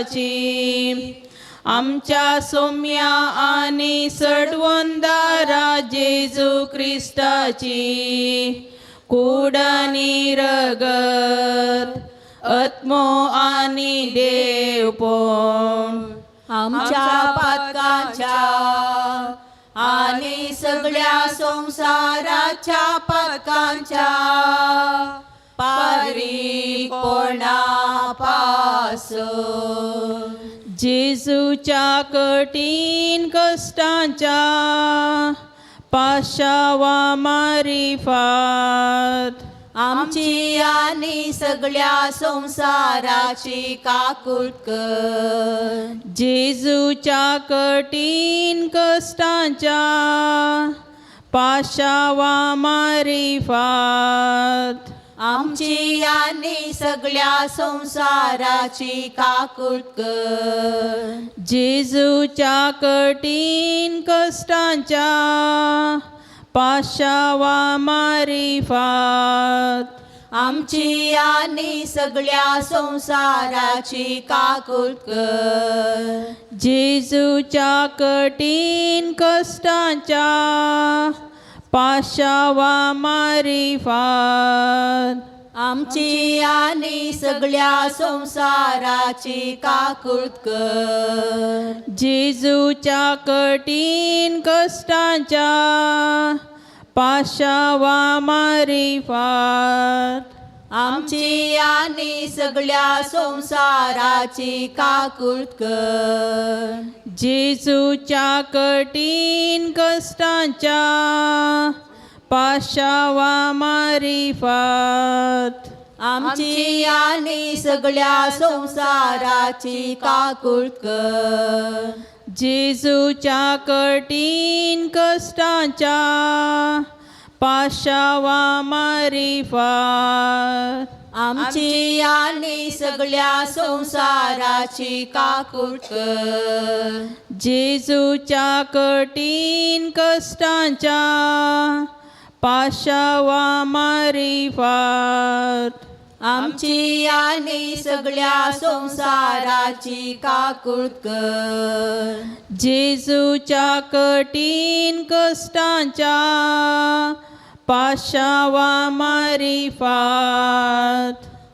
क्रिस्ताची आमच्या सोम्या आनी सडवंदारा जेजू क्रिस्ताची कूड आनी रगत आत्मो आनी देवपण आमच्या पातकांच्या आणि सगळ्या संसाराच्या पातकांच्या पारीपणापासून. जेजूच्या कठीण कश्टांच्या पाशावा मारिफात आमची आणि सगळ्या संसाराची काकूट कर. जेजूच्या कठीण कश्टांच्या पाशावा मारिफात आमची आणि सगळ्या संसाराची काकूट कर. जेजूच्या कठीण कश्टांच्या पाशावा मारिफात आमची आणि सगळ्या संसाराची काकूट कर. जेजूच्या कठीण कश्टांच्या पाशावा मारिफात आमची आणि सगळ्या संसाराची काकूट कर. जेजूच्या कठीण कश्टांच्या पाशावा मारिफात आमची आणि सगळ्या संसाराची काकूट कर. जेजूच्या कठीण कश्टांच्या पाशावा मारिफात आमची आणि सगळ्या संसाराची काकूट कर. जेजूच्या कठीण कश्टांच्या पाशावा मारिफात आमची आणि सगळ्या संसाराची काकूट कर. जेजूच्या कठीण कश्टांच्या पाशावा मारिफात आमची आणि सगळ्या संसाराची काकूट कर. जेजूच्या कठीण कश्टांच्या पाशावा मारिफात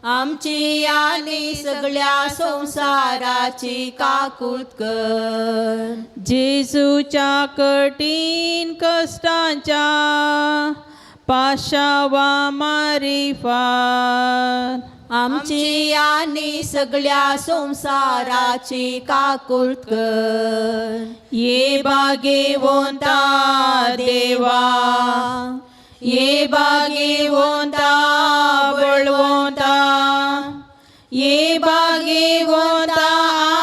आमची आणि सगळ्या संसाराची काकूट कर. जेजूच्या कठीण कश्टांच्या पाशावा मारिफात आमची आणि सगळ्या संसाराची काकूट कर. ये बागेवंता देवा, ये बागेवंता बळवंता, ये बागेवंता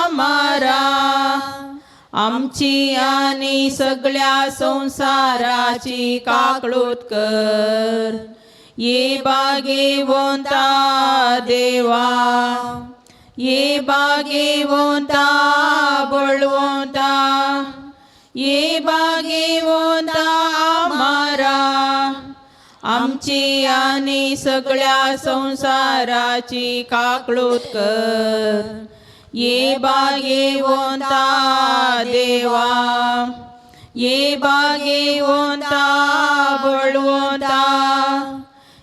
आमारा, आमची आणि सगळ्या संसाराची काकळूत कर. ये बागेवंता देवा, ये बागेवंता बळवंता, ये बागेवंता आमारा, आमची आणि सगळ्या संसाराची काकळूत कर. ये बागेवंता देवा, ये बागेवंता बळवंता,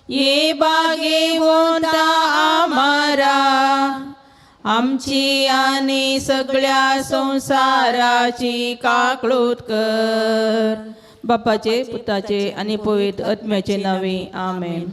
ये बागेवंता आमारा, आमची आणि सगळ्या संसाराची काकळूत कर. बापाचे, पुताचे आणि पवित्र आत्म्याचे नावे, आमेन.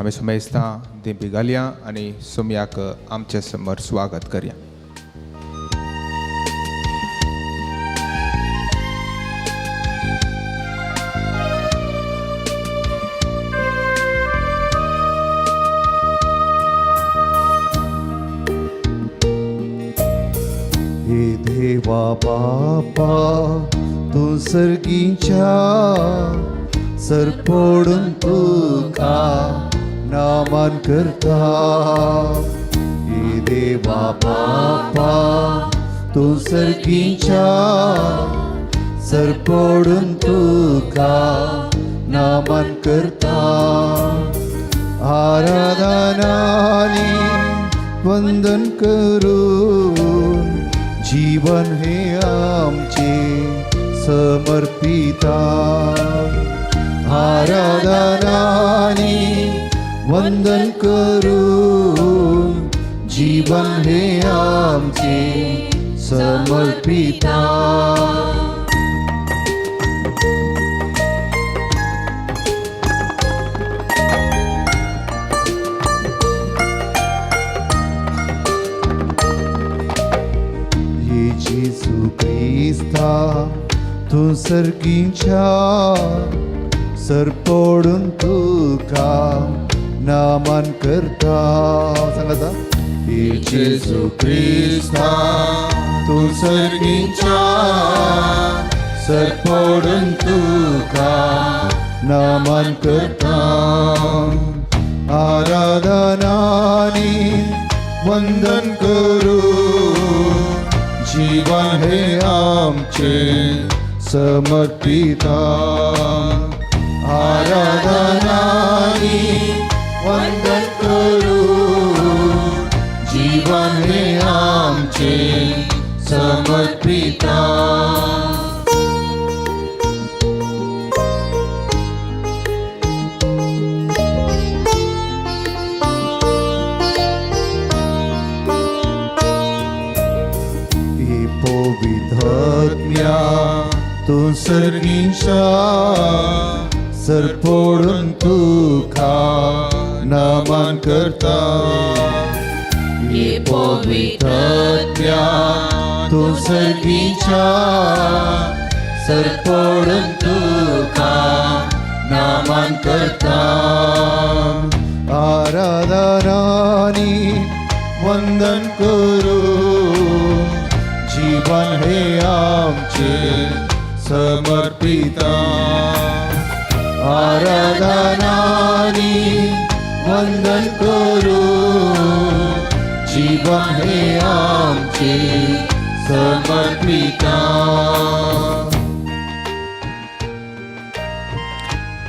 आमी सुमेस्तां दिंपी घालया आनी सोमयाक आमचे समोर स्वागत करया. हे देवा बापा तूं सर्गीच्या सरपोडून तुका नामान करता. हे देवा बापा तूं सर्गीच्या सरपोडून तुका नामान करता. आराधनानी वंदन करून जीवन हे आमचे समर्पिता. आराधनानी वंदन करून जीवन हे आमचे समर्पिता. हे जेजू क्रिस्ता तूं सर्गीच्या सरपोडून तुका नामान करता. सांगाता हे जेजू क्रिस्ता तूं सर्गीच्या सरपोडून तुका नामान करता. आराधनानी वंदन करू जीवन हे आमचे समर्पिता. आराधनानी वंदन करू जीवन हे आमचे समर्पिता. हे पवित्रत्म्या तूं सर्गीच्या सरपोडून तुका नामान करता. हे पवित्रत्म्या तूं सर्गीच्या सरपोडून तुका नामान करता. आराधनानी वंदन करू जीवन हे आमचे समर्पिता. आराधनानी वंदन करू जीवन हे आमचे समर्पिता.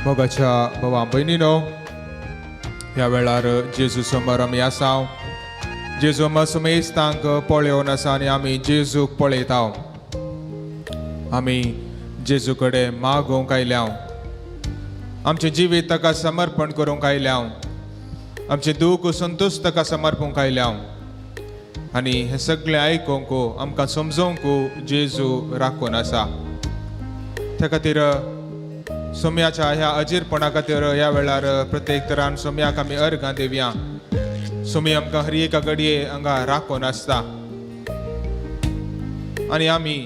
मोगाच्या भावा भयणीनो, ह्या वेळार जेजू समोर आमी आसा. जेजू आमकां सुमेस्तांक पळोवन आसा आनी आमी जेजूक पळयता. आमी जेजू कडेन मागोवंक आयल्या, आमचें जिवीत ताका समर्पण करूंक आयल्या, आमचें दूख संतोश ताका समर्पूंक आयल्या आनी हें सगळें आयकूंक आमकां समजोवंक जेजू राखून आसा. त्या खातीर सोम्याच्या ह्या अजीरपणा खातीर ह्या वेळार प्रत्येक तरान सोम्याक आमी अर्गां दिवया. सोमी आमकां हर एका घडये हांगा राखून आसता आनी आमी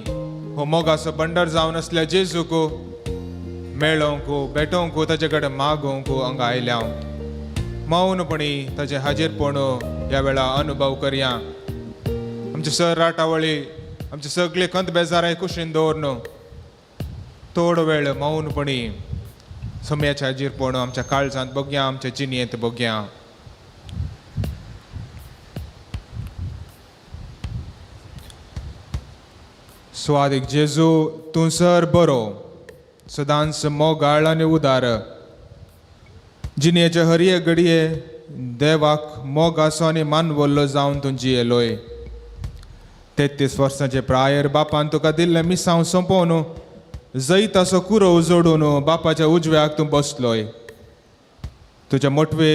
हो मोगाचो बंडर जावन आसल्या जेजूक मेळोवंक भेटोवंक ताजे कडेन मागोवंक हांगा आयल्या. मौनपणी ताजें हाजीरपण ह्या वेळार अनुभव करया. आमचे सर राटावळी आमचे सगळे खंत बेजाराय कुशीन दवरन थोडो वेळ मौनपणी सम्याच्या हाजीरपण आमच्या काळजांत बघया, आमच्या जिणेंत बघया. स्वादीक जेजू तूं सर बरो, सदांच मोगाळ आनी उदार. जिणेचे हरये घडये देवाक मोगाचो आनी मानवल्लो जावन तूं जियेलोय. 33 वर्सांचे प्रायर बापान तुका दिल्लें मिसांव सोंपोवन जैताचो कुरोव जोडून बापाच्या उजव्याक तूं बसलोय. तुज्या मोटवे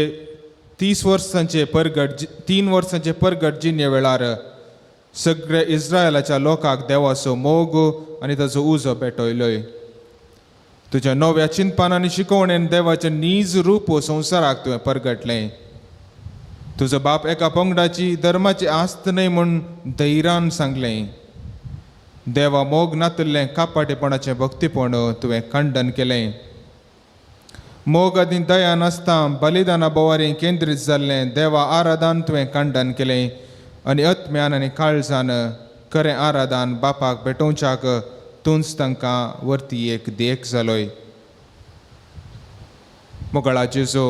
30 वर्सांचे परगट 3 वर्सांचे परगट जिणे वेळार सगळे इस्रायलाच्या लोकांक देवाचो मोग आनी ताचो उजो पेटयलोय. तुज्या नव्या चिंतपान आनी शिकवणेन देवाचें नीज रूप संवसाराक तुवें परगटलें. तुजो बाप एका पंगडाची धर्माची आस्त न्हय म्हूण धैर्यान सांगलें. देवा मोग नातिल्लें कापाटेपणाचें भक्तीपण तुवें खंडन केलें. मोग आनी दया नासता बलिदाना बोवारी केंद्रीत जाल्लें देवा आराधन तुवें खंडन केलें आनी आत्म्यान आनी काळजान खरें आराधन बापाक भेटोवच्याक तूंच तांकां वरती एक देख जालोय. मोगळा जेजू,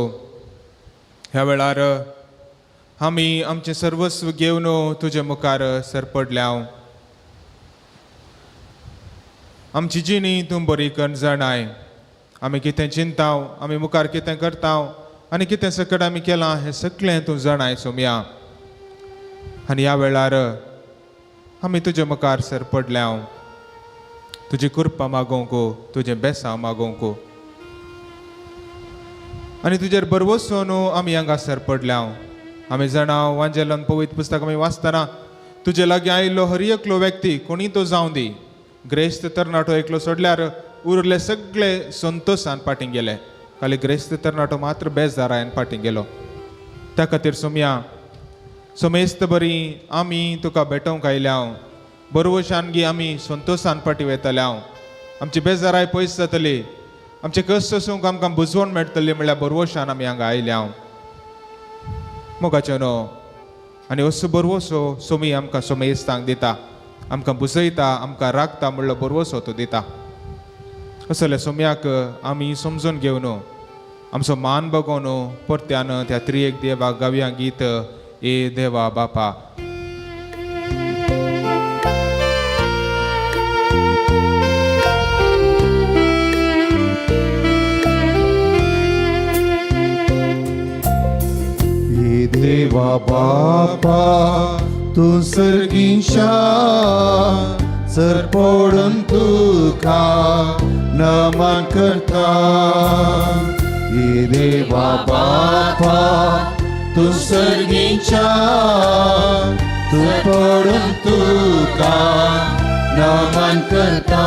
ह्या वेळार आमी आमचें सर्वस्व घेवन तुजे मुखार सरपडल्या. आमची जिणी तूं बरी करून जाणाय. आमी कितें चिंताव, आमी मुखार कितें करताव आनी कितें सकट आमी केलां हें सगळें तूं जाणाय सोमया. आनी ह्या वेळार आमी तुजे मुखार सरपडल्या, तुजी कृपा मागोवंक, तुजें बेसांव मागोवंक आनी तुजेर बरवसून आमी हांगासर पडल्या. आमी जाणा वांजेलान पवित्र पुस्तक आमी वाचतना तुजे लागीं आयिल्लो हर एकलो व्यक्ती कोणी तो जावं दी, ग्रेस्त तरणाटो एकलो सोडल्यार उरले सगळे संतोशान फाटीं गेले. खाली ग्रेस्त तरणाटो मात्र बेजारायन फाटीं गेलो. त्या खातीर सोमया, सोमेस्त बरी आमी तुका भेटोवंक आयल्या, बरवशान गी आमी संतोशान फाटीं वेतल्या. आमची बेजाराय पयस जातली, आमचे कश्ट सोसूंक आमकां बुजवण मेळटली म्हणल्यार बरवशान आमी हांगा आयल्या. मोगाचें न्हू आनी असो बरवसो सोमी आमकां सोमेस्तांक दिता, आमकां बुजयता, आमकां राखता म्हणलो बरवसो तो दिता. असले सोम्याक आमी समजून घेवन आमचो मान बगोवन परत्यान त्या त्रियेक देवा गावया गीत ए देवा बापा. हे देवा बापा तूं सर्गीशा सरपडून तुका नमन करता. हे देवा बापा तूं सर्गीशा तूं पडून तुका नमन करता.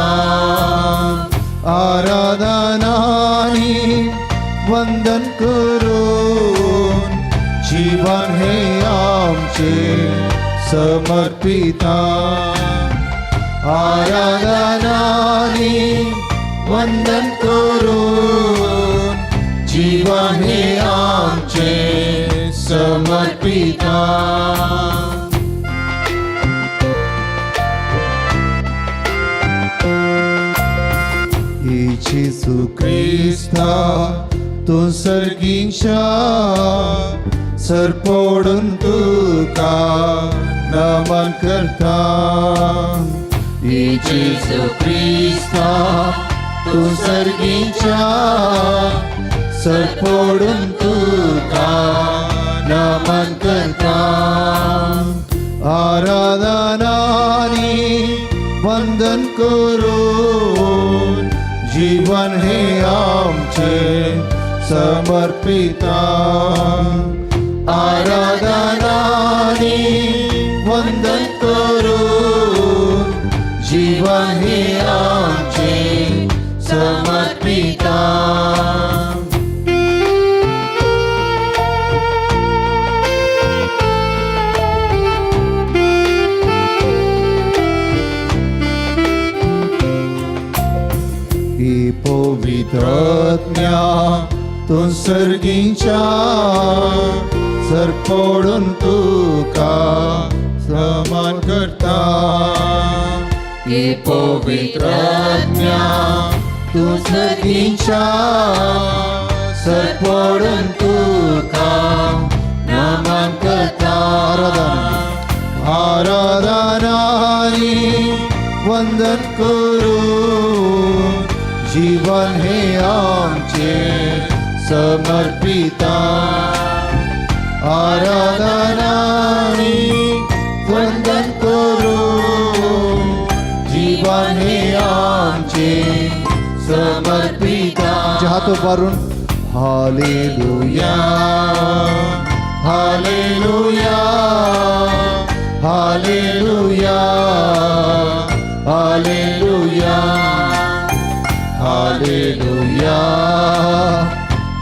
आराधनानी वंदन करून जीवन हे आमचे समर्पिता. आराधनानी वंदन करून जीवन हे आमचे समर्पिता. जेसू क्रिस्ता तूं सर्गीशा सरपडून तुका नमन करता. जेसू क्रिस्ता तूं सर्गीशा सरपडून तुका नमन करता. आराधनानी वंदन करून जीवन हे आमचे समर्पिता. आराधनानी वंदन करून जीवन हे आमचे समर्पिता. ही पवित्रज्ञा तूं सर्गीच्या सरपडून तुका समान करता. ही पवित्रज्ञा तूं सर्गीच्या सरपडून तुका नमन करता. आराधनानी वंदन करून जीवन हे आमचे समर्पिता. आराधनानी वंदन करून जीवन हे आमचे समर्पिता. हात उबारून hallelujah hallelujah hallelujah hallelujah. Hallelujah,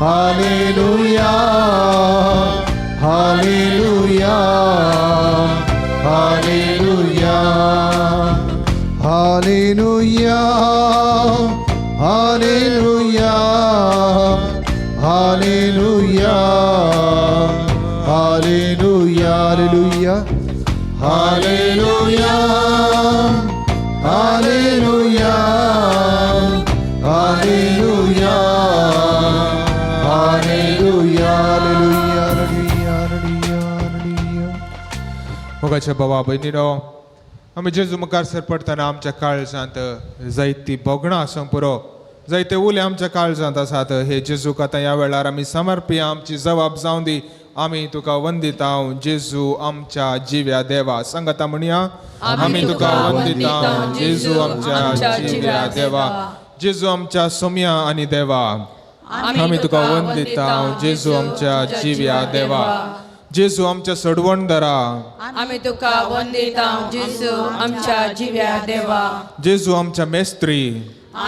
hallelujah, hallelujah, hallelujah, hallelujah, hallelujah, hallelujah, hallelujah, hallelujah, hallelujah, hallelujah, hallelujah, hallelujah, hallelujah. मोगाच्या बाबा भयणीनो, आमी जेजू मुखार सरपडटना आमच्या काळजांत जायती भोगणां आसूंक पुरो, जायते उले आमच्या काळजांत आसात. हे जेजूक आतां ह्या वेळार आमी समर्पया, आमची जबाब जावं दी. आमी तुका वंदिता जेजू आमच्या जिव्या देवा. सांगता म्हणया, आमी तुका वंदिता जेजू आमच्या जिव्या देवा. जेजू आमच्या सोम्या आनी देवा, आमी तुका वंदिता जेजू आमच्या जिव्या देवा. जेजू आमच्या सडवणदारा, आमी तुका वंदिता जेजू आमच्या जिव्या देवा. जेजू आमच्या मेस्त्री,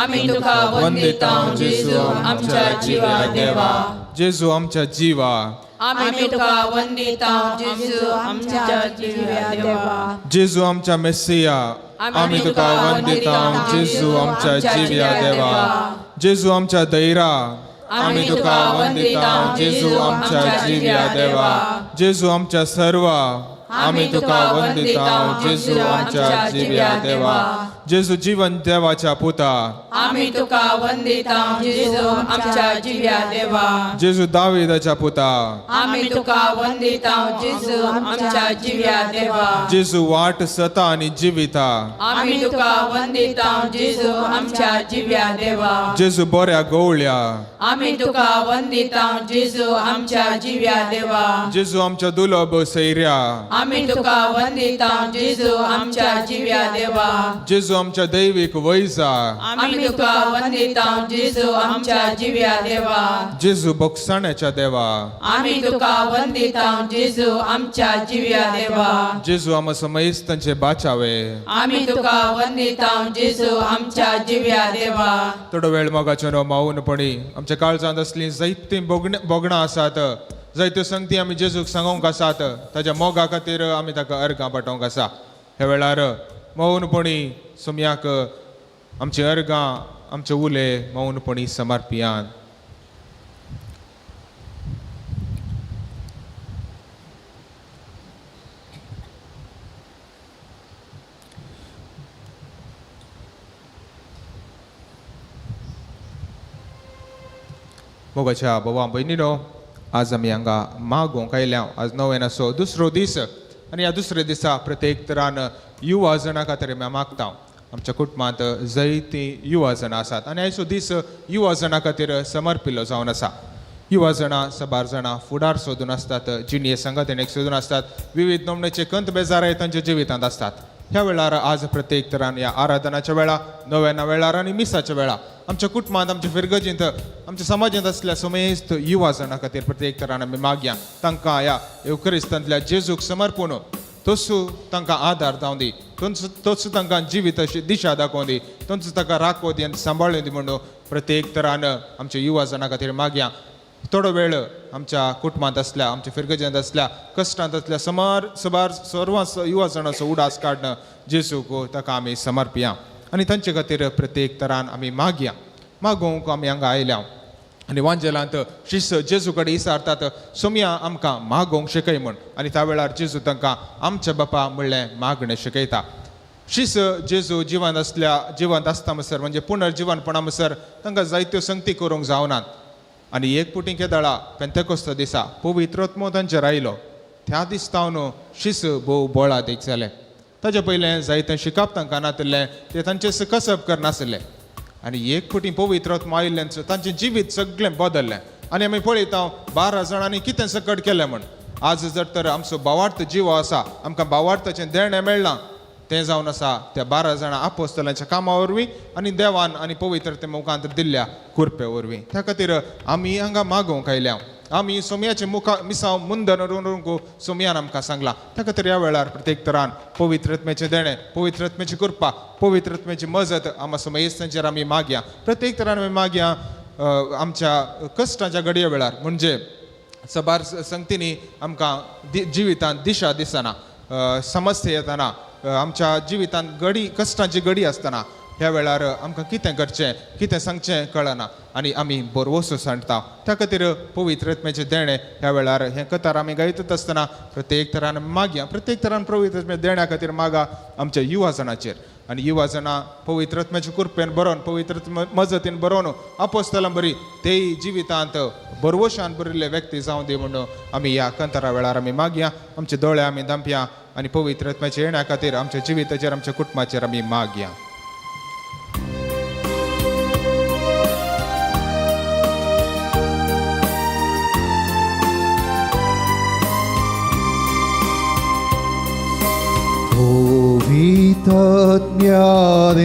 आमी तुका वंदिता जेजू आमच्या जिव्या देवा. जेजू आमच्या जिवा, आमी तुका वंदिता जेजू आमच्या जिव्या देवा. जेजू आमच्या मेस्सिया, आमी तुका वंदिता जेजू आमच्या जिव्या देवा. जेजू आमच्या दैरा, आमी तुका वंदिता जेजू आमच्या जिव्या देवा. जेजू आमच्या सर्वा, आमी तुका वंदिता जेजू आमच्या जिव्या देवा. जेजू जीवन देवाच्या पुता, आमी तुका वंदिता जेजू आमच्या जिव्या देवा. जेजू दाविदाच्या पुता, आमी तुका वंदिता जेजू आमच्या जिव्या देवा. जेजू वाट सता आनी जिविता, आमी तुका वंदिता जेजू आमच्या जिव्या देवा. जेजू बऱ्या गवळ्या, आमी तुका वंदिता जेजू आमच्या जिव्या देवा. जेजू आमच्या दुलभ सैर्या, आमी तुका वंदिता जेजू आमच्या जिव्या देवा. जेजू आमच्या दैवीक वैजा, आमी तुका वंदिता जेजू आमच्या जिव्या देवा. जेजू बक्षाण्याच्या देवा, आमी तुका वंदिता जेजू आमच्या जिव्या देवा. जेजू आमा समयस्तांचे बाचावे, आमी तुका वंदिता जेजू आमच्या जिव्या देवा. थोडो वेळ मोगाचो नो मावूनपणी आमच्या काळजांत असलीं जायतीं भोगणां आसात, जायत्यो संगती आमी जेजूक सांगोंक आसात. ताच्या मोगा खातीर आमी ताका अर्गां पाठोवंक आसा. ह्या वेळार मौनपणी सोम्याक आमची अर्गां, आमचे उले मौनपणी समर्पियान. मोगाच्या बाबा भयणीनो, आज आमी हांगा मागोवंक आयल्या. आज नव्यानाचो दुसरो दीस आनी ह्या दुसऱ्या दिसा प्रत्येक तरान युवा जाणां खातीर आमी मागता. आमच्या कुटुंबांत जायतीं युवा जाणां आसात आनी आयचो दीस युवा जाणां खातीर समर्पिल्लो जावन आसा. युवा जाणां साबार जाणां फुडार सोदून आसतात, जिणये संगतेनेक सोदून आसतात, विविध नमण्याचे कंत बेजाराय तांच्या जिवितांत आसतात. ह्या वेळार आज प्रत्येक तरान ह्या आराधनाच्या वेळा, नव्याना वेळार आनी मिसाच्या वेळा आमच्या कुटुंबांत, आमच्या फिरगजींत, आमच्या समाजांत आसल्या समेस्त युवा जाणां खातीर प्रत्येक तरान आमी मागया. तांकां ह्या येवक्रिस्तांतल्या जेजूक समर्पून तसो तांकां आदार जावं दी, तोच तांकां जिवीत अशी दिशा दाखोवं दी, तोच तांकां राखो दी आनी सांबाळूं दी म्हणून प्रत्येक तरान आमच्या युवा जाणां खातीर मागया. थोडो वेळ आमच्या कुटुंबांत आसल्या, आमच्या फिरगजांत आसल्या, कश्टांत आसल्या सबार सर्व युवा जाणांचो उडास काडणं जेजूक ताका आमी समर्पया आनी तांचे खातीर प्रत्येक तरान आमी मागया. मागोवंक आमी हांगा आयल्या आनी वांजेलांत शिस जेजू कडेन इसारतात, सोमया आमकां मागोवंक शिकय म्हूण. आनी त्या वेळार जेजू तांकां आमच्या बापा म्हणलें मागणें शिकयता. शिस जेजू जिवंत आसल्या, जिवंत आसता म्हणसर म्हणजे पुनर्जिवनपणा म्हणसर तांकां जायत्यो संगती करूंक जावनात. आनी एक पुटी केदळा पेंतेकोस्त दिसा पवित्र आत्मो तांचेर आयलो. त्या दिसतावन शिस भोव बोळादीक जालें. ताजे पयलें जायतें शिकप तांकां नातिल्लें, ते तांचें कसब करनासलें. आनी एक पुटी पवित्र आत्मो आयिल्ल्यान तांचें जिवीत सगळें बदल्लें. आनी आमी पळयता 12 जाणांनी कितें सकट केलें म्हूण. आज जर तर आमचो भावार्थ जिवो आसा, आमकां भावार्थाचें देणें मेळ्ळां, तें जावन आसा त्या 12 जाणां आपोस्तलांच्या कामा वरवीं आनी देवान आनी पवित्र ते मुखांत दिल्ल्या कृपे वरवीं. त्या खातीर आमी हांगा मागोवंक आयल्या. आमी सोमयाचे मुखा मिसांव मुंदन रोवंक सोमयान आमकां सांगलां. त्या खातीर ह्या वेळार प्रत्येक तरान पवित्र आत्म्याचें देणें, पवित्र आत्म्याची कृपा, पवित्र आत्म्याची मजत आमा सोमयेस्तांचेर आमी मागया. प्रत्येक तरान आमी मागया आमच्या कश्टाच्या घडये वेळार, म्हणजे सबार संगतींनी आमकां जिवितांत दिशा दिसना, समस्या येतना, आमच्या जिवितांत घडी कश्टांची घडी आसतना ह्या वेळार आमकां कितें करचें कितें सांगचें कळना आनी आमी बरवसो सांडटा. त्या खातीर पवित्र आत्म्याचें देणें ह्या वेळार हें कतार आमी गायतच आसतना प्रत्येक तरान मागया. प्रत्येक तरान पवित्र आत्म्या देण्या खातीर मागा आमच्या युवा जाणाचेर आनी युवा जाणां पवित्र आत्म्याचे कृपेन बरोवन, पवित्र मजतीन बरोवन आपोस्तलां बरी तेय जिवितांत बरवशान बरिल्ले व्यक्ती जावं दी म्हणून आमी ह्या कंतारा वेळार आमी मागया. आमचे दोळे आमी धांपया आनी पवित्र आत्म्याच्या येण्या खातीर आमच्या जिविताचेर, आमच्या कुटुंबाचेर आमी मागया.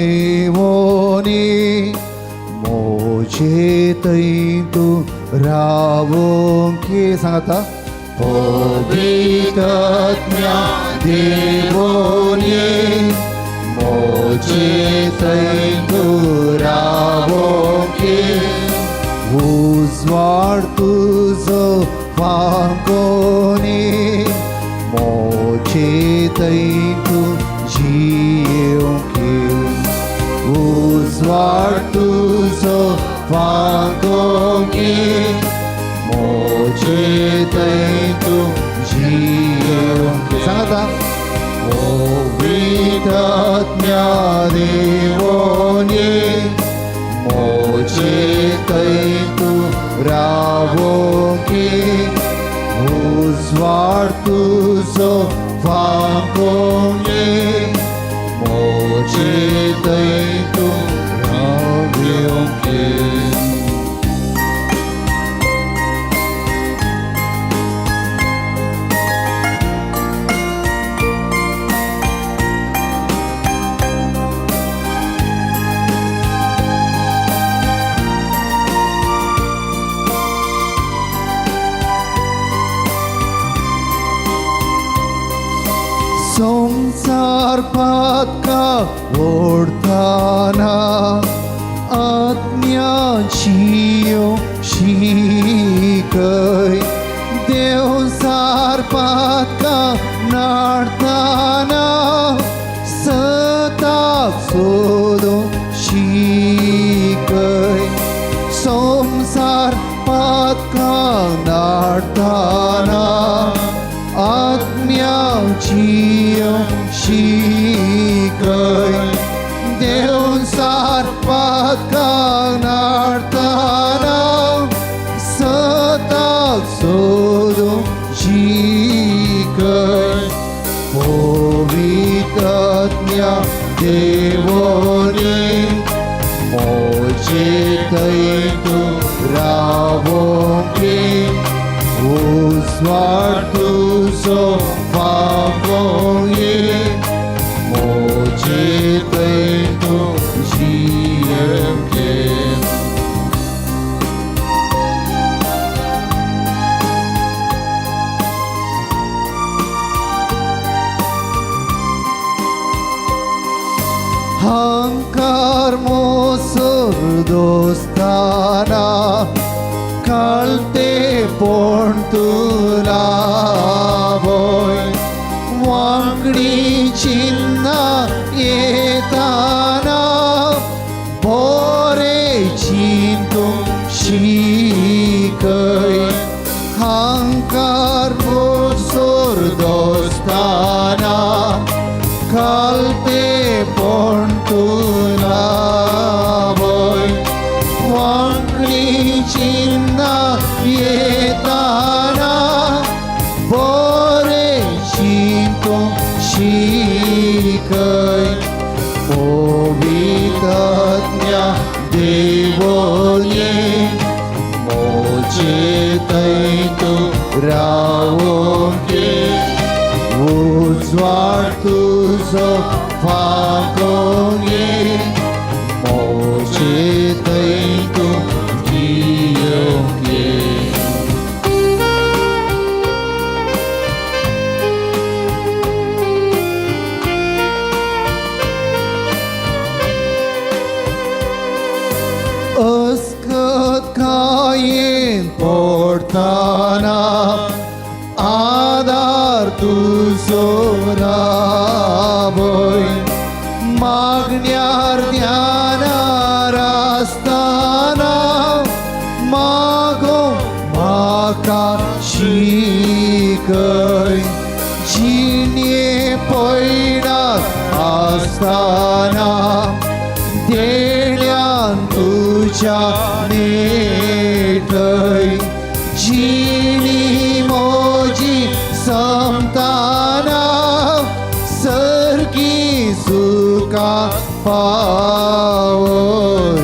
पवित्रज्ञादेवोनी मोजे तैतु रावोंकी सांगता. पवित्रज्ञा देवोनी मोजे तैतु रावोंकी उजवाड तुजो फांकोनी मोजे तैतु जियोंकी उजवाड तुजो फांकोनी मोजे तैतु जियोंकी सांगता. पवित्रज्ञा देवोनी मोजे तैतु रावोंकी उजवाड तुजो फांकोनी मोजे तैतु रावोंकी. संसार पातका ओडताना आत्म्याचियो शिकय देवसार पातका नाडताना सताक सोदो शिकय संसार पातका नाडताना आत्म्याचियो शिकय देवसार पातका नाडताना सताक सोदो शिकय पवित्रज्ञा देवोनी मोजे तैतु रावोंकी उजवाड तुजो फांकोनी मोजे तैतु जियोंकी. हंकार मोसर दोस्ताना कालते पण तुला बोय वांगडी चिन्ना येताना बोरे चिंतू शिकय हंकार मोसर दोस्ताना कालते पण तुला बोय वांगडी चिन्ना येताना बोरे चिंतू शिकय पवित्रज्ञा देवोनी मोजे तैतु रावोंकी उजवाड तुजो फांकोनी मोजे तैतु जियोंकी. आसताना आदार तुजो रावय मागण्यार ध्यानार आसताना मागो म्हाका शिकय जिणे पयणात आसताना देण्यान तुज्या नेटय जिणी मोजी समताना सर्गी सुका पावय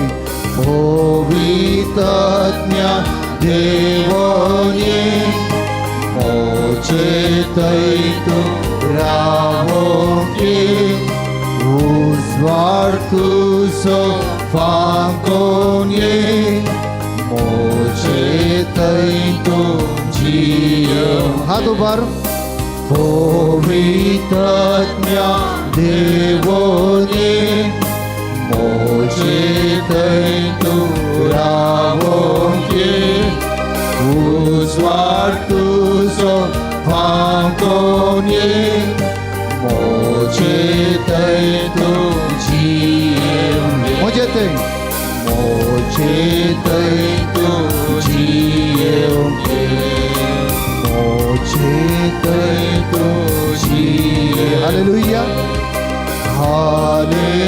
पवित्रज्ञा देवोने मोचेतैतु रावोके उजवाड तुजो फांकोने मोचेतैतु जियो हात उबार पवित्रज्ञा देवोने मोचेतैतु रावोके उजवाड तुजो फांकोने मोचेतैतु Jio मोचेतै मोचेतैतु Jio मोचेतैतु Jio hallelujah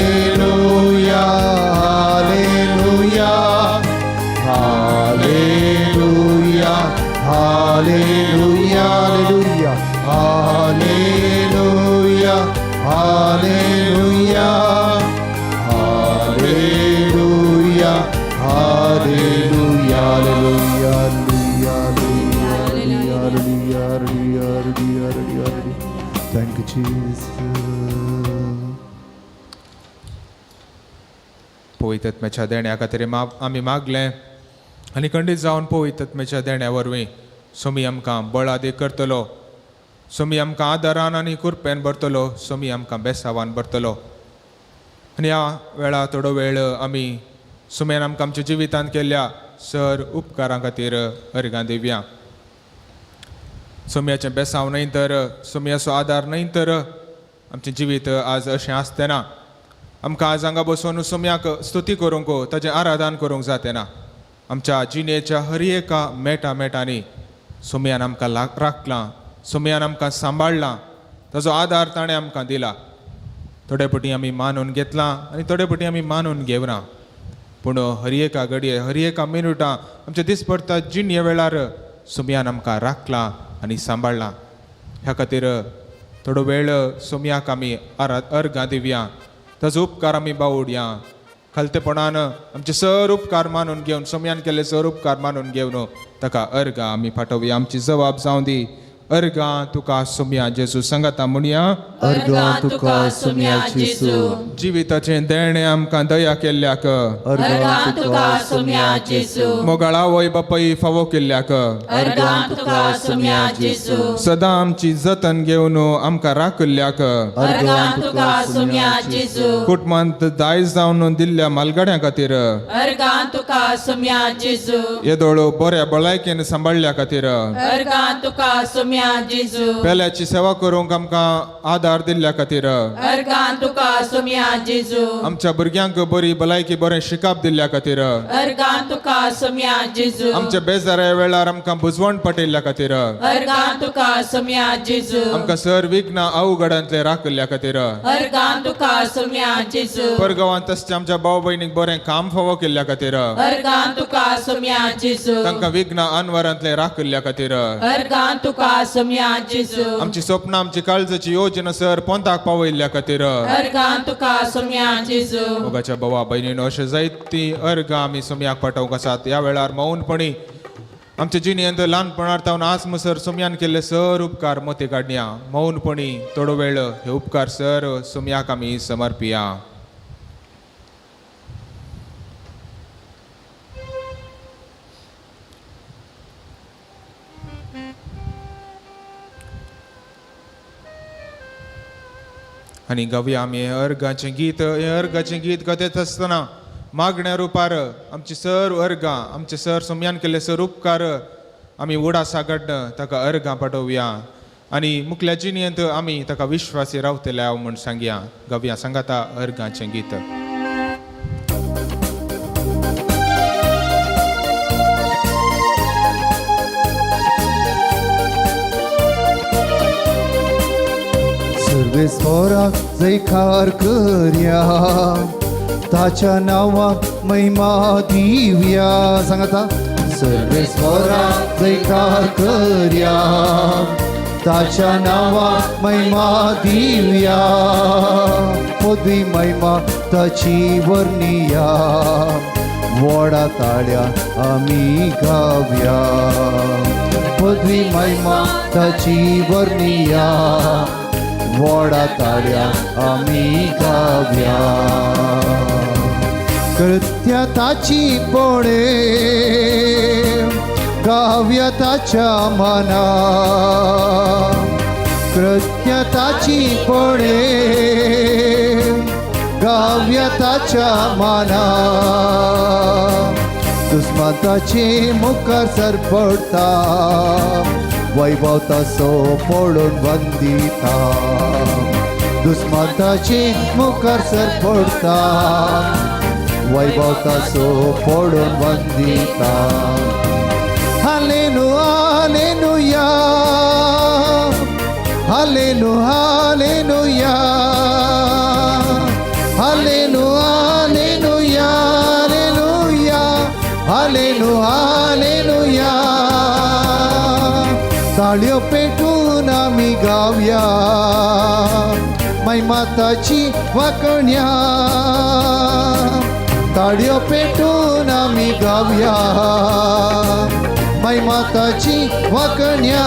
hallelujah hallelujah hallelujah hallelujah hallelujah hallelujah hallelujah hallelujah hallelujah hallelujah hallelujah hallelujah hallelujah. Thank you, Jesus. पवित्रत्म्याच्या देण्या खातीर आमी मागलें आनी खंडीत जावन पवित्रत्म्याच्या देण्या वरवीं सोमी आमकां बळादी करतलो, सोमी आमकां आदारान आनी कुरपेन भरतलो, सोमी आमकां बेसावान भरतलो. आनी ह्या वेळा थोडो वेळ आमी सुम्यान आमकां आमच्या जिवितांत केल्ल्या सर उपकारां खातीर अर्गां दिवया. सोम्याचें बेसांव न्हय तर, सोम्याचो आदार न्हय तर आमचें जिवीत आज अशें आसतें ना. आमकां आज हांगा बसून सोम्याक स्तुती करूंक, ताचें आराधन करूंक जातें ना. आमच्या जिणेच्या हर एका मेटा मेटांनी सोम्यान आमकां राखलां, सोम्यान आमकां सांबाळ्ळां, ताचो आदार ताणें आमकां दिला. थोडे पटी आमी मानून घेतलां आनी थोडे पटी आमी मानून घेवना, पूण हर एका घडये हर एका मिनुटां आमच्या दिसपडटा जिणे वेळार सोम्यान आमकां राखलां आनी सांबाळ्ळां. ह्या खातीर थोडो वेळ सोम्याक आमी अर्गां दिवया, ताचो उपकार आमी बावुडया. खालतेपणान आमचे सर उपकार मानून घेवन, सोम्यान केल्ले सर उपकार मानून घेवन ताका अर्गां आमी फाटोवया. आमची जबाब जावं दी अर्गां तुका सोम्या जेजू सांगाता म्हणया. अर्गां तुका सोम्या जेजू. जिविताचें देणें आमकां दया केल्ल्याक, अर्गां तुका सोम्या जेजू. मोगाळ आवय बापाय फावो केल्ल्याक, अर्गां तुका सोम्या जेजू. सदां आमची जतन घेवन आमकां राखिल्ल्याक, अर्गां तुका सोम्या जेजू. कुटुंबांत दायज जावन दिल्ल्या मालगाड्यां खातीर, अर्गां तुका सोम्या जेजू. येदोळ बऱ्या भलायकेन सांबाळ्ळ्या खातीर, अर्गां तुका सोम्या जेजू. पेल्याची सेवा करूंक आमकां आदार दिल्ल्या खातीर, अर्गां तुका सोम्या जेजू. आमच्या भुरग्यांक बरी भलायकी बरें शिकाप दिल्ल्या खातीर, अर्गां तुका सोम्या जेजू. आमच्या बेजाऱ्या वेळार आमकां बुजवण पटयल्ल्या खातीर, अर्गां तुका सोम्या जेजू. आमकां सर विघ्न अवघडांतले राखिल्ल्या खातीर, अर्गां तुका सोम्या जेजू. परगांवांत आसच्या आमच्या भाव भयणीक बरें काम फावो केल्ल्या खातीर, अर्गां तुका सोम्या जेजू. तांकां विघ्न अनवरांतले राखिल्ल्या खातीर, अर्गां तुका सोम्या जेजू. आमची स्वप्नां आमची काळजाची योजना सर पोंताक पावयल्ल्या खातीर, अर्गां तुका सोम्या जेजू. मोगाच्या भावा भयणीन अशें जायती अर्गां आमी सोम्याक पाठोवंक आसात. ह्या वेळार मौनपणी आमच्या जिणेंत ल्हानपणार तावन आज मसर सोम्यान केल्ले सर उपकार मोती काडण्या. मौनपणी थोडो वेळ हे उपकार सर सोम्याक आमी समर्पिया. आनी गावया आमी हें अर्गाचें गीत. हें अर्गाचें गीत गायत आसतना मागण्या रुपार आमची सर अर्गां, आमचे सर सोम्यान केल्ले सर उपकार आमी उडासा काडून ताका अर्गां पाठोवया आनी मुखल्या जिणेंत आमी ताका विश्वासी रावतले म्हूण सांगया. गावया सांगाता अर्गांचें गीत. सर्वेस्वराक जयकार करया, ताच्या नांवाक महिमा दिवया. सांगता सर्वेस्वराक जयकार करया, ताच्या नांवाक महिमा दिवया. पदवी महिमा ताची वर्णिया, व्हडा ताळ्या आमी गावया. पदवी महिमा ताची वर्णिया, व्हडा ताळ्या आमी गावया. कृत्या ताची पणे गावया ताच्या मना, कृत्या ताची पणे गावया ताच्या मना. दुस्माताचे मुखार सरपडटा, वैभव ताचो पळोवन वंदिता. दुस्माताचे मुखार सरपडटा, वैभव ताचो पळोवन Vandita. Hallelujah hallelujah hallelujah hallelujah hallelujah hallelujah hallelujah hallelujah hallelujah. ताळयो पेटून आमी गावया, महिमा ताची वाकण्या. ताळयो पेटून आमी गावया, महिमा ताची वाकण्या.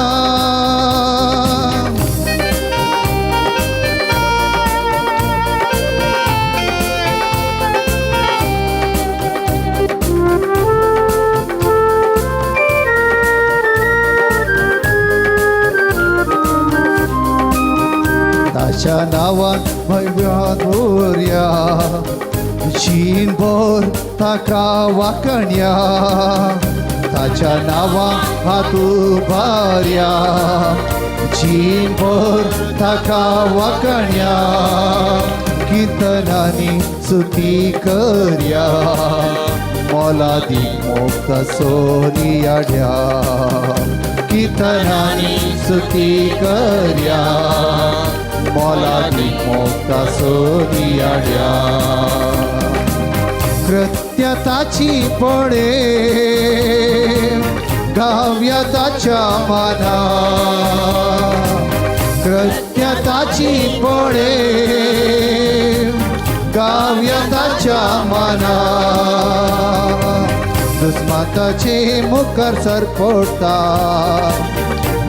ताच्या नांवान भव्या दवरया, जीणभर ताका वाकण्या. ताच्या नांवान हात उबारया, जीणभर ताका वाकण्या. किर्तनांनी स्तुती करया, मोलादीक मोग ताचो नियाळया. किर्तनांनी स्तुती करया, मोलादीक मोग ताचो नियाळया. कृत्या ताची पणे गावया ताच्या मना, कृत्या ताची पणे गावया ताच्या मना. दुस्माताचे मुखार सरपडटा,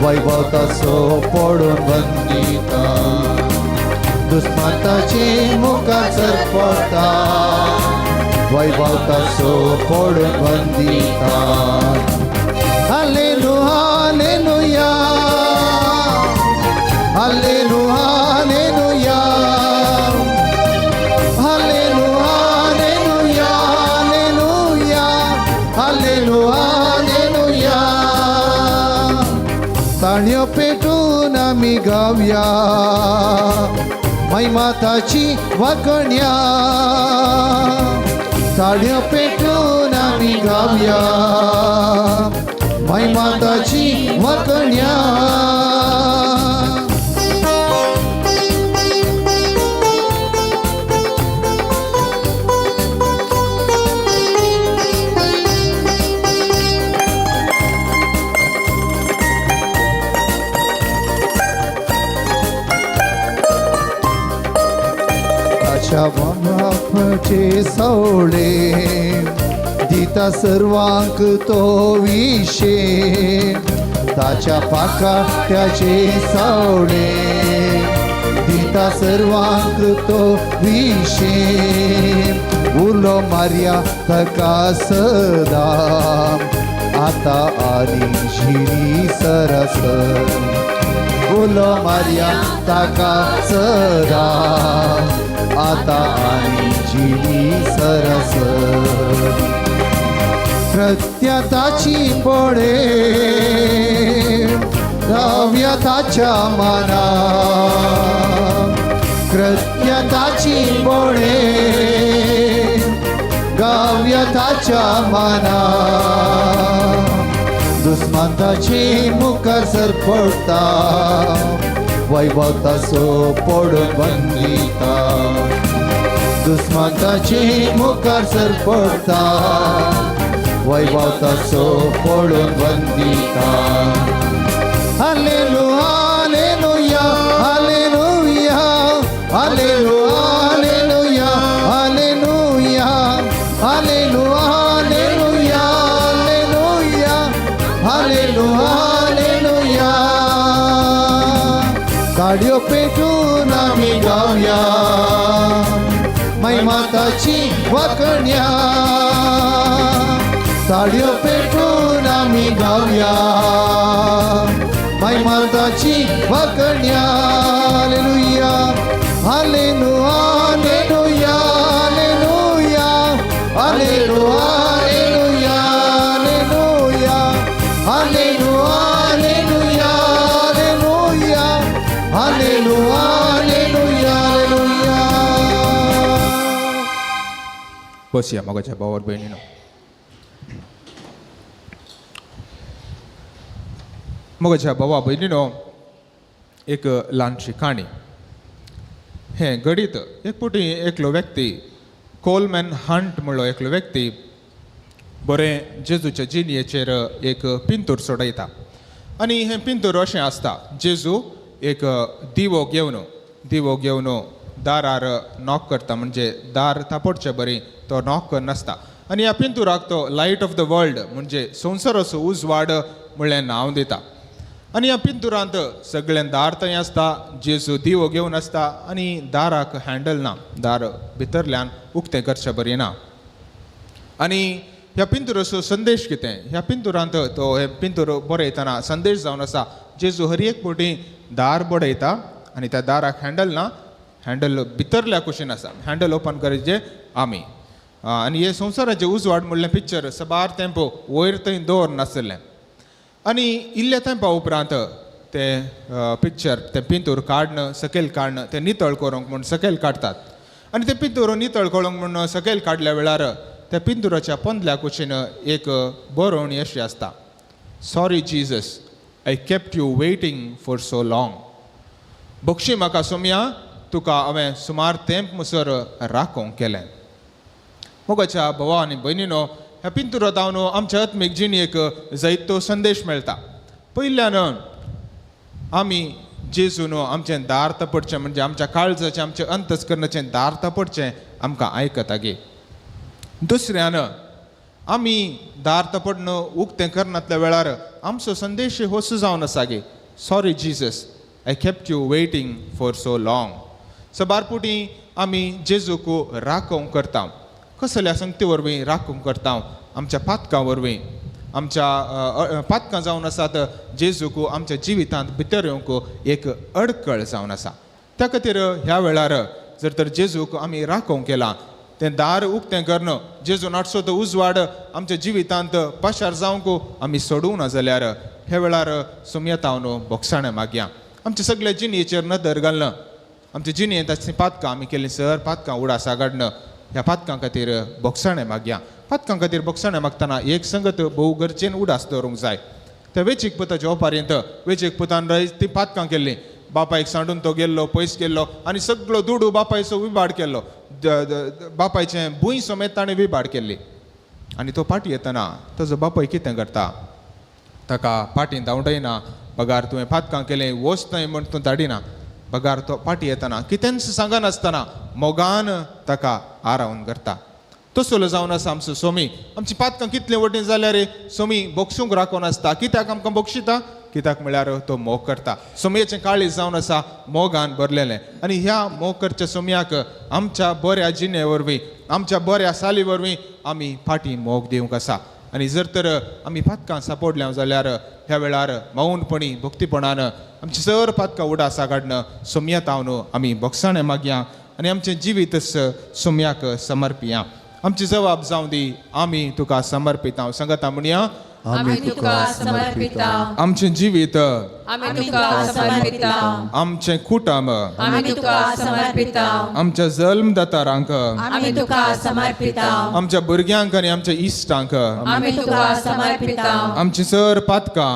वैभव ताचो पळोवन वंदिता. दुस्माताचे मुखार सरपडटा, वैभव ताचो पळोवन Vandita. Hallelujah hallelujah hallelujah hallelujah hallelujah hallelujah hallelujah hallelujah hallelujah. ताळयो पेटून आमी गावया, महिमा ताची वाकण्या. ताळयो पेटून आमी गावया, महिमा ताची वाकण्या. ताच्या बापाचे सवळे दिता सर्वांक तो विशे, ताच्या पाकाट्याचे सवळे दिता सर्वांक तो विशे. उलो मारया ताका सदा, आता आनी झिरी सरस. उलो मारया ताका सदा, आता आनी झिरी सरस. कृत्य ताची पडे गावया ताच्या माना, कृत्य ताची पडे गावया ताच्या माना। दुस्मान ताची मुखार सरपडटा, वैभव ताचो पडून बंदिता। दुस्मान ताची मुखार सरपडटा, वैभव ताचो पडून Bandita. Hallelujah, hallelujah, hallelujah, hallelujah, hallelujah, hallelujah, hallelujah, hallelujah, hallelujah, hallelujah. गाडयो पेटून आमी गावया, महिमा ताची वाकण्या। ताडयो पेटून आमी गावया, महिमा ताची वाकण्या। Hallelujah, hallelujah, hallelujah, hallelujah, hallelujah, hallelujah, hallelujah, hallelujah, hallelujah, hallelujah, hallelujah, hallelujah. बसया मोगाच्या भावार भयणीनो। मोगाच्या भावा भयणीनो, एक ल्हानशी काणी। हें घडीत एक फावटी एकलो व्यक्ती, कोलमॅन हंट म्हणलो एकलो व्यक्ती, बरें जेजूच्या जिणयेचेर एक पिंतूर सोडयता। आनी हें पिंतूर अशें आसता, जेजू एक दिवो घेवन, दिवो घेवन दारार नॉक करता, म्हणजे दार थापडचे बरी तो नॉक करनासता। आनी ह्या पिंतुराक तो लायट ऑफ the world म्हणजे संवसाराचो उजवाड म्हणलें नांव दिता। आनी ह्या पिंतुरांत सगळें दार थंय आसता, जेजू दिवो घेवन आसता आनी दाराक हँडल ना, दार भितरल्यान उक्तें करचें बरी ना। आनी ह्या पिंतुराचो संदेश कितें, ह्या पिंतुरांत तो हे पिंतूर बरयतना संदेश जावन आसा, जेजू हर एक फावटी दार बडयता आनी त्या दाराक हँडल ना, हँडल भितरल्या कुशीन आसा, हँडल ओपन करचें आमी। आनी हे संवसाराचें उजवाड म्हणलें पिक्चर सबार तेंपो वयर थंय दवर नासलें। आनी इल्ल्या तेंपा उपरांत तें पिक्चर, तें पिंतूर काडन सकयल काडन तें नितळ करूंक म्हूण सकयल काडटात। आनी तें पिंतूर नितळ करूंक म्हूण सकयल काडल्या वेळार त्या पिंतुराच्या पोंदल्या कुशीन एक बरोवणी अशी आसता, sorry Jesus, I kept you waiting for so long. Bakshi म्हाका सोमया, तुका हांवें सुमार तेंप मुसर राखोवंक केलें। मोगाच्या भावा आनी भयणीनो, ह्या पिंतुरांत हांव आमच्या आत्मीक जिणेक जायतो संदेश मेळटा। पयल्यान आमी जेजून आमचें दार तपडचें, म्हणजे आमच्या काळजाचें, आमचें अंतस्करणाचें दार तपडचें आमकां आयकता गे। दुसऱ्यान आमी दार तपडन उक्तें करनातल्या वेळार आमचो संदेश होसो जावन आसा गे, sorry Jesus, I kept you waiting for so long. सबार पुटी आमी जेजूक राखोवंक करता, कसल्या संगती वरवीं राखूंक करता, आमच्या पातकां वरवीं, आमच्या पातकां जावन आसात जेजूक आमच्या जिवितांत भितर येवंक एक अडकळ जावन आसा। त्या खातीर ह्या वेळार जर तर जेजूक आमी राखोवंक केलां, तें दार उक्तें करून जेजू नाटसो तो उजवाड आमच्या जिवितांत पाशार जावंक आमी सोडूंक ना जाल्यार ह्या वेळार सुमयतावन बोगसाणें मागया। आमच्या सगल्या जिणेचेर नदर घालना, आमच्या जिणेंत आसलीं पातकां आमी केलीं सर पातकां उडासा काडन, ह्या पातकां खातीर बोगसाणें मागया। पातकां खातीर बोगसाणें मागतना एक संगत भोव गरजेन उडास दवरूंक जाय। त्या वेचीक पुताच्या ओपारींत वेचीक पुतान ती पातकां केल्लीं, बापायक सांडून तो गेल्लो, पयस गेल्लो आनी सगळो दुडू बापायचो विबाड केल्लो, बापायचें भूंय समेत ताणें विबाड केल्ली। आनी तो फाटीं येतना ताजो बापाय कितें करता, ताका फाटीं धांवडयना, बगार तुवें पातकां केलें वच थंय म्हूण तूं धाडिना, बगार तो फाटीं येतना कितेंच सांगनासतना मोगान ताका आरावन करता। तसलो जावन आसा आमचो सोमी। आमची पातकां कितलीं व्हडलीं जाल्यार सोमी बोगसूंक राखून आसता, कित्याक आमकां बक्षिता, कित्याक म्हळ्यार तो मोग करता। सोमयेचें काळीज जावन आसा मोगान भरलेलें। आनी ह्या मोग करच्या सोमयाक आमच्या बऱ्या जिणे वरवीं, आमच्या बऱ्या साली वरवीं आमी फाटीं मोग दिवंक आसा। आनी जर तर आमी पातकां सापडल्या जाल्यार ह्या वेळार मौनपणी भक्तीपणान आमची सर पातकां उडासा काडन सोमयात हांव आमी बोगसाणें मागया आनी आमचें जिवीत सोमयाक समर्पिया। आमची जबाब जावं दी, आमी तुका समर्पितांव. संगता म्हणया, आमी तुका समर्पिता. आमचें जिवीत, आमी तुका समर्पिता. आमचें कुटुंब, आमी तुका समर्पिता. आमच्या जल्मदातारांक, आमी तुका समर्पिता. आमच्या भुरग्यांक आनी आमच्या इश्टांक, आमी तुका समर्पिता. आमची सर पातकां,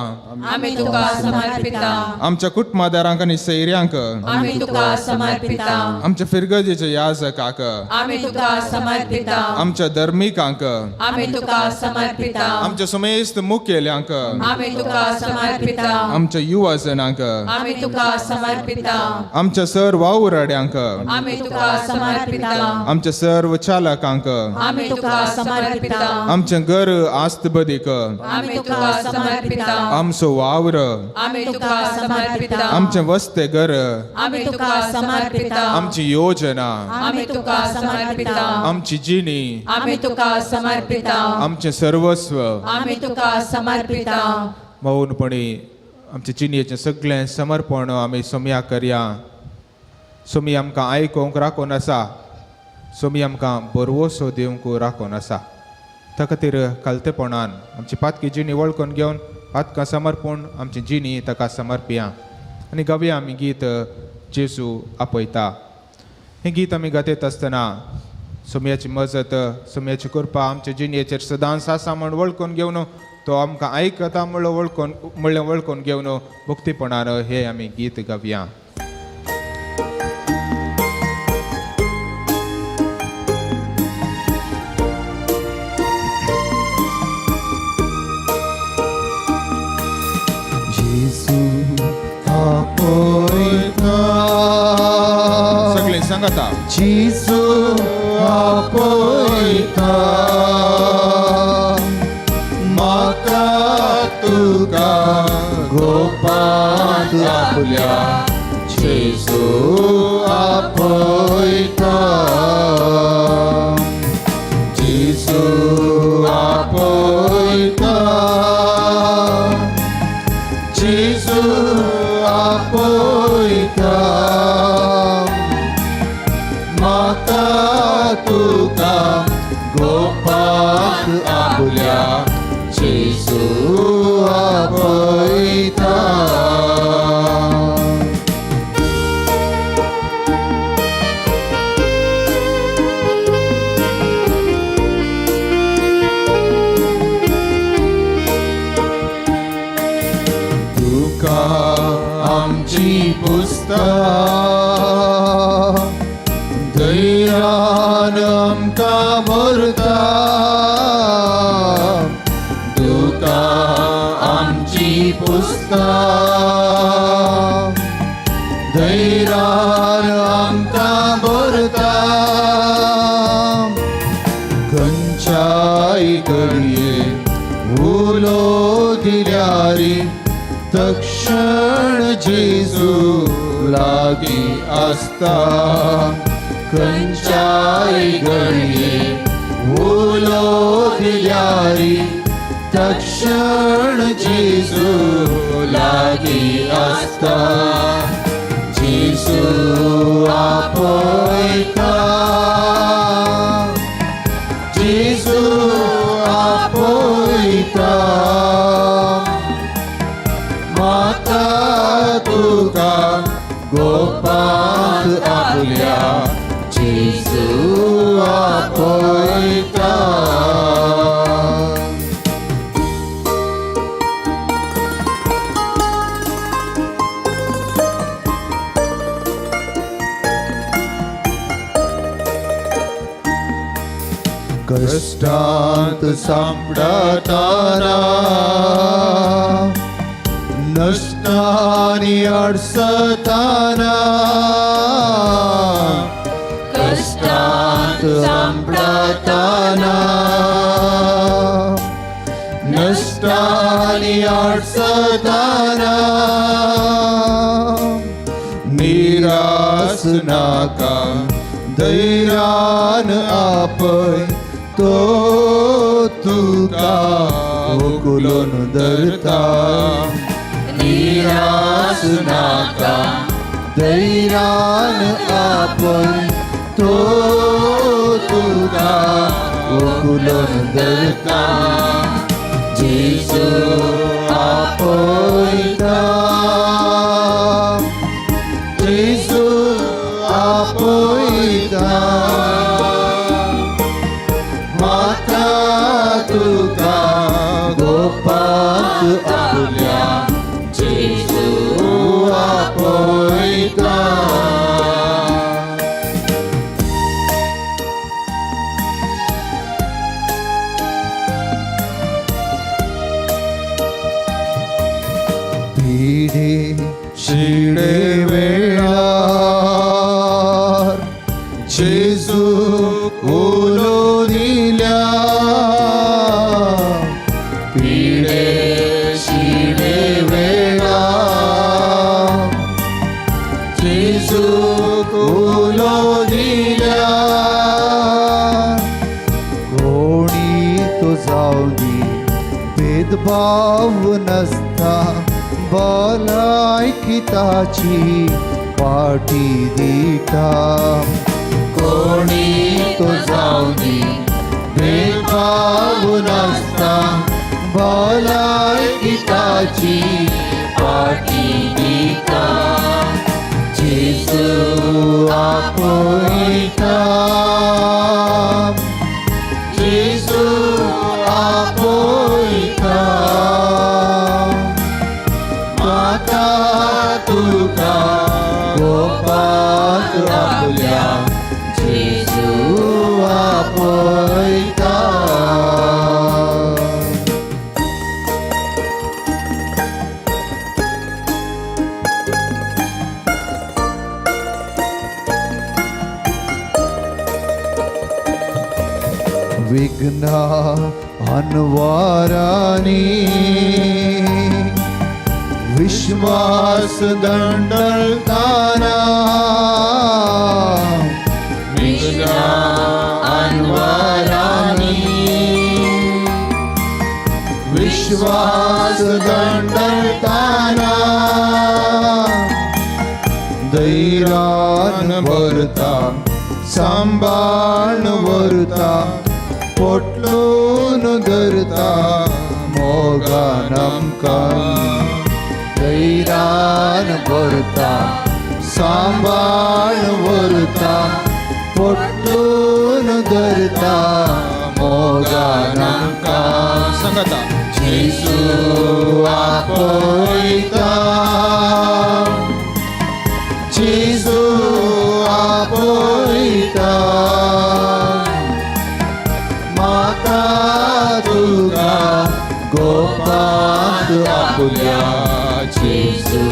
आमी तुका समर्पिता. आमच्या कुटुंबादारांक आनी सैऱ्यांक, आमी तुका समर्पिता. आमच्या फिरगजेच्या याजकाक, आमी तुका समर्पिता. आमच्या धर्मिकांक, आमी तुका समर्पिता. आमच्या सुमेस्त मुखेल्यांक, आमी तुका समर्पिता. आमच्या युवा जणांक, आमी तुका समर्पिता. आमच्या सर वावुराड्यांक, आमी तुका समर्पिता. आमच्या सर्व चालकांक, आमी तुका समर्पिता. आमचें घर आस्तबदीक, आमी तुका समर्पिता. आमचो वावर, आमी तुका समर्पिता. आमचें वस्ते घर, आमी तुका समर्पिता. आमची योजना, आमी तुका समर्पिता. आमची जिणी, आमी तुका समर्पिता. आमचें सर्वस्व. आमी तुका समर्पिता. मौनपणी आमचे जिणेचें सगळें समर्पण आमी सोमया करया. सोमी आमकां आयकोंक राखून आसा, सोमी आमकां बरवसो दिवंक राखून आसा. त्या खातीर खालतेपणान आमची पातकी जिणी वळखून घेवन पातकां समर्पण आमची जिणी ताका समर्पया आनी गावया आमी गीत जेजू आपयता. हें गीत आमी गायत आसतना सोमयाची मजत, सोमयाची कृपा आमच्या जिणेचेर सदांच आसा म्हूण वळखून घेवन, तो आमकां आयकता म्हणलो वळखून म्हणलें वळखून घेवन भक्तीपणान हें आमी गीत गावया. जेजू आपयता, सगळीं सांगता, जेजू आपयता, म्हाका तुका गोपांत आपल्या, जेजू आपयता, जेजू आपयता, जेजू आपयता, म्हाका तुका गोपाक आपल्या, जेजू आपयता. तुका आमची पुस्ता, धैर्यान आमकां भरता, तुका आमची पुस्ता, धैर्यान आमकां भरता, खंयच्याय घडये उलो दिल्यारी तक्षण जेजू लागीं आसता, खंयच्याय घडये उलो दिल्यारी तक्षण जेजू लागीं आसता, जेजू आपयता, जेजू आपयता, म्हाका तुका गोपांत आपल्या, जेजू आपयता. कष्टांत सांपडताना, नश्टांनी अडसताना, कष्टांत सांपडताना, नश्टांनी अडसताना, निरास नाका धैर्यान आपय तो तुका उखलून धरता, निरास नाका धैर्यान आपय तो तुका उखलून धरता, जेजू आपयता, जेजू आपयता, म्हाका तुका गोपाक आपल्या जेजू आपयता. पिढे शिडे वेळार जेजू उलो दिल्या, पिढे शिडे वेळार जेजू उलो दिल्या, कोणी तो जावनी भेदभाव नसता, भलायकी ताची पाटी दिता, कोणी तो जावनी भेदभाव नसता, भलायकी ताची पाटी दिता, जेजू आपयता, जेजू आपयता, म्हाका तुका गोपाक आपल्या जेजू आपयता. विघ्न अनवारानी विश्वास दंडलताना, विघ्न अनवारानी विश्वास दंडलताना, धैर्यान भरता सांबाळून व्हरता, पोटलून धरता मोगान आमकां, धैर्यान भरता सांबाळून व्हरता, पोटलून धरता मोगान आमकां. सांगाता. जेजू आपयता, जेजू आपयता, म्हाका तुका गोपाक आपल्या जेजू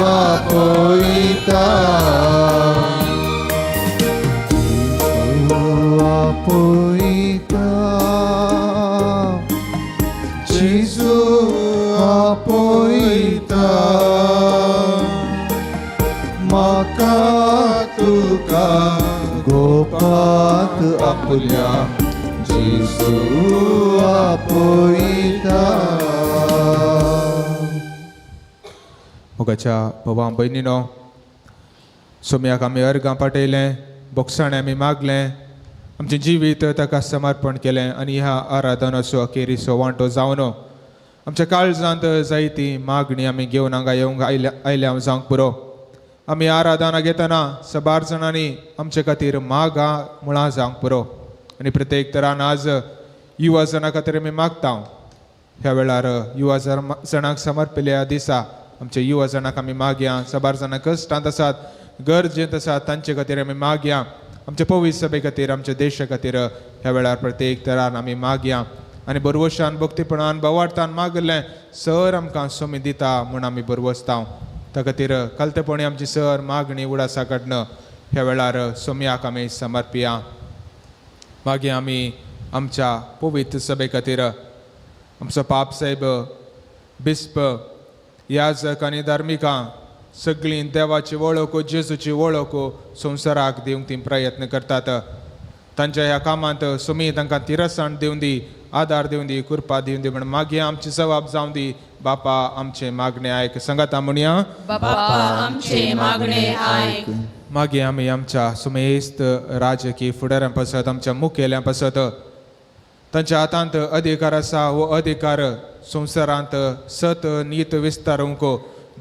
आपयता, जेजू आपयता, जेजू आपयता, म्हाका तुका गोपाक आपल्या जेजू आपयता. मोगाच्या भावा भयणीनो, सोम्याक आमी अर्गां पाटयलें, बोगसाणें आमी मागलें, आमचें जिवीत ताका समर्पण केलें आनी ह्या आराधनाचो अखेरीचो वांटो जावन आमच्या काळजांत जायती मागणी आमी घेवन हांगा येवंक आयल्या आयल्या जावंक पुरो. आमी आराधना घेतना सबार जाणांनी आमचे खातीर मागां मुळां जावंक पुरो आनी प्रत्येक तरान आज युवा जणां खातीर आमी मागता. ह्या वेळार युवा जणांक समर्पिल्ल्या दिसा आमच्या युवा जणांक आमी मागया. साबार जाणां कश्टांत आसात, गरजेंत आसात, तांचे खातीर आमी मागया. आमच्या पवित्र सभे खातीर, आमच्या देशा खातीर ह्या वेळार प्रत्येक तरान आमी मागया आनी बरवशान भक्तीपणान बवार्थान मागलें सर आमकां सोमी दिता म्हूण आमी बरवसता. त्या खातीर कलतेपणी आमची सर मागणी उडासा काडन ह्या वेळार सोमयाक आमी समर्पिया. मागीर आमी आमच्या पवित्र सभे खातीर आमचो पाप साहेब, बिस्प, याजक आनी धार्मिकां सगळीं देवाची वळख, जेजूची वळख संवसाराक दिवंक ती प्रयत्न करतात. तांच्या ह्या कामांत सुमी तांकां तिरसाण दिवं दी, आदार दिवं दी, कृपा दिवं दी म्हण मागीर आमची जबाब जावं दी. बापा आमचे मागणे आयक. सांगाता म्हणया, बापा आमचे मागणे आयक. मागीर आमी आमच्या सुमेस्त राजकीय फुडाऱ्यां पासत, आमच्या मुखेल्यां पासत, तांच्या हातांत अधिकार आसा, हो अधिकार संवसारांत सत नीत विस्तारूंक,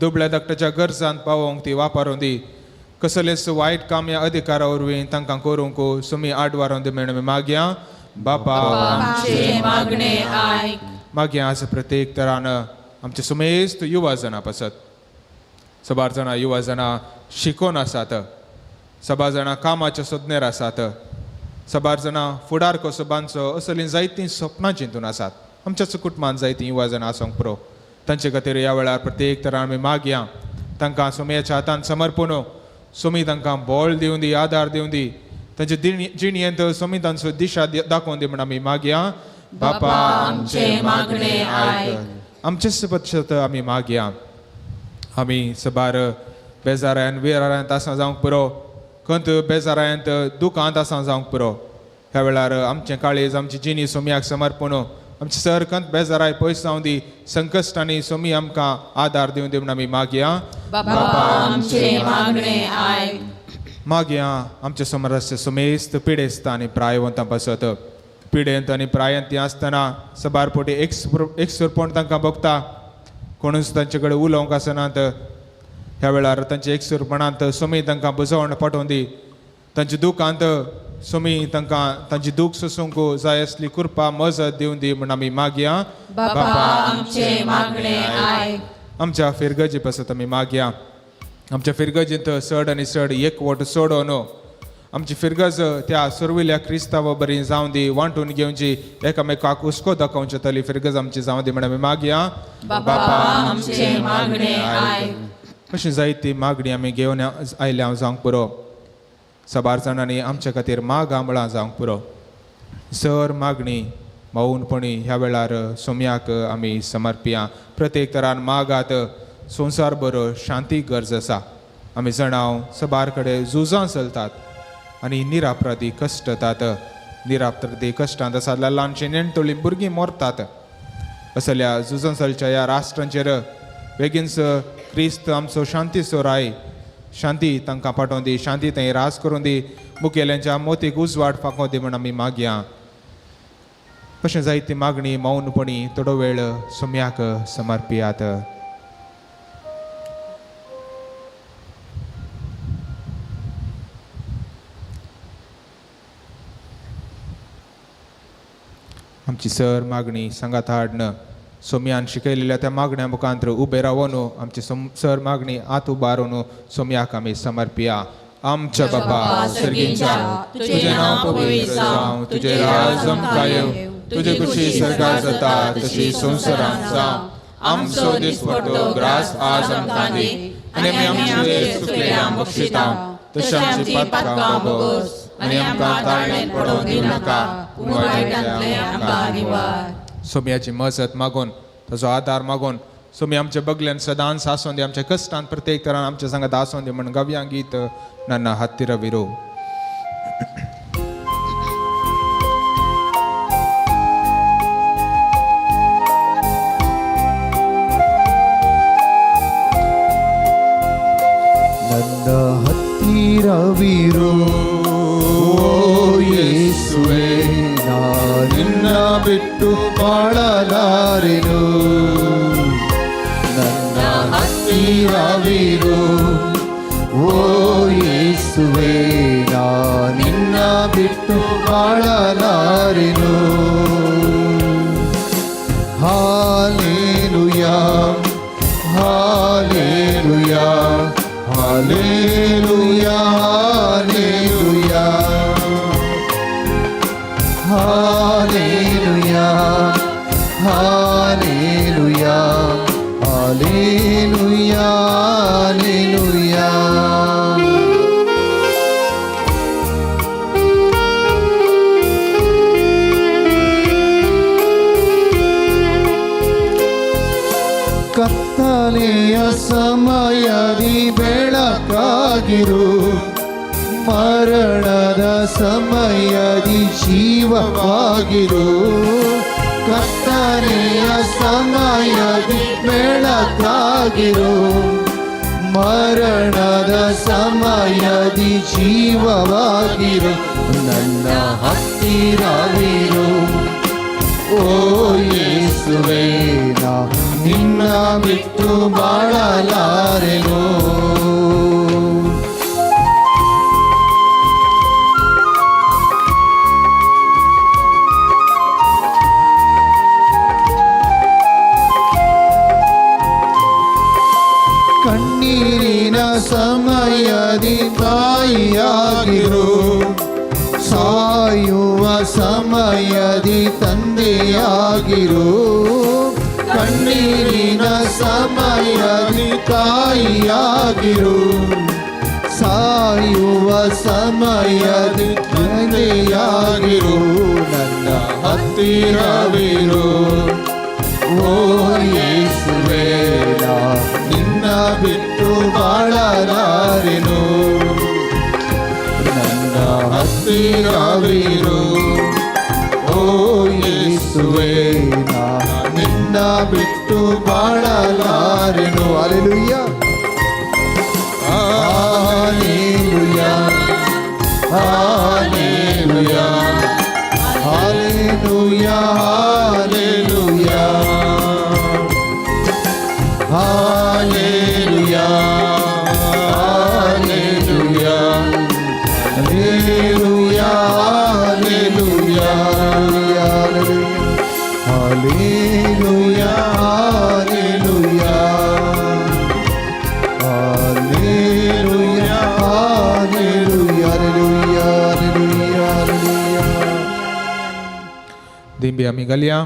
दुबळ्या धाकट्याच्या गरजांत पावोवंक ती वापरूं दी. कसलेंच वायट काम ह्या अधिकारा वरवीं तांकां करूंक सुमी आडवारोन दी म्हण आमी मागया. बापा आमचे मागणे आयक. मागया आज प्रत्येक तरान आमचे सुमेस्त युवा जाणां पासत. सबार जाणां युवा जाणां शिकोन आसात, सबार जाणां कामाच्या सोदनेर आसात, सबार जाणां फुडार कसो बांदचो असलीं जायतीं सपनां चिंतून आसात. आमच्याच कुटुंबांत जायतीं युवा जाणां आसूंक पुरो. तांचे खातीर ह्या वेळार प्रत्येक तरान आमी मागया तांकां सोमयाच्या हातान समर्पण, सोमी तांकां बळ दिवं दी, आदार दिवं दी, तांचे जिणयेंत सोमी तांचो दिशा दाखोवन दी म्हण आमी मागया. बापा आमचे मागणे आयक. आमचेच पक्षात आमी मागया. आमी सबार बेजारायन विरारांत आसा जावंक पुरो, खंत बेजारायंत दुखांत आसा जावंक पुरो. ह्या वेळार आमचें काळीज आमची जिणी सोमयाक समर्पण, आमचे सर खंत बेजाराय पयस जावं दी, संकश्टांनी सोमी आमकां आदार दिवं दी म्हण आमी मागया. बापा आमचे मागणे आयक. मागया आमच्या समराचे सुमेस्त पिडेस्त आनी प्रायवंतां पासत. पिडेंत आनी प्रायंत ती आसतना सबार पोटी एक सुरपण तांकां भोगता, कोणूच तांचे कडेन उलोवंक आसनात. ह्या वेळार तांच्या एकसुरपणांत सोमी तांकां बुजवण पाठोवन दी, तांच्या दुखांत सोमी तांकां तांची दूख सोसूंक जाय आसली कृपा मजत दिवं दी म्हण आमी मागया. बापा आमचे मागणे आयक. आमच्या फिरगजी पासत आमी मागया. आमच्या फिरगजींत चड आनी चड एकवट सोडोवन आमची फिरगज त्या सुरविल्या क्रिस्तांवा बरी जावं दी, वांटून घेवची, एकामेकाक हुस्को दाखोवचे तली फिरगज आमची जावं दी म्हण आमी मागया. बापा आमचे मागणे आयक. अशी जायती मागणी आमी घेवन आयल्या जावंक पुरो. सबार जाणांनी आमच्या खातीर माग आंबळां जावंक पुरो. सर मागणी मौनपणी ह्या वेळार सोम्याक आमी समर्पिया. प्रत्येक तरान मागात संवसार बरो शांती गरज आसा. आमी जाणां सबार कडेन झुजां चलतात आनी निरापराधी कश्टतात. निरापराधी कश्टांत आसा ल्हानशीं नेणटोळीं भुरगीं मरतात. असल्या झुजां चलच्या ह्या राष्ट्रांचेर बेगीनच क्रिस्त आमचो शांतीचो राय शांती तांकां पाठोवन दी, शांती थंय रास करून दी, मुखेल्यांच्या मोतीक उजवाड फांकोवन दी म्हण आमी मागया. अशें जायती मागणी मौनपणी थोडो वेळ सोम्याक समर्पियात. आमची सर मागणी सांगात हाडन सोम्यान शिकयलेल्या त्या मागण्या मुखांत उबे रावन आमची सर मागणी आत उबारून सोम्याक आमी समर्पिया. आमच्या बापा सर्गींच्या, तुजें नांव पवित्र जावं, तुजें राज आमकां येवं, तुजे कुशी सर्गार जाता तशी संवसारांत जावं. आमचो दिसपट्टो ग्रास आज आमकां दी आनी आमी आमचे चुकलेल्यांक बक्षिता तशें आमची पातकां भोगोस आनी आमकां ताळणेंत पडोवंक दिवनाका, पूण वायटांतलें आमकां निवार. सोम्याची मजत मागून ताचो आदार मागून सोमी आमच्या बगल्यान सदांच आसून दी, आमच्या कश्टान प्रत्येक तरान आमच्या सांगात आसून दी म्हण गावया गीत नन्ना हत्तीर विरो. ನನ್ನ ಹತ್ತಿರವಿರು ಓ ಯೇಸುವೆ, ನಿನ್ನ ಬಿಟ್ಟು ಬಾಳಲಾರೆನು. ನನ್ನ ಹತ್ತಿರವಿರು ಓ ಯೇಸುವೆ, ನಿನ್ನ ಬಿಟ್ಟು ಬಾಳಲಾರೆನು. Hallelujah, hallelujah, hallelujah, hallelujah, hallelujah, hallelujah, hallelujah, hallelujah. ಕತ್ತಲೆಯ ಸಮಯದಿ ಬೆಳಕಾಗಿರು, ಮರಣದ ಸಮಯದಿ ಜೀವವಾಗಿರು. ಕತ್ತಲೆಯ ಸಮಯದಿ ಬೆಳಕಾಗಿರು, ಮರಣದ ಸಮಯದಿ ಜೀವವಾಗಿರು. ನನ್ನ ಹತ್ತಿರವಿರು ಯೇಸುವೇ ನಾ ನಿನ್ನ ಬಿಟ್ಟು ಬಾಳಲಾರೆನು. ಕಣ್ಣೀರಿನ ಸಮಯದಿ ತಾಯಿಯಾಗಿರು, ಸಾಯುವ ಸಮಯದಿ ತಂದೆಯಾಗಿರು. ಕಣ್ಣೀರಿನ ಸಮಯದಿ ತಾಯಿಯಾಗಿರು, ಸಾಯುವ ಸಮಯದಿ ತಂದೆಯಾಗಿರು. ನನ್ನ ಹತ್ತಿರವಿರು ಓ ಯೇಸುವೇ, ನಾ ನಿನ್ನ ಬಿಟ್ಟು ಬಾಳಲಾರೆನು. ನನ್ನ ಹತ್ತಿರವಿರು ಓ ಯೇಸುವೇ, ನಾ ನಿನ್ನ ಬಿಟ್ಟು ಬಾಳಲಾರೆನು. Hallelujah, hallelujah, hallelujah, hallelujah, hallelujah, hallelujah, hallelujah, hallelujah, hallelujah, hallelujah, hallelujah, hallelujah, hallelujah, hallelujah, hallelujah. दिंबी आमी घालया,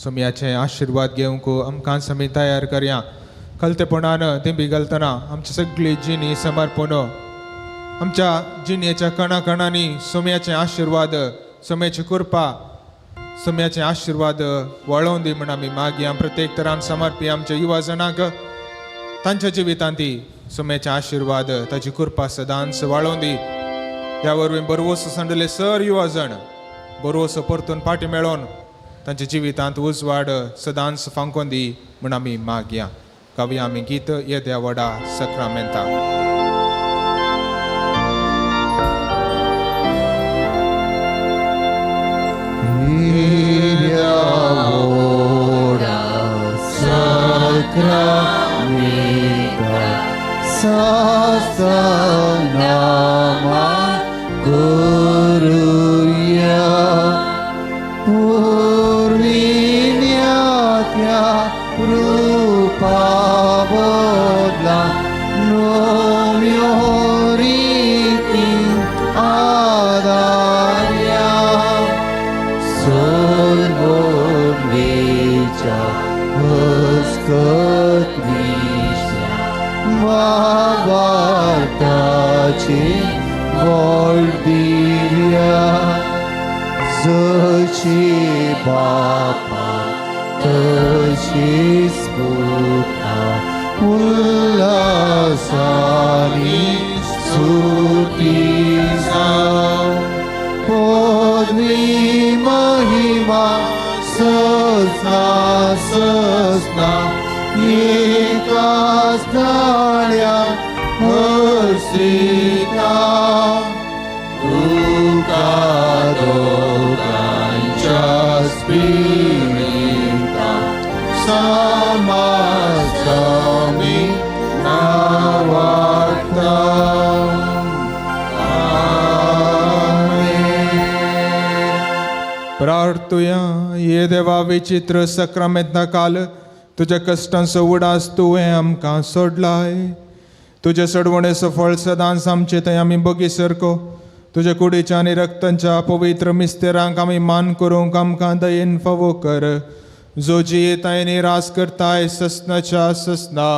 सोमयाचे आशिर्वाद घेवंक आमकां आमी तयार करया. कलतेपणान दिंबी घालतना आमची सगळी जिणी समर्पण, आमच्या जिणेच्या कणाकणांनी सोमयाचे आशिर्वाद, सोम्याची कृपा, सोम्याचे आशिर्वाद वळोवन दी म्हण आमी मागया. प्रत्येक तरान समर्पी आमच्या युवा जणांक तांच्या जिवितांत ती सोम्याचे आशिर्वाद, ताची कृपा सदांच वाळोवन दी. ह्या वरवीं बरवसो सांडले सर युवा जण बरवसो परतून फाटी मेळोवन तांच्या जिवितांत उजवाड सदांच फांकोन दी म्हण आमी मागया. गावया आमी गीत येद्या व्हडा सक्रामेंता. Sacramenta Sasanama Guruya Purvinyatya Rupa Bodla Nomyo Riti Adarya Solvonvecha Huskatvisha Vavartache Valdivya Zachi Bapa Tashi Sputa Ullasani Sutisa Podvi Mahima Sasna Sasna Ekastalya Harsita Tuka Dogancha Spirita Samastami Navarta. Amen. प्रार्थुया. ये देवा विचित्र सक्रामेंता काल तुज्या कश्टांचो उडास तुवें आमकां सोडलाय. तुजे सोडवणेचो फळ सदांच आमचे थंय आमी बगी सरको. तुज्या कुडीच्या आनी रक्तांच्या पवित्र मिस्तेरांक आमी मान करूंक आमकां दयेन फावो कर, जो जियेताय आनी रास करताय ससनाच्या ससना.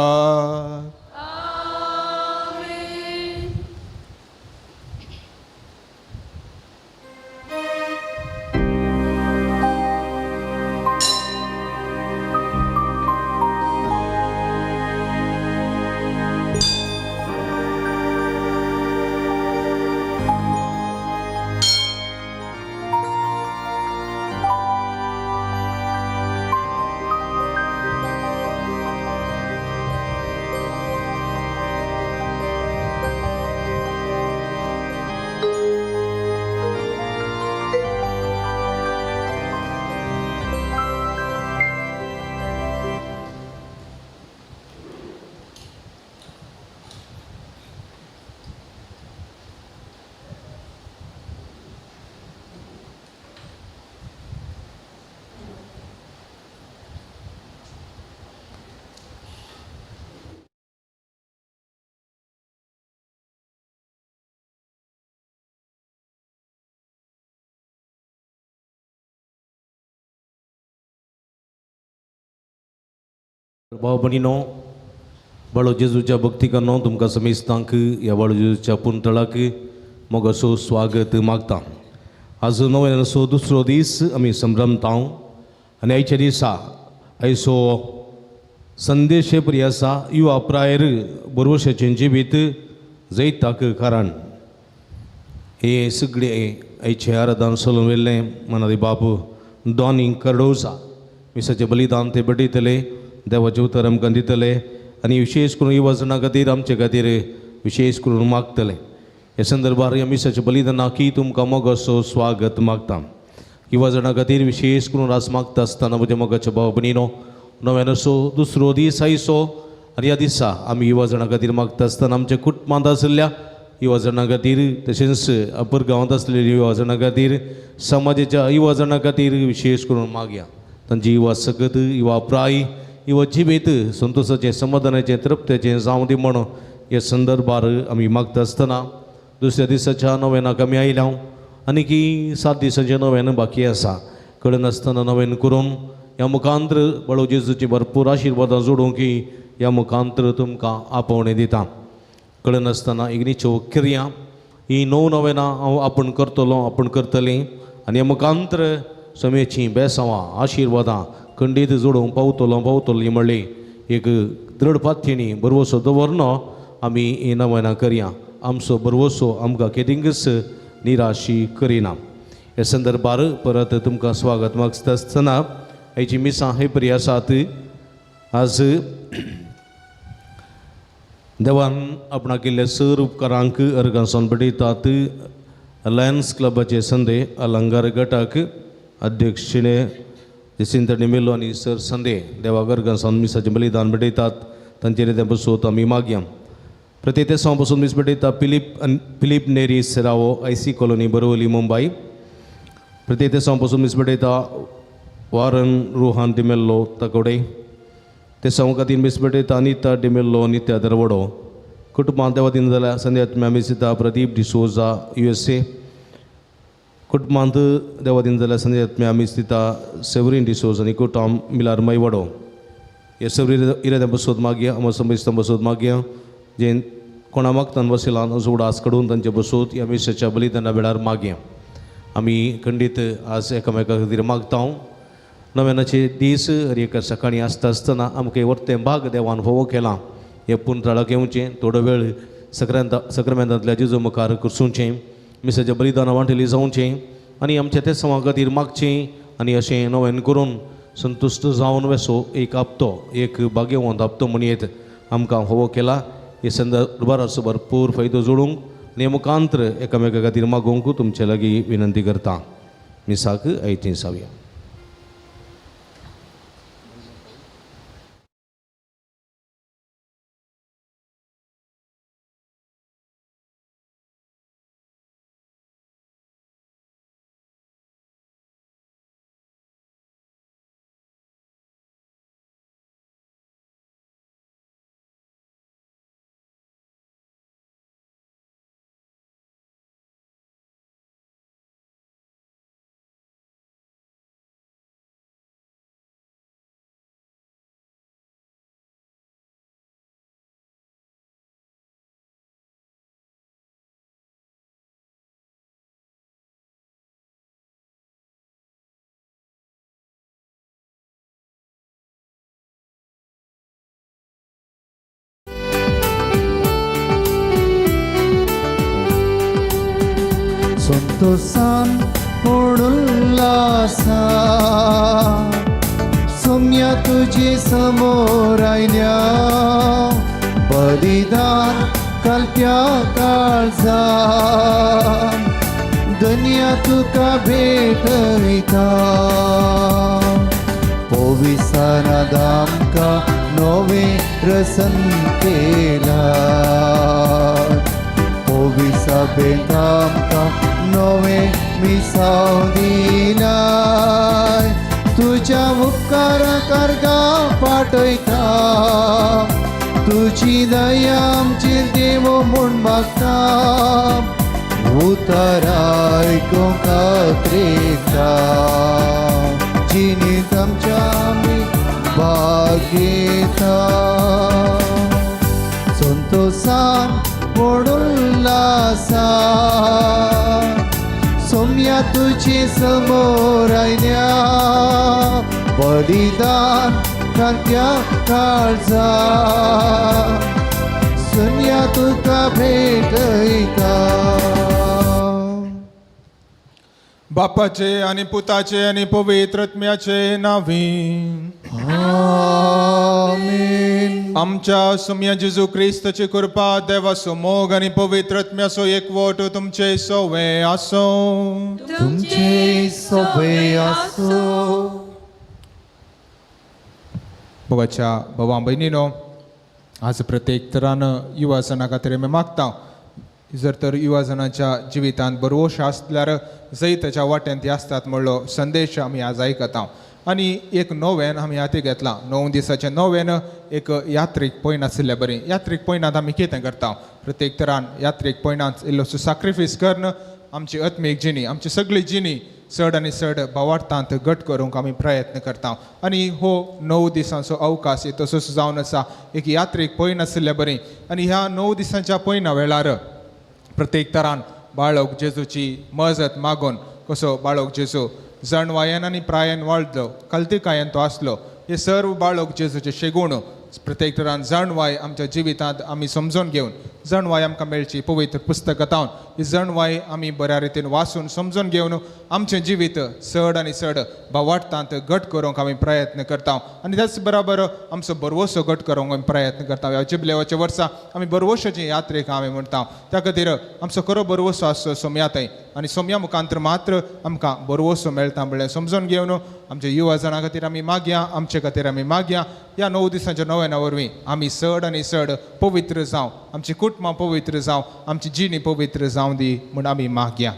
भाव भयणीनो, बाळो जेजूच्या भक्तिकांनो, तुमकां समेस्तांक ह्या बाळो जेजूच्या पुंतळाक मोगाचो स्वागत मागता. आज नव्यानसो दुसरो दीस आमी संभ्रमता आनी आयच्या दिसा आयचो संदेश परी आसा, युवा प्रायर बरवशाचें जिवीत जैताक कारण. हे सगळे आयचे आराधन चलून व्हेल्लें मनादी बापू डॉनी कर्डोजा मिसाचें बलिदान ते भेटयतले, देवाचें उतर आमकां दितले आनी विशेश करून युवा जणां खातीर आमचे खातीर विशेश करून मागतले. ह्या संदर्भार ह्या मिसाच्या बलिदानाक तुमकां मोगाचो स्वागत मागता. युवा जणां खातीर विशेश करून रास मागता आसतना म्हज्या मोगाच्या भाव भयणीनो, नव्यानसो दुसरो दीस आयचो आनी ह्या दिसा आमी युवा जणां खातीर मागता आसतना आमच्या कुटुंबांत आशिल्ल्या युवा जणां खातीर, तशेंच अपर गांवांत आसलेल्या युवा जणां खातीर, समाजाच्या युवा जणां खातीर विशेश करून मागया. तांची युवा सकत, युवा प्राय, युवा जिबेत संतोशाचें, समाधानाचें, तृप्तेचें जावं दी म्हण ह्या संदर्भार आमी मागता आसतना दुसऱ्या दिसाच्या नव्यानाक आमी आयल्या आनी की 7 दिसांचें नव्यान बाकी आसा. कळनासतना नव्यान करून ह्या मुखांत्र बळो जेजूची भरपूर आशिर्वादां जोडूंक की ह्या मुखांत्र तुमकां आपोवणें दिता. कळनासतना इग्नीच्यो क्रिया ही 9 नव्यानां हांव आपूण करतलो, आपूण करतलीं आनी ह्या मुखांत्र समेचीं बेसांवां आशिर्वादां खंडीत जोडूंक पावतलो पावतली म्हणली एक दृढ पाथेणी बरवसो दवरनो आमी ही नव्यानां करया. आमचो बरवसो आमकां केदिंगच निराशी करिना. ह्या संदर्भार परत तुमकां स्वागत मागता आसतना आयची मिसां हे परी आसात. आज देवान आपणाक केल्ल्या सर उपकारांक अर्गां भेटयतात. लायन्स क्लबाचे संदे अलंकार गटाक अध्यक्ष शिणे जसिंत डिमेलो आनी सर संदे देवाक अर्गां मिसाचें बलिदान भेटयतात. तांचेर तें बसोत आमी मागया. प्रत्येक तेसांव पसून मीस भेटयता Philip Neri Serrao, IC colony, Borivali, Mumbai. प्रत्येक तेसांव पसून मीस भेटयता वारन रोहन डिमेल्लो, तकोडे. तेसांव खातीर मीस भेटयता अनिता डिमेल्लो, नित्या दरवडो. कुटुंबांत देवादीन जाल्यार संध्यात्म्या मिसिता प्रदीप डिसोजा, USA. कुटुंबांत देवादीन जाल्यार संध्यात्म्या मिसिता सेवरीन डिसोज आनी कुटुंब मिलार मैवडो. हे सगळी इराद्या बसोत मागया, आमकां समजता बसोत मागया जे कोणा मागतान बसयलान असो उडास काडून तांचे बसोत ह्या मिसाच्या बलिदाना वेळार मागया. आमी खंडीत आज एकामेका खातीर मागता. नव्यानाचे दीस हर एका सकाळीं आसता आसतना आमकां वर्तें भाग देवान फोवो केलां. हे पुनतळाक येवचें, थोडो वेळ सक्रामेंतांतल्या जेजू मुखार कुर्सुचें, मिसाच्या बलिदानां वांटेली जावचें आनी आमच्या त्या समां खातीर मागचें आनी अशें नव्यान करून संतुश्ट जावन वेसो एक आपतो, एक भाग्यवंत आपतो म्हणयेत आमकां फोवो केला. हे संदर्भाचो भरपूर फायदो जोडूंक आनी मुखांत्र एकामेका खातीर मागूंक तुमचे लागीं विनंती करता. मिसाक आयतीं जावया. संतोषान उल्लासा सोम्या तुझे समोर आयल्या बलिदान कल्प्या काळजा दुनिया तुका भेटयता पोविसाना दामका नवे रसन केला पोविसा बेतामका नवे मिसाव दिलाय तुझ्या उपकारा करगा पाठयता तुझी दया आमची देव म्हूण मागता उतर आयकूंक त्रेता जिणेंत आमच्या आमी भागयता संतोषान उल्लासा सोम्या तुझे समोर आयल्या बलिदान सारक्या काळजा सोम्या तुका भेटयता. बापाचे आनी पुताचे आनी पवित्र आत्म्याचे नांवी. आमेन. आमच्या सुम्या जेजू क्रिस्ताची कृपा, देवाचो मोग आनी पवित्र आत्म्याचो एकवट तुमचे सोवे आसूं. तुमचे सोबे आसो. मोगाच्या भावा भयणीनो, आज प्रत्येक तरान युवा जना खातीर आमी मागता. जर तर युवा जणांच्या जिवितांत बरवश आसल्यार जैताच्या वाटेन ती आसतात म्हणलो संदेश आमी आज आयकता. आनी एक नोवेन आमी हाती घेतला, 9 दिसाचें नोवेन एक यात्रीक पयण आशिल्ले बरी. यात्रीक पयणांत आमी कितें करता? प्रत्येक तरान यात्रीक पयणांत इल्लोसो साक्रिफीस करून आमची आत्मीक जिणी, आमची सगळी जिणी चड आनी चड भावार्थांत घट करूंक आमी प्रयत्न करता. आनी हो 9 दिसांचो अवकाश तसोच जावन आसा एक यात्रीक पयण आशिल्ले बरी. आनी ह्या 9 दिसांच्या पयणा वेळार प्रत्येक तरान बाळक जेजूची मजत मागून कसो बाळक जेजू जणवायन आनी प्रायन वाडलो, कल्तिकायन तो आसलो, हे सर्व बाळक जेजूचे शेगूण प्रत्येक तरान जाणवाय आमच्या जिवितांत आमी समजून घेवन जाणवाय आमकां मेळची पवित्र पुस्तकांत. ही जाणवाय आमी बऱ्या रितीन वाचून समजून घेवन आमचें जिवीत चड आनी चड भावार्थांत घट करूंक आमी प्रयत्न करता. आनी त्याच बराबर आमचो बरवसो घट करूंक आमी प्रयत्न करता. ह्या जिबलेवाच्या वर्सा आमी बरवशाची यात्रेक आमी म्हणटा. त्या खातीर आमचो खरो बरवसो आसचो सोम्या थंय आनी सोम्या मुखांतर मात्र आमकां बरवसो मेळटा म्हणल्यार समजून घेवन आमच्या युवा जाणां खातीर आमी मागया, आमचे खातीर आमी मागया. ह्या 9 दिसांच्या नव्याना वरवीं आमी चड आनी चड पवित्र जावं, आमची कुटुंबां पवित्र जावं, आमची जिणी पवित्र जावं दी म्हूण आमी मागया.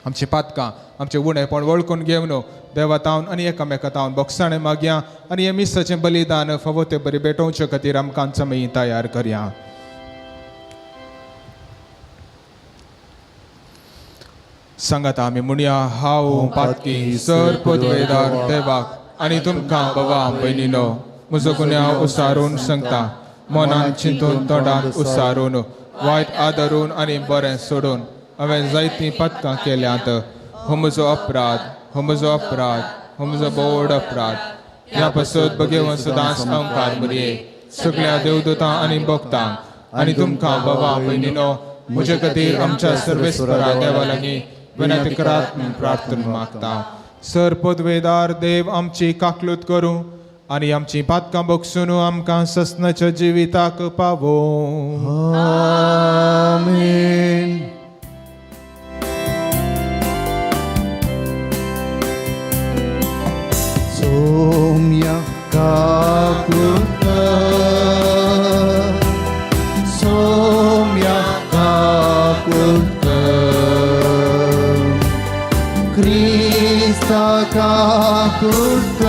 आमची पातकां, आमचें उणेपण वळखून घेवन देवा तावन आनी एकामेका तावन बोगसाणें मागया आनी हें मिसाचें बलिदान फावो ते बरी भेटोवचे खातीर आमकां आमी तयार करया. सांगात आमी म्हणया, हांव पातकी सर पदवेदार देवाक आनी तुमकां बाबा भयणीनो म्हजो गुन्यांव उसारून सांगता. मनान चिंतून, तोंडान उसारून, वायट आदरून आनी बरें सोडून हांवें जायतीं पातकां केल्यांत. हो म्हजो अपराध, हो म्हजो अपराध, हो म्हजो बोड अपराध. ह्या पासत बगेवन सदांच अंकार मुरये सगळ्या देवदूतां आनी भक्तांक आनी तुमकां बाबा भयणीनो म्हजे खातीर आमच्या सर्वेस्परा देवा लागीं विनंती करात म्हूण प्रार्थना मागता. सर पदवेदार देव आमची काकलूत करूं आनी आमची पातकां बगसून आमकां ससनाच्या जिविताक पावोवं. आमेन. सोम्या काकूत, सोम्या काकूत, क्रिस्ता काकूत,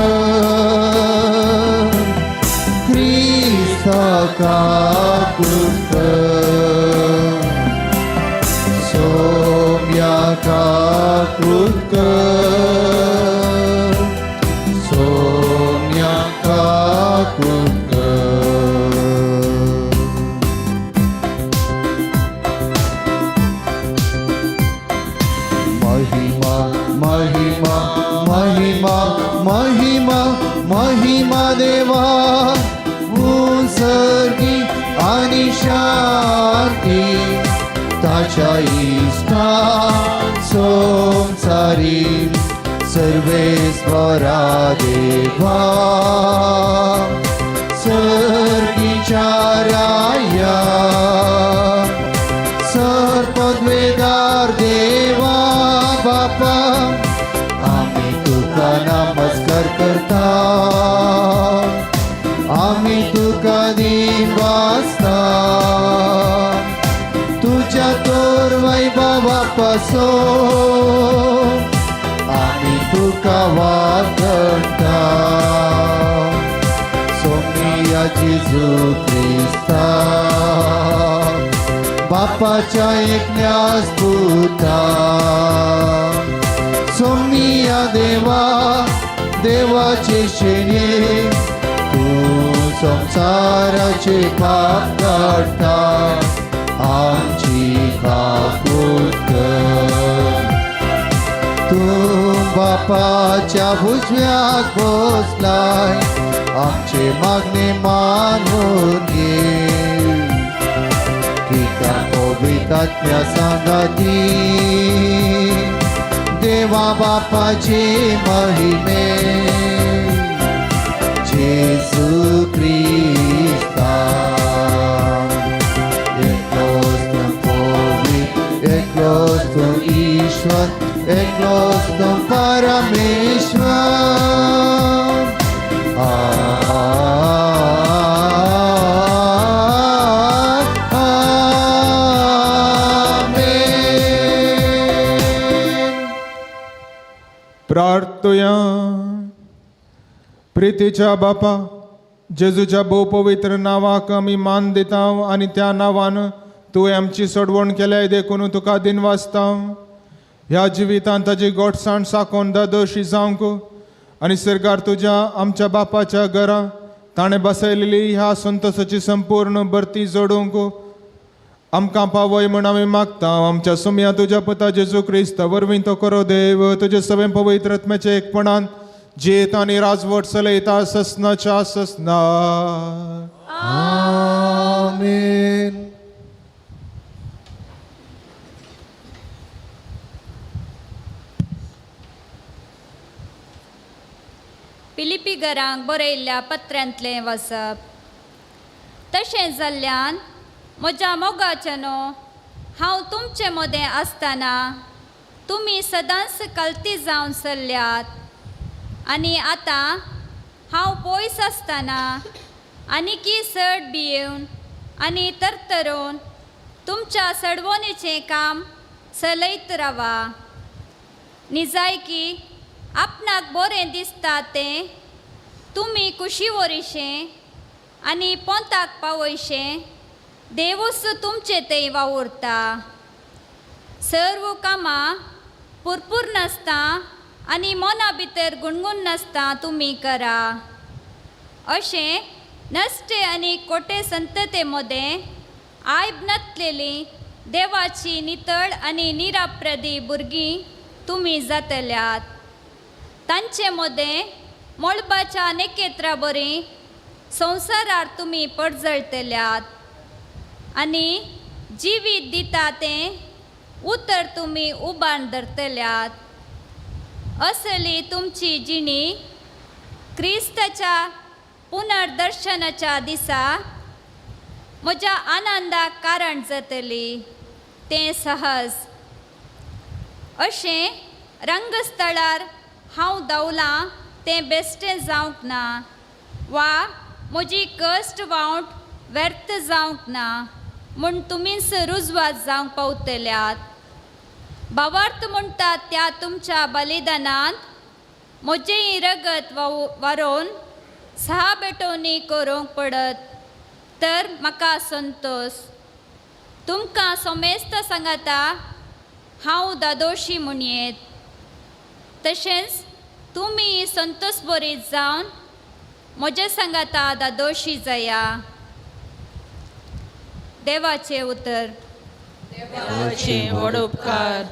क्रिस्ता काकूत, सोम्या काकूत, सोम्या काकूत. महिमा महिमा महिमा महिमा महिमा देवा भूसर्गी आणि शांती ताच्या इष्टा संसारी सर्वेस्वरा देवा सर्गीच्या राया सर्पद्वेदार देवा बापा आम्ही तुका नमस्कार करता, आम्ही तुका दिवासता तुझ्या तोर वैभवा पासो आम्ही तुका वागता. सोमिया जेजू क्रिस्ता बापाच्या एकल्यास पुता सोमिया देवा देवाचे शेणे संवसाराचे पाप काडटा आमची काकूत कर. तूं बापाच्या उजव्याक बसलाय आमचे मागणे मानून घे. कित्याक पवित्र सांगाती देवा बापाचे महिमे जेजू क्रिस्ता. एकलोच तूं पवित्र, एकलोच तूं ईश्वर, एकलोच तूं परमेश्वर. आमेन. प्रार्थुया. प्रितीच्या बापा, जेजूच्या भोव पवित्र नांवाक आमी मान दिता आनी त्या नांवान तुवें आमची सोडवण केल्याय देखून तुका दिनवासता. ह्या जिवितांत ताजी गोडसाण साकोन दादोशी जावंक आनी सरकार तुज्या आमच्या बापाच्या घरा ताणें बसयलेली ह्या संतोसाची संपूर्ण भरती जोडूंक आमकां पावय म्हूण आमी मागता. आमच्या सुमया तुज्या पुता जेजू क्रिस्त वरवीं तो करो देव तुजे सगळें पवित्र आत्म्याच्या एकपणान जियेत आनी राजवट चलयता ससनाच्या ससना. आमेन. पिलिपी घरांक बरयल्ल्या पत्र्यांतलें वाचप. तशें जाल्ल्यान म्हज्या मोगाच्यानो, हांव तुमचे मदें आसतना तुमी सदांच कलती जावन सरल्यात आनी आतां हांव पयस आसतना आनीकी चड भियेवन आनी तरतरून तुमच्या सडवणेचें काम चलयत रावा. निजायकी आपणाक बरें दिसता तें तुमी कुशी वरिशें आनी पोंताक पावयशें देवूच तुमचे थंय वावुरता. सर्व कामां पुरपूर नासता आनी मना भितर गुणगुण नासता तुमी करा. अशें नश्टे आनी कोटे संतते मदें आयब नातलेली देवाची नितळ आनी निराप्रदी भुरगीं तुमी जातल्यात. तांचे मदें मळबाच्या नेकेत्रा बरी संवसारार तुमी परजळटल्यात आनी जिवीत दिता तें उतर तुमी उबान धरतल्यात. असली तुमची जिणी क्रिस्ताच्या पुनर्दर्शनाच्या दिसा म्हज्या आनंदाक कारण जातली तें सहज. अशें रंगस्थळार हांव धांवलां तें बेश्टें जावंक ना वा म्हजी कश्ट वावट व्यर्थ जावंक ना म्हूण तुमीच रुजवात जावंक पावतल्यात. भावार्थ म्हणटात त्या तुमच्या बलिदानांत म्हजेंय रगत वारोवन सहा बेटोवणी करूंक पडत तर म्हाका संतोश. तुमकां समेस्त सांगाता हांव दादोशी म्हणयेत. तशेंच तुमी संतोष बरीत जावन म्हजे सांगाता दादोशी जाया. देवाचें उतर. देवाचे व्हड उपकार.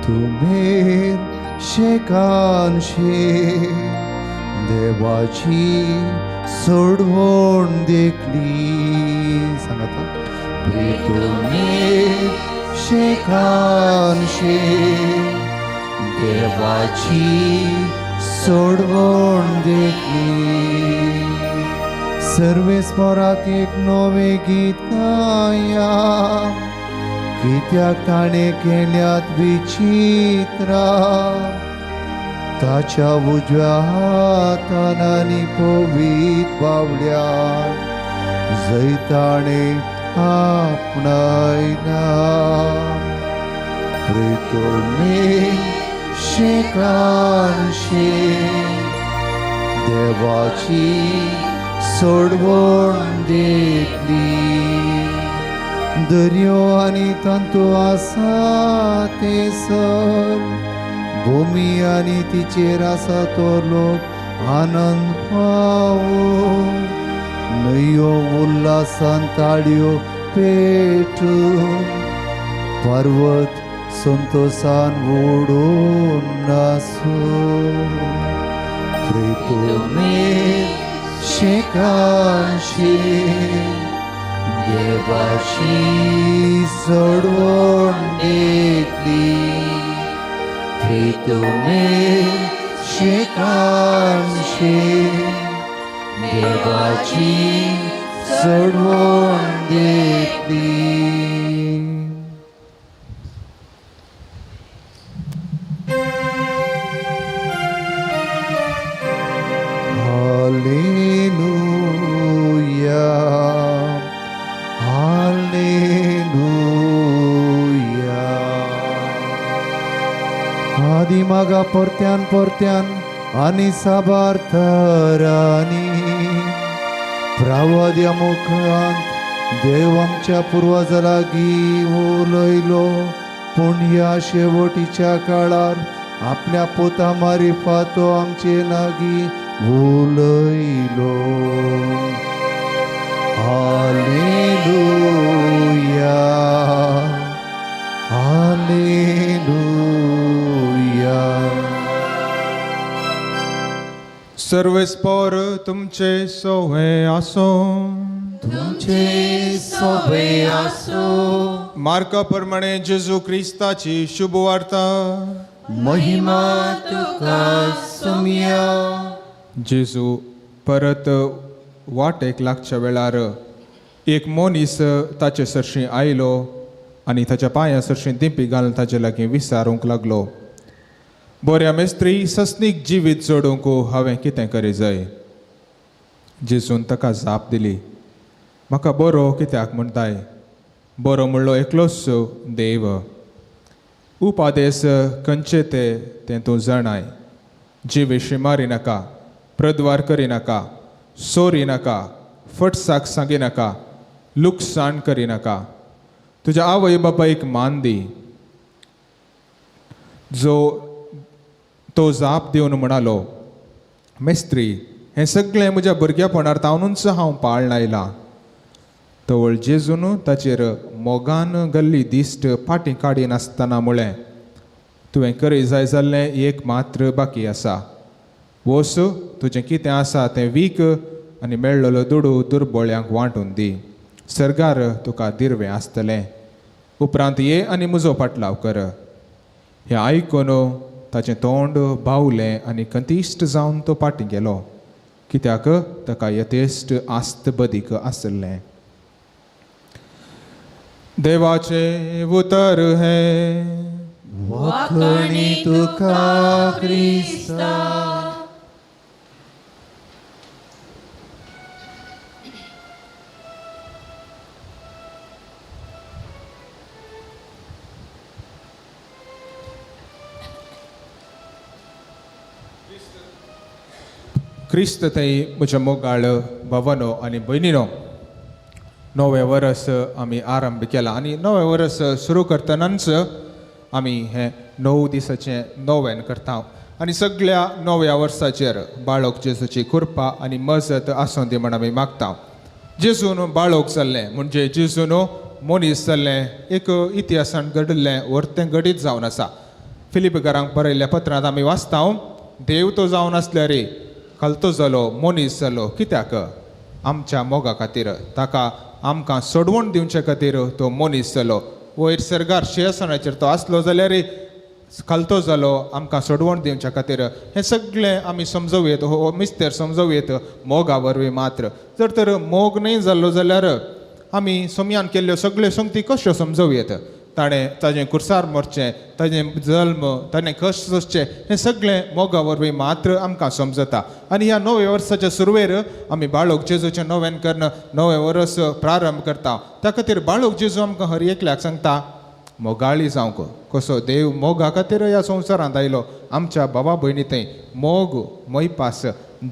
तुमेर शेकानशे देवाची सोडवण देखली. सांगाता प्रितुमेर शेकानशे देवाची सोडवण देखली. सर्वेस्पराक एक नवें गीत गाया कित्याक ताणें केल्यात विचित्रा. ताच्या उजव्या हातान आनी पवीत बावल्यान जंय ताणें आपणायला. प्रितोमे शेकानशे देवाची सोडवण दिली दर्यो आनी तांतू आसा ते सर भूमी आनी तिचेर आसा तो लोक आनंद पावो न्हंयो उल्हासान ताळयो पेटून पर्वत संतोषान ओडून नासूं प्रितुमे शेकाशी देवाशी सोडवण देखली प्रितुमे शेकाशी देवाची सोडवण देखली. Hallelujah, Hallelujah. आदी मागा परत्यान परत्यान आनी साबार थरांनी प्रावाद्या मुखांत देव आमच्या पुर्वजा लागीं उलयलो पूण ह्या शेवटीच्या काळार आपल्या पोता मारिफात तो आमचे लागीं उलयलो. Hallelujah, hallelujah. सर्वेस्पोर तुमचे सोवे आसो. तुमचे सोबे आसो. मार्का प्रमाणे जेजू क्रिस्ताची शुभ वार्ता. महिमा तुका सोमया. जेजू परत वाटेक लागच्या वेळार एक मनीस ताचे सरशीं आयलो आनी ताच्या पांया सरशीं दिंपी घालून ताचे लागीं विचारूंक लागलो, बऱ्या मेस्त्री, सस्नीक जिवीत जोडूंक हांवें कितें करी जाय? जेजून ताका जाप दिली, म्हाका बरो कित्याक म्हणटाय? बरो म्हणलो एकलोच देव. उपादेस खंयचे ते तें तूं जाणाय. जिवेशी मारी नाका, प्रद्वार करिनाका, सोरी नाका, फटसाक सांगिनाका, लुकसाण करिनाका, तुज्या आवय बापायक मान दी. जो तो जाप दिवन म्हणालो, मेस्त्री, हें सगळें म्हज्या भुरग्यापणार तावनूच हांव पाळण आयलां. तवळ जेजून ताचेर मोगान गल्ली दिश्ट फाटीं काडिनासतना म्हळें, तुवें करी जाय जाल्लें एक मात्र बाकी आसा. वोस तुजें कितें आसा तें वीक आनी मेळ्ळलो दुडू दुर्बोळ्यांक वांटून दी. सर्गार तुका दिरवें आसतलें. उपरांत ये आनी म्हजो फाटलाव कर. हें आयकून ताचें तोंड बावलें आनी कंतिश्ट जावन तो फाटीं गेलो, कित्याक ताका यथेश्ट आस्त बदीक आसलें. देवाचें उतर हें. वाखणी तुका क्रिस्ता. क्रिस्त थंय म्हज्या मोगाळ भावानो आनी भयणीनो, नवें वरस आमी आरंभ केला आनी नवें वरस सुरू करतनाच आमी हें 9 दिसाचें नोवेन करता आनी सगळ्या नव्या वर्साचेर बाळक जेजूची कृपा आनी मजत आसूं दी म्हण आमी मागता. जेजून बाळक जाल्लें म्हणजे जेजून मनीस जाल्लें एक इतिहासान घडिल्लें वर्तें घडीत जावन आसा. फिलिपकारांक बरयल्ल्या पत्रांत आमी वाचता, देव तो जावन आसल्यार रे खालतो जालो, मनीस जालो, कित्याक? आमच्या मोगा खातीर, ताका आमकां सोडवण दिवचे खातीर तो मनीस जालो. वयर सर्गार शिंयासनाचेर तो आसलो जाल्यार खालतो जालो आमकां सोडवण दिवच्या खातीर. हें सगळें आमी समजूं येत, हो मिस्तेर समजूं येत मोगा वरवीं मात्र. जर तर मोग न्हय जाल्लो जाल्यार आमी सोमयान केल्ल्यो सगळ्यो संगती कश्यो समजूं येत? ताणें ताजें कुर्सार मरचें, ताजें जल्म, ताणें कश्ट सोंसचें, हें सगळें मोगा वरवीं मात्र आमकां समजता. आनी ह्या नव्या वर्साच्या सुरवेर आमी बाळक जेजूचें नवेन करून नवें वर्स प्रारंभ करता. त्या खातीर बाळक जेजू आमकां हर एकल्याक सांगता, मोगाळी जावंक. कसो देव मोगा खातीर ह्या संवसारांत आयलो, आमच्या बाबा भयणी थंय मोग मोयपास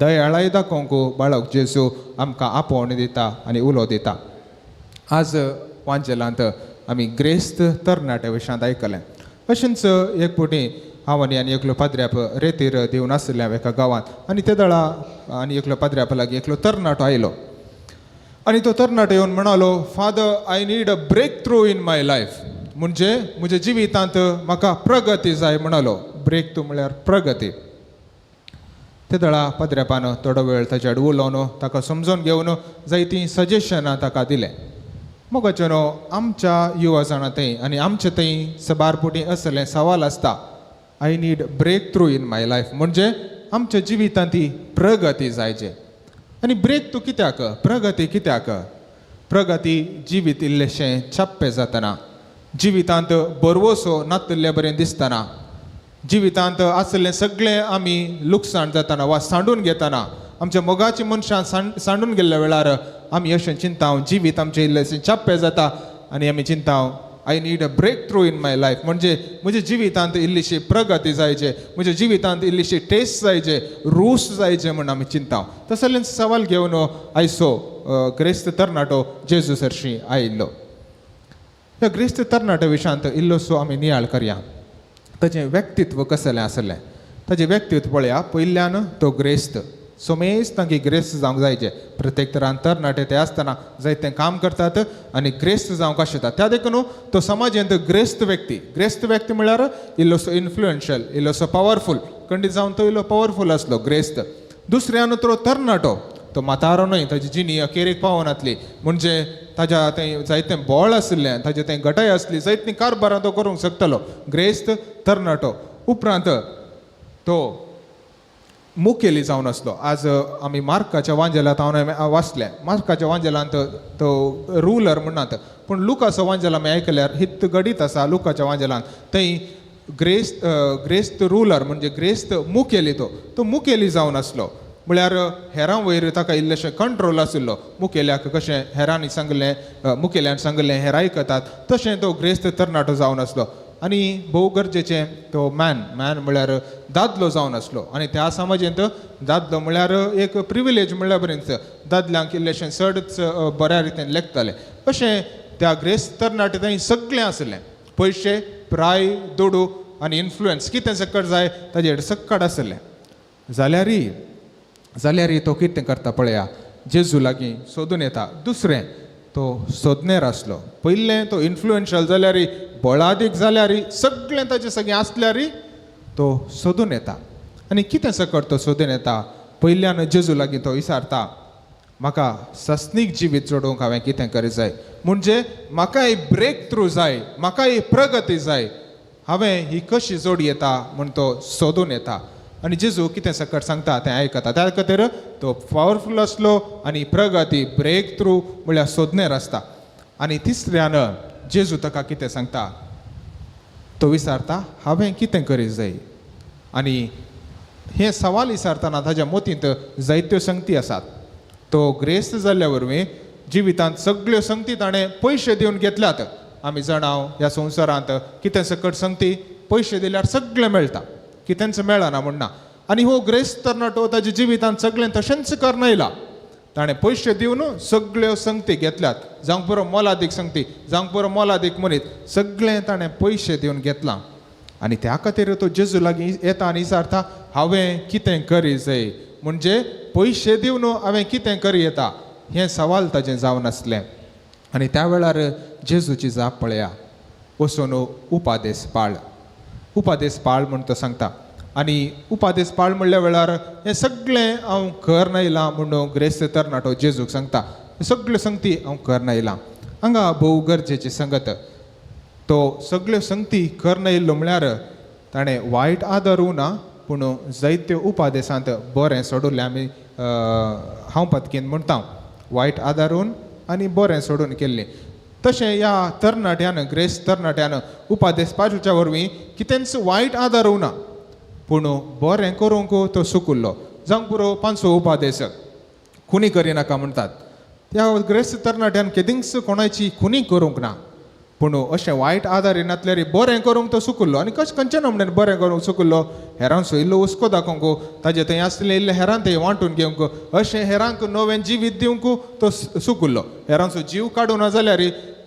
दयाळाय दाखोवंक बाळक जेजू आमकां आपोवणें दिता आनी उलो दिता. आज वांजेलांत आमी ग्रेस्त तरणाट्या विशयांत आयकलें. अशेंच एक फावटी हांव आनी आनी एकलो पाद्र्याप रेतीर दिवन आशिल्लें एका गांवांत आनी ते दळा आनी एकलो पाद्र्यापा लागीं एकलो तरणाटो आयलो आनी तो तरणाटो येवन म्हणालो, father I need a breakthrough in my life, म्हणजे म्हज्या जिवितांत म्हाका प्रगती जाय म्हणालो. ब्रेक थ्रू म्हळ्यार प्रगती. ते दळा पाद्र्यापान थोडो वेळ ताच्या आड उलोवन ताका समजून घेवन जायतीं सजेशनां ताका दिलें. मोगाचें न्हू आमच्या युवा जाणां थंय आनी आमचे थंय सबार फावटी असलें सवाल आसता, I need breakthrough in my life, म्हणजे आमच्या जिवितांत ती प्रगती जायचे. आनी ब्रेक थ्रू कित्याक, प्रगती कित्याक? प्रगती जिवीत इल्लेशें छाप्पें जातना, जिवितांत बरवसो नातिल्ले बरें दिसतना, जिवितांत आशिल्लें सगळें आमी लुकसाण जातना वा सांडून घेतना, आमच्या मोगाची मनशां सांडून गेल्ल्या वेळार आमी अशें चिंता जिवीत आमचें इल्लेशें छाप्पें जाता आनी आमी चिंता I need a breakthrough in my life, म्हणजे म्हज्या जिवितांत इल्लीशी प्रगती जायचे, म्हज्या जिवितांत इल्लीशी टेस्ट जायचे, रूस जायचे म्हूण आमी चिंता. तसलें सवाल घेवन आयसो ग्रेस्त तरणाटो जेजू सरशी आयिल्लो. ह्या ग्रेस्त तरणाट्या विशयांत इल्लोसो आमी नियाळ करया. ताचें व्यक्तित्व कसलें आसलें, ताचें व्यक्तित्व पळया. पयल्यान तो ग्रेस्त, समेज तांकी ग्रेस्त जावंक जायचे. प्रत्येक तरान तरणाटे ते आसतना जायतें काम करतात आनी ग्रेस्त जावंक आशिल्ले. त्या देखून तो समाजांत ग्रेस्त व्यक्ती, ग्रेस्त व्यक्ती म्हळ्यार इल्लोसो इन्फ्लुएन्शियल, इल्लोसो पावरफूल, खंडीत जावन तो इल्लो पावरफूल आसलो ग्रेस्त. दुसऱ्यान तो तरणाटो, तो म्हातारो न्हय, ताजी जिणी अखेरेक पावनातली, म्हणजे ताज्या थंय जायतें बळ आशिल्लें, ताजें थंय घटाय आसली, जायतीं कारभारां तो करूंक शकतालो. ग्रेस्त तरणाटो. उपरांत तो मुखेली जावन आसलो. आज आमी मार्काच्या वांजेलांत हांव वाचलें, मार्काच्या वांजेलांत तो रुलर म्हणनात, पूण लुकाचो वांजेल आमी आयकल्यार हित घडीत आसा. लुकाच्या वांजेलांत थंय ग्रेस्त ग्रेस्त रुलर म्हणजे ग्रेस्त मुखेली, तो तो मुखेली जावन आसलो. म्हळ्यार हेरां वयर ताका इल्लेशें कंट्रोल आशिल्लो. मुखेल्याक कशें हेरांनी सांगलें, मुखेल्यान सांगलें हेर आयकतात, तशें तो ग्रेस्त तरणाटो जावन आसलो. आनी भोव गरजेचें तो मॅन, मॅन म्हळ्यार दादलो जावन आसलो. आनी त्या समाजेंत दादलो म्हळ्यार एक प्रिविलेज म्हळ्यार बरेंच, दादल्यांक इल्लेशें चडच बऱ्या रितीन लेखताले. अशें त्या ग्रेस्त तरणाटे थंय सगळें आसलें, पयशे, प्राय, दुडू आनी इन्फ्लुयन्स, कितें सकट जाय ताजेर सक्कड आसलें. जाल्यारय जाल्यारय तो कितें करता पळया, जेजू लागीं सोदून येता. दुसरें तो सोदनेर आसलो. पयलें तो इन्फ्लुएन्शियल जाल्यारय, बळादीक जाल्यारय, सगळें ताचें सगळें आसल्यारय तो सोदून येता. आनी कितें सकट तो सोदून येता, पयल्यान जेजू लागीं तो विचारता, म्हाका सस्नीक जिवीत जोडूंक हांवें कितें करूंक जाय, म्हणजे म्हाका एक ब्रेक थ्रू जाय, म्हाका एक प्रगती जाय, हांवें ही कशी जोडी येता म्हूण तो सोदून येता. आनी जेजू कितें सकट सांगता तें आयकता. त्या खातीर तो पावरफूल आसलो आनी प्रगती, ब्रेक थ्रू म्हळ्यार सोदनेर आसता. आनी तिसऱ्यान जेजू ताका कितें सांगता, तो विचारता हांवें कितें करीत जाय. आनी हें सवाल विचारतना ताज्या मोतींत जायत्यो संगती आसात. तो ग्रेस्त जाल्ल्या वरवीं जिवितांत सगळ्यो संगती ताणें पयशे दिवन घेतल्यात. आमी जाणां ह्या संवसारांत कितें सकट संगती पयशे दिल्यार सगळें मेळटा, कितेंच मेळना म्हण ना. आनी हो ग्रेस्त तरणाटो ताज्या जिवितांत सगळें तशेंच करून आयला. ताणें पयशे दिवन सगळ्यो संगती घेतल्यात, जावंक पुरो मोलादीक संगती, जावंक पुरो मोलादीक मनीस, सगळें ताणें पयशे दिवन घेतलां. आनी त्या खातीर तो जेजू लागीं येता आनी विचारता हांवें कितें करी जाय, म्हणजे पयशे दिवन हांवें कितें करी येता, हें सवाल ताजें जावन आसलें. आनी त्या वेळार जेजूची जाप पळया, वचून उपादेस पाळ, उपादेस पाळ म्हूण तो सांगता. आनी उपादेस पाळ म्हणल्या वेळार हें सगळें हांव कर आयलां म्हणून ग्रेस्त तरणाटो जेजूक सांगता, हें सगळ्यो संगती हांव कर आयलां. हांगा भोव गरजेची संगत, तो सगळ्यो संगती कर आयिल्लो म्हळ्यार ताणें वायट आदारूं ना, पूण जायत्यो उपादेसांत बरें सोडुल्लें. आमी हांव पतकीन म्हणटा वायट आदारून आनी बरें सोडून केल्लें. तशें ह्या तरणाट्यान, ग्रेस्त तरणाट्यान उपादेस पाळच्या वरवीं कितेंच वायट आदारूं ना, पूण बरें करूंक तो सुकुल्लो. जावंक पुरो 500 उपादेस खुनी करिनाका म्हणटात, त्या ग्रेस्त तरणाट्यान केदींच कोणाची खुनी करूंक ना, पूण अशें वायट आदार येनातल्यार बरें करूंक तो चुकल्लो. आनी कशें खंयच्या नमण्यान बरें करूंक चुकल्लो? हेरांचो इल्लो हुस्को दाखोवंक, ताजे थंय आसलें इल्लें हेरान थंय वांटून घेवंक, अशें हेरांक नवें जिवीत दिवंक तो चुकल्लो. हेरांचो जीव काडूं ना जाल्यार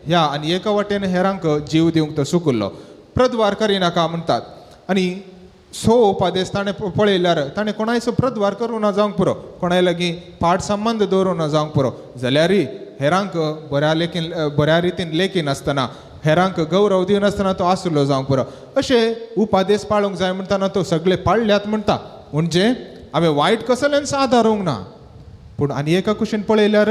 ह्या आनी एका वाटेन हेरांक जीव दिवंक तो चुकल्लो. प्रद्वार करिनाका म्हणटात. आनी सो उपादेश ताणें पळयल्यार ताणें कोणायचो प्रद्वार करूं ना जावंक पुरो, कोणाय लागीं पाड संबंद दवरूं ना जावंक पुरो, जाल्यारय हेरांक बऱ्या लेखीन बऱ्या रितीन लेखिनासतना, हेरांक गौरव दिनासतना तो आसलो जावंक पुरो. अशें उपादेश पाळूंक जाय म्हणटाना तो सगळे पाळल्यात म्हणटा. म्हणजे हांवें वायट कसलेंच आदारूंक ना, पूण आनी एका कुशीन पळयल्यार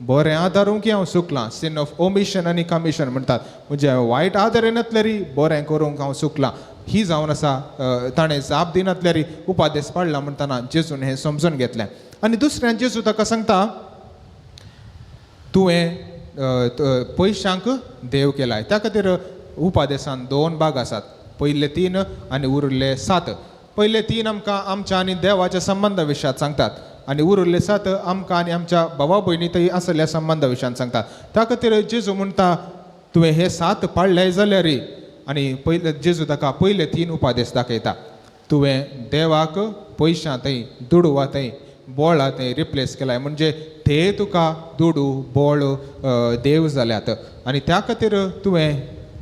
बरें आदारूंक हांव चुकलां. सिन ऑफ ओमिशन आनी कमिशन म्हणटात. म्हणजे हांवें वायट आदार येनातल्यार बरें करूंक हांव चुकलां. ही जावन आसा ताणें जाप दिनातल्यार उपादेश पाळ्ळा म्हणटना जेजून हें समजून घेतलें. आनी दुसऱ्यान जेजू ताका सांगता, तुवें पयशांक देव केलाय. त्या खातीर उपादेसान 2 भाग आसात, पयले 3 आनी उरिल्ले 7. पयले 3 आमकां आमच्या आनी देवाच्या संबंदा विशयात सांगतात आनी उरिल्ले 7 आमकां आनी आमच्या भावा भयणी थंय आसलेल्या संबंदा विशयान सांगतात. त्या खातीर जेजू म्हणटा, तुवें हे 7 पाळ्ळे जाल्यार, आनी पयले जेजू ताका पयले 3 उपादेश दाखयता. तुवें देवाक पयशां थंय, दुडवा थंय, बोळा थंय रिप्लेस केलाय, म्हणजे ते तुका दुडू बोळ देव जाल्यात. आनी त्या खातीर तुवें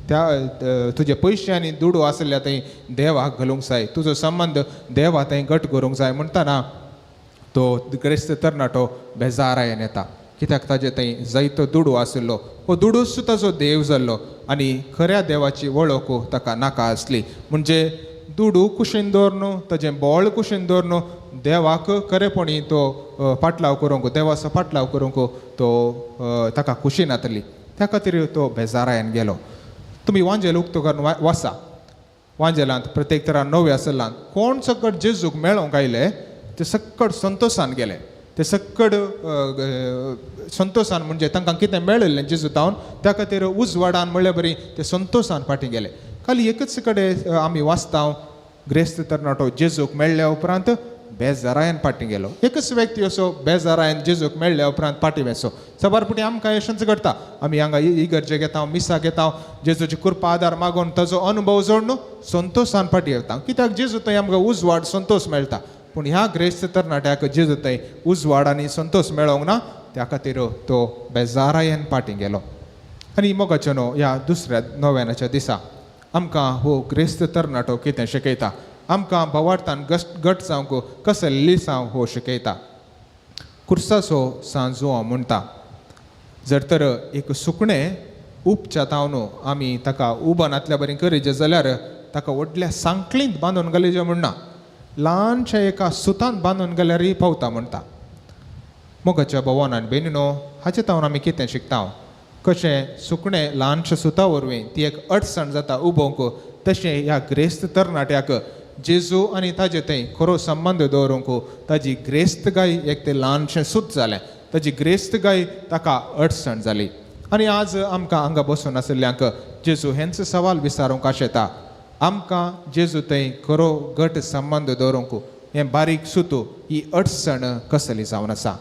त्या तुजे पयशे आनी दुडू आसल्या थंय देवाक घालूंक जाय, तुजो संबंद देवा थंय घट करूंक जाय. म्हणटना तो ग्रेस्त तरणाटो बेजारायन येता, कित्याक ताजे थंय जायतो दुडू आशिल्लो, हो दुडूच ताजो देव जाल्लो आनी खऱ्या देवाची वळख ताका नाका आसली. म्हणजे दुडू कुशीन दवरनु, ताजें बोळ कुशीन दवरनु, देवाक खरेपणी तो पाटलाव करूंक, देवाचो पाटलाव करूंक तो ताका खुशी नातली. त्या खातीर तो बेजारायन गेलो. तुमी वांजेल उक्तो करून वाचा. वांजेलांत प्रत्येक तरा नव्या सल्लांत कोण सकट जेजूक मेळोंक आयले ते सक्कड संतोशान गेले. ते सक्कड संतोशान म्हणजे तांकां कितें मेळिल्लें जेजू तावन, त्या खातीर उजवाडान म्हणल्यार बरी ते संतोशान फाटीं गेले. खाली एकच कडेन आमी वाचता, ग्रेस्त तरणाटो जेजूक मेळ्ळ्या उपरांत बेजारायन फाटीं गेलो. एकच व्यक्ती असो बेजारायन जेजूक मेळ्ळ्या उपरांत फाटीं वेसो. सबार पुटी आमकां अशेंच घडटा. आमी हांगा इगर्जेक येता, मिसाक येता, जेजूची कृपा आदार मागून ताजो अनुभव जोडून संतोशान फाटीं येता, कित्याक जेजू थंय आमकां उजवाड संतोश मेळटा. पूण ह्या ग्रेस्त तरणाट्याक जेजू थंय उजवाड आनी संतोश मेळोंक ना, त्या खातीर तो बेजारायन फाटीं गेलो. आनी मोगाचो न्हू ह्या दुसऱ्या नव्यानाच्या दिसा आमकां हो ग्रेस्त तरणाटो कितें शिकयता, आमकां भवार्थान गट जावंक कसलें लिसांव हो शिकयता. कुर्साचो सांजो म्हणटा, जर तर एक सुकणें उपच्या तावन आमी ताका उबनातल्या बरी करीजे जाल्यार ताका व्हडल्या सांकळींत बांदून घालीजे म्हणना, ल्हानशा एका सुतान बांदून घाल्यारय पावता म्हणटा. मोगाच्या भोवान आनी भयणीनो, हाचे तावन आमी कितें शिकता? कशें सुकणें ल्हानशा सुता वरवीं ती एक अडचण जाता उबोवंक, तशें ह्या ग्रेस्त तरणाट्याक जेजू आनी ताजे थंय खरो संबंद दवरूंक ताजी ग्रेस्त गाय एक तें ल्हानशें सूत जालें, ताजी ग्रेस्त गाय ताका अडचण जाली. आनी आज आमकां हांगा बसून आशिल्ल्यांक जेजू हेंच सवाल विचारूंक आशेता, आमकां जेजू थंय खरो घट संबंद दवरूंक हें बारीक सुतू ही अडचण कसली जावन आसा.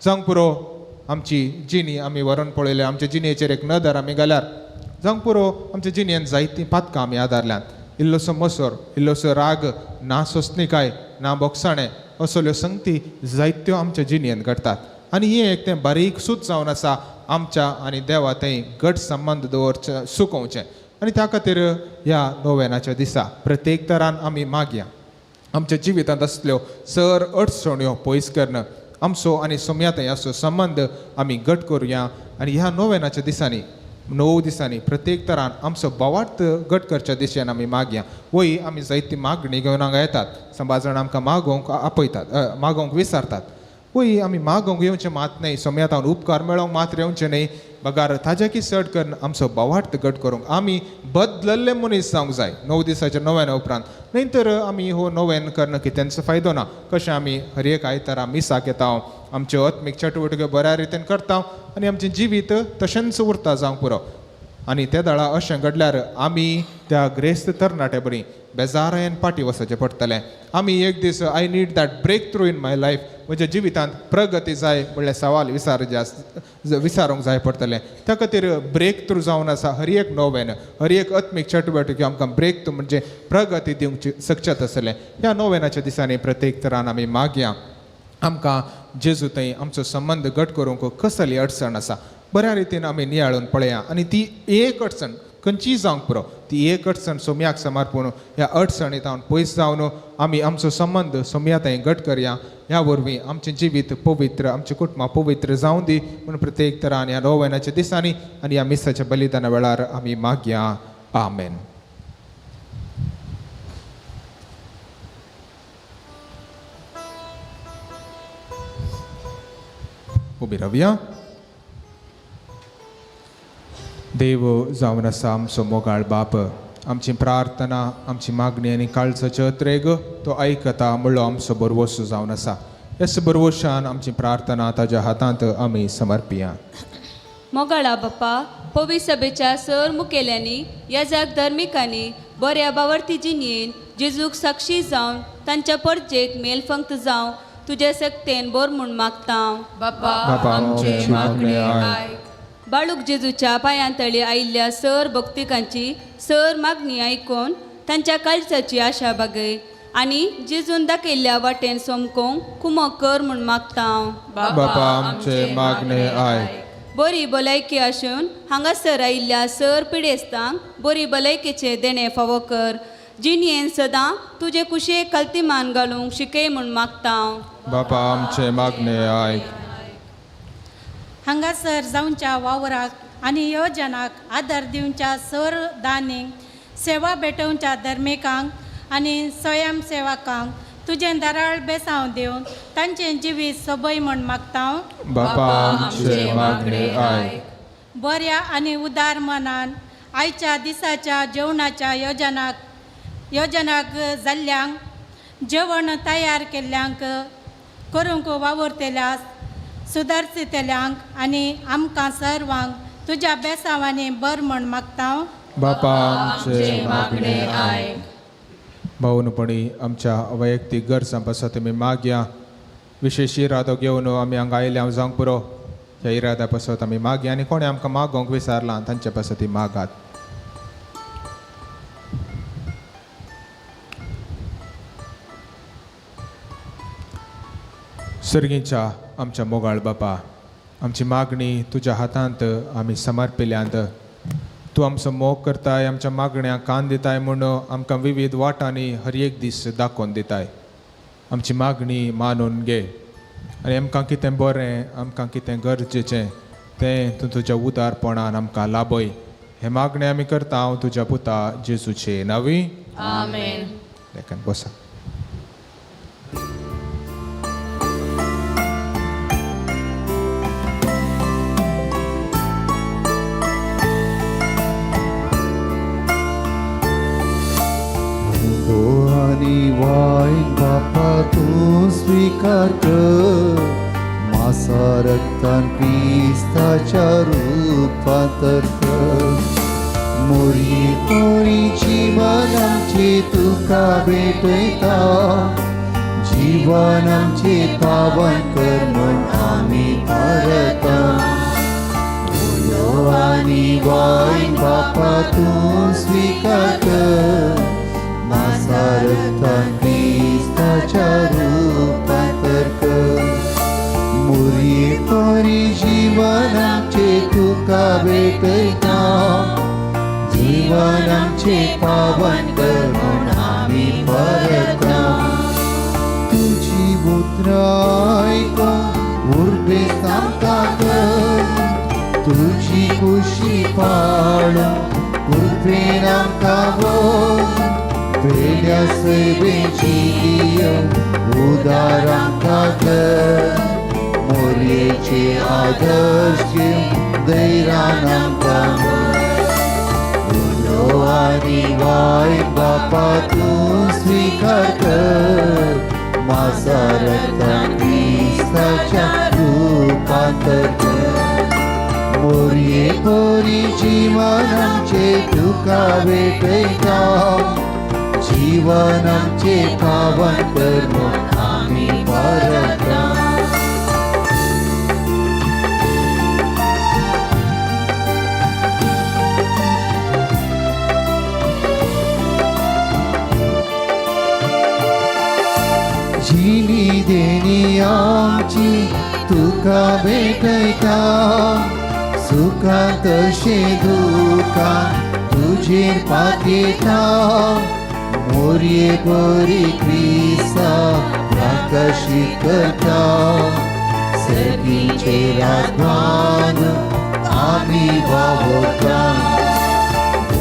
जावंक पुरो आमची जिणी आमी व्हरून पळयल्या, आमचे जिणेचेर एक नदर आमी घाल्यार जावंक पुरो आमच्या जिणेन जायतीं पातकां आमी आदारल्यांत. इल्लोसो मसर, इल्लोसो राग, ना सोंसणीकाय, ना बोगसाणें, असल्यो संगती जायत्यो आमच्या जिणेन घडटात. आनी हें एक तें बारीक सूत जावन आसा आमच्या आनी देवा थंय घट संबंद दवरचें सुकोवचें. आनी त्या खातीर ह्या नोवेनाच्या दिसा प्रत्येक तरान आमी मागया आमच्या जिवितांत आसल्यो सर अडचण्यो पयस करून आमचो आनी सोम्या थंय असो संबंद आमी घट करुया. आनी ह्या नोवेनाच्या दिसांनी 9 दिसांनी प्रत्येक तरान आमचो भावार्थ घट करच्या दिशेन आमी मागया. वय आमी जायती मागणी घेवन हांगा येतात, सांबार जाण आमकां मागोवंक आपयतात, मागोवंक विचारतात. वय आमी मागोवंक येवचें मात न्हय, सोम्या उपकार मेळोवंक मात्र येवचें न्हय, बगार ताज्याकी चड करून आमचो भावार्थ घट करूंक आमी बदलल्ले मनीस जावंक जाय 9 दिसाच्या नव्यान उपरांत. न्हय तर आमी हो नव्यान करणं कितेंच फायदो ना. कशें आमी हर एक आयतारा मिसाक येता, आमच्यो आत्मीक चटवटिक्यो बऱ्या रितीन करता आनी आमचें जिवीत तशेंच उरता जावंक पुरो. आनी ते दळा अशें घडल्यार आमी त्या ग्रेस्त तरणाटे बरी बेजारायन पाटी वचचें पडटलें. आमी एक दीस I need that breakthrough in my life, म्हज्या जिवितांत प्रगती जाय म्हणल्यार सवाल विचारूंक जाय पडटलें. त्या खातीर ब्रेक थ्रू जावन आसा हर एक नोवेन, हर एक आत्मीक चटुवटिके आमकां ब्रेक थ्रू म्हणजे प्रगती दिवंक शकचें आसलें. ह्या नोवेनाच्या दिसांनी प्रत्येक तरान आमी मागया आमकां जेजू थंय आमचो संबंद घट करूंक कसली अडचण आसा बऱ्या रितीन आमी नियाळून पळया आनी ती एक अडचण खंयचीय जावंक पुरो ती एक अडचण सोम्याक समर्पून ह्या अडचणीत हांव पयस जावन आमी आमचो संबंद सोम्या थंय घट करया. ह्या वरवीं आमचें जिवीत पवित्र, आमचें कुटुंबां पवित्र जावं दी म्हूण प्रत्येक तरान ह्या नोवेनाच्या दिसांनी आनी ह्या मिसाच्या बलिदाना वेळार आमी मागया. आमेन. उबी रावया. देव जावन आसा आमचो मोगाळ बाप, आमची प्रार्थना, आमची मागणी आनी काळजाचो अत्रेग तो आयकता म्हणलो आमचो बरवसो जावन आसा. ह्याच बरवशान आमची प्रार्थना ताज्या हातांत आमी समर्पिया. मोगाळा बाप्पा, पवी सभेच्या सर मुखेल्यांनी, याजक धर्मिकांनी बऱ्या बावरती जिणेन जेजूक साक्षी जावन तांच्या परजेक मेलफंक्त जावं तुज्या सक्तेन बोर म्हूण मागता. बापा आमचे मागणे आयक. बाळूक जेजूच्या पांयांतळी आयिल्ल्या सर भक्तिकांची सर मागणी आयकून तांच्या काळजाची आशा बागय आनी जेजून दाखयल्ल्या वाटेन सोमकोंक कुमक कर म्हूण मागता. बापा आमचे मागणे आयक. बरी भलायकी आसून हांगासर आयिल्ल्या सर पिडेस्तांक बरी भलायकेचें देणें फावो कर. जिणेन सदां तुजे कुशेक कल्तिमान घालूंक शिकय म्हूण मागता. बापा आमचे मागणे आयक. हांगासर जावच्या वावराक आनी योजनाक आदार दिवच्या सर दानींक, सेवा भेटोवच्या धर्मिकांक आनी स्वयंसेवकांक तुजें दराळ बेसांव दिवन तांचें जिवीत सोबय म्हूण मागता. बापा आमचे मागणे आयक. बऱ्या आनी उदार मनान आयच्या दिसाच्या जेवणाच्या योजनाक जाल्ल्यांक जेवण तयार केल्ल्यांक करूंक वावुरतल्या सुदारचितल्यांक आनी आमकां सर्वांक तुज्या बेसांवांनी बर म्हूण मागता. बापा आमचे मागणे आयक. भावनपणी आमच्या वैयक्तीक गरजां पासत आमी मागया. विशेश इरादो घेवन आमी हांगा आयल्या जावंक पुरो ह्या इरादा पासत आमी मागया आनी कोणें आमकां मागोवंक विसारलां तांचे पासत ती मागात. सर्गीच्या आमच्या मोगाळ बापा, आमची मागणी तुज्या हातांत आमी समर्पिल्यांत. तूं आमचो मोग करताय, आमच्या मागण्यांक कान दिताय म्हूण आमकां विविध वाटांनी हर एक दीस दाखोवन दिताय. आमची मागणी मानून घे आनी आमकां कितें बरें, आमकां कितें गरजेचें तें तूं तुज्या उदारपणान आमकां लाभय. हें मागणें आमी करता हांव तुज्या पुता जेजूचे नांवी. आमेन. लेखन बसा. वायन बापा तूं स्वीकार कर, मासा रक्तान क्रिस्ताच्या रूपांतर कर. मोरी मोरी जीवन आमचे तुका भेटयता, जीवन आमचे पावन कर म्हूण आमी परता. उलो आनी वायन बापा तूं स्वीकार कर, मासा रक्तान क्रिस्ताच्या रूपांतर कर. मोरी मोरी जीवन आमचे तुका भेटयता, जीवन आमचे पावन कर म्हूण आमी परता. तुजी उतरां आयकून उर्बेस्त आमकां कर, तुजी खुशी पाळूंक उर्बेन आमकां व्हर. वेल्या सेवेची उदार आमकां कर, मोरयेचे आदर्श घेवन दैरान आमकां व्हर. उलो आनी वायन बापा तूं स्वीकार कर, मासा रक्तान क्रिस्ताच्या रूपांतर कर. मोरये परी जीवन आमचे तुका भेटयता, जीवन आमचे पावन कर म्हूण आमी परता. जिनी देणी आमची तुका भेटयता, सुखां तशें दुखां तुजेर पातयेता. मोरये बरी क्रिस्ता प्रकाशीत करता, सर्गीचे राजभान आमी वावरता.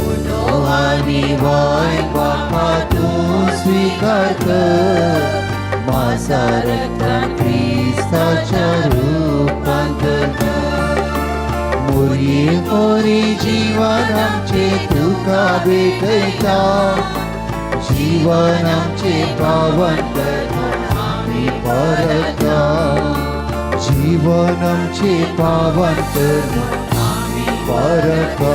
उनो आनी वाय बापा तूं स्विकार कर, मासा रक्तान क्रिस्ताच्या रुपांतर कर. मोरये बरी जीवन आमचें तुका भेटयता, जीवन आमचें पावन कर आमी परता. जीवन आमचें पावन कर आमी परता.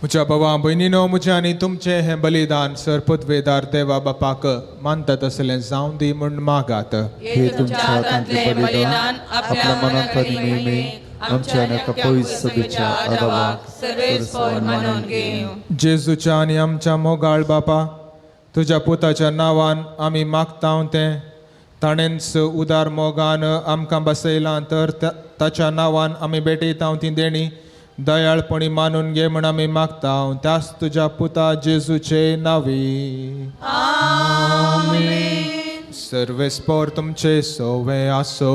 म्हज्या बाबा भयणीनो, म्हजें आनी तुमचें हें बलिदान सरपदवेदार देवा बापाक मानता तसलें जावं दी म्हूण मागात. हे तुमच्या हातांतलें बलिदान आपल्या मनांत आनी नेहमी आमच्या आनी एका पवित्र सभेच्या आदावाक सर्वेस्पर मानून घेवं. जेजूच्या आनी आमच्या मोगाळ बापा, तुज्या पुताच्या नांवान आमी मागता तें ताणेंच उदार मोगान आमकां बसयलां, तर ताच्या नांवान आमी भेटयता ती देणी दयाळपणी मानून घे म्हूण आमी मागता, त्याच तुज्या पुता जेजूचे नांवी. आमेन. सर्वेस्पर तुमचे सोवे आसो,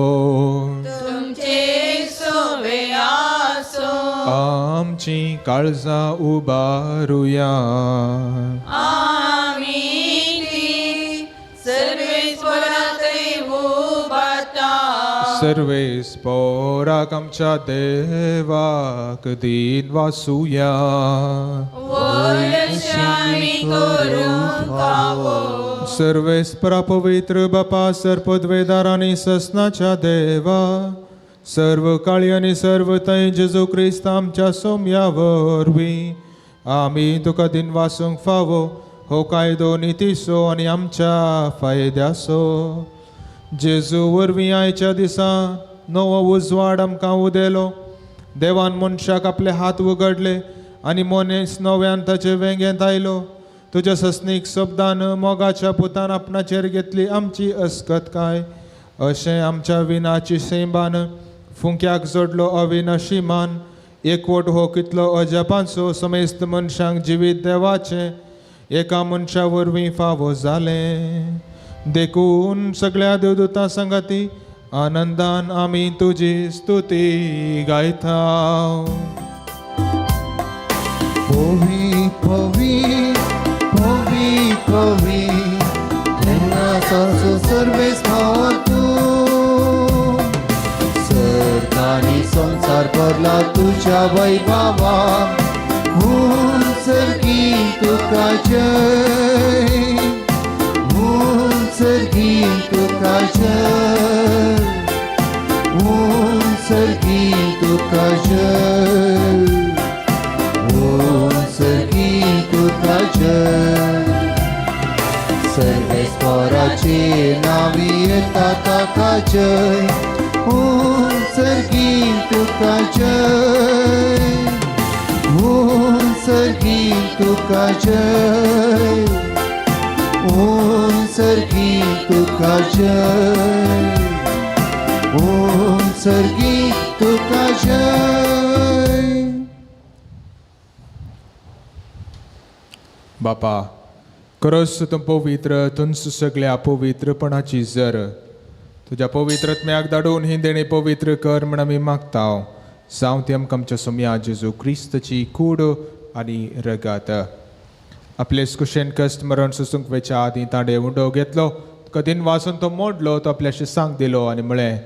तुमचे सोवे आसो. आमची काळजां उबारुया, आमी ती सर्वेस्पराथंय उबारता. सर्वेस्पराक आमच्या देवाक दीन वासुया. वयशी आमी करूंक फावो. सर्वेस्परा पवित्र बापा, सर्पद्वेदार आनी ससनाच्या देवा, सर्व काळी आनी सर्व थंय जेजू क्रिस्त आमच्या सोम्या वरवीं आमी तुका दिन वासूंक फावो हो कायदो नितीसो आनी आमच्या फायद्यासो. जेजू वरवीं आयच्या दिसा नवो उजवाड आमकां उदेलो. देवान मनशाक आपले हात उगडले आनी मनीस नव्यान ताचे वेंगेंत आयलो. तुज्या ससनीक शब्दान मोगाच्या पुतान आपणाचेर घेतली आमची अस्कतकाय, अशें आमच्या विनाची सैमान फुंक्याक जोडलो अविनाशी मान. एकवट हो कितलो अजापांचो, समेस्त मनशांक जिवीत देवाचें एका मनशा वरवीं फावो जालें. देखून सगळ्या देवदूतां सांगाती आनंदान आमी तुजी स्तुती गायता. पवी पवी पवी पवी तेन्ना सर्वेस्पर तूं, सर्गांनी संवसार भरला तुज्या वैभवा, हूं सर्गी तुका जय, हूं सर्गी तुका जय, हूं सर्गी तुका जय, हूं सर्गी तुका जय. सर्वेस्पराचे नांवी येता ताका जय, हूं सर्गी तुका जय, हूं सर्गी तुका जय, हूं सर्गी तुका जय, हूं सर्गी तुका जय. बापा, खरोच तूं पवित्र, तुंच सगळ्या पवित्रपणाची जर तुज्या पवित्रत्म्याक धाडून ही देणी पवित्र कर म्हण आमी मागता. जावं ती आमकां आमच्या सोम्या जेजू क्रिस्तची कूड आनी रगत. आपले कुशेन कश्ट मरण सोसूंक वेच्या आदीं ताणें उंडो घेतलो, तुका दिन वाचून तो मोडलो, तो आपल्याशी सांग दिलो आनी म्हळें,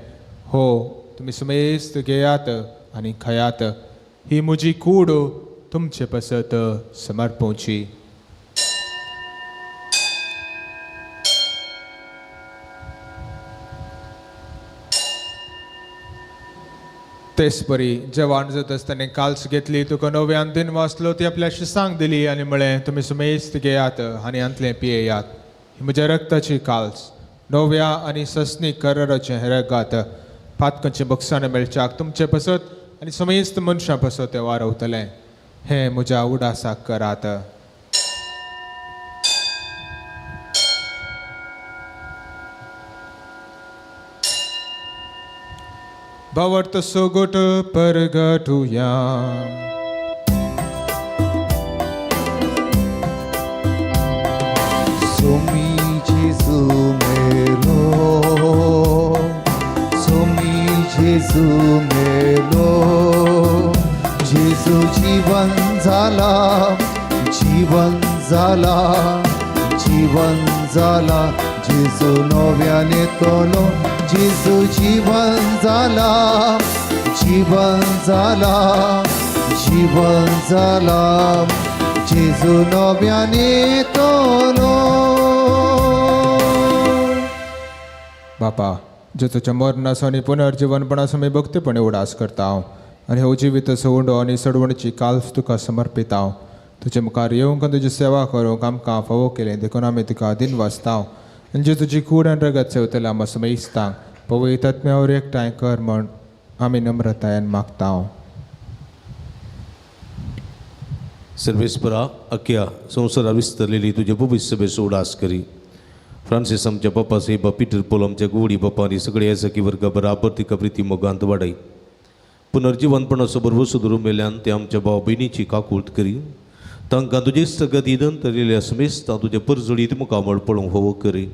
हो तुमी समेस्त घेयात आनी खायात, ही म्हजी कूड तुमचे पासत समर्पोवची. तेच परी जेवण जाता आसतना काल्स घेतली, तुका नव्यान दिन वाचलो, ती आपल्या शिसांक दिली आनी म्हळें, तुमी सुमेस्त घेयात आनी हांतलें पियेयात. ही म्हज्या रक्ताची काल्स, नव्या आनी सस्नी कराराचें हें रगात. पातकांचें बक्षाण मेळच्याक तुमचे पसत आनी समेस्त मनशां पसत तें वारवतलें. हें म्हज्या उडासाक करात. भावार्थ सोगोट परगटुया. सोमी जेजू मेलो, सोमी जेजू मेलो, जेजू जीवन झाला, जीवन झाला, जीवन झाला, जेजू नव्याने तोलो, जेजू जीवन झाला, जीवन झाला, जीवन झाला, जेजू नव्याने तोलो. बापा, जेजूच्या मरणाचो आनी पुनर्जीवनपणाचो आमी भक्तीपणे उडास करता हांव आनी हो जिवीत उंडो आनी सडवणीची काल्स तुका समर्पिता हांव. तुजे मुखार येवंक आनी तुजी सेवा करूंक आमकां फावो केलें देखून आमी तुका दिन वाचता हांव. आनी जे तुजी कूड आनी रगत सेवतले आमकां समेस्तांक पवित्र आत्म्यावर एकठांय कर म्हण आमी नम्रतायेन मागता हांव. सर्वेस्परा, अख्ख्या संवसारा विस्तरलेली तुजे पवित्र सभेचो उडास करी. फ्रांसीस आमच्या बापा साहेबा, पिटर पोल आमच्या गुवडी बापा आनी सगळे येसकी वर्गा बराबर तिका प्रिती मोगांत वाडय. पुनर्जिवनपणाचो भरवसो धरून मेल्यान ते आमच्या भाव भयणीची काकूळत करी. तांकां तुजे सगत इदन तरिल्ल्या समेस्तां तुजे परजळीत मुखामळ पळोवंक फावो करी.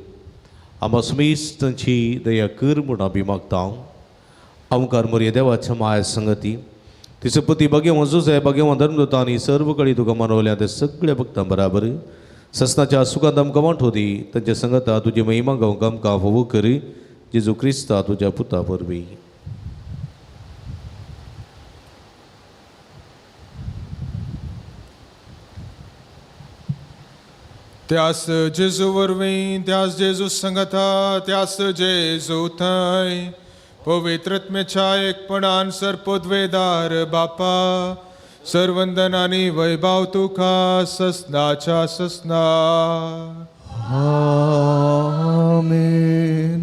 आमकां समेस्तांची दया कर म्हूण आमी मागता. आमकार मोरये देवाच्या माया संगती तिचो पती भाग्यवान जुझे, भाग्यवान धर्मदूतां आनी सर्व कडेन तुका मानवल्या ते सगळ्या भक्तां बराबर ससनाच्या सुखांत आमकां वांटो दी. तांच्या संगता तुजी महिमा गावंक आमकां फावो करी. जेजू क्रिस्ता तुज्या पुता वरवीं. त्यास जेजू वरवीं, त्यास जेजू संगता, त्यास जेजू थंय पवित्रत्मेच्या एकपणान सर्पोद्वेदार बापा, सर्वंदन आनी वैभाव तुका ससनाच्या ससना. आमेन.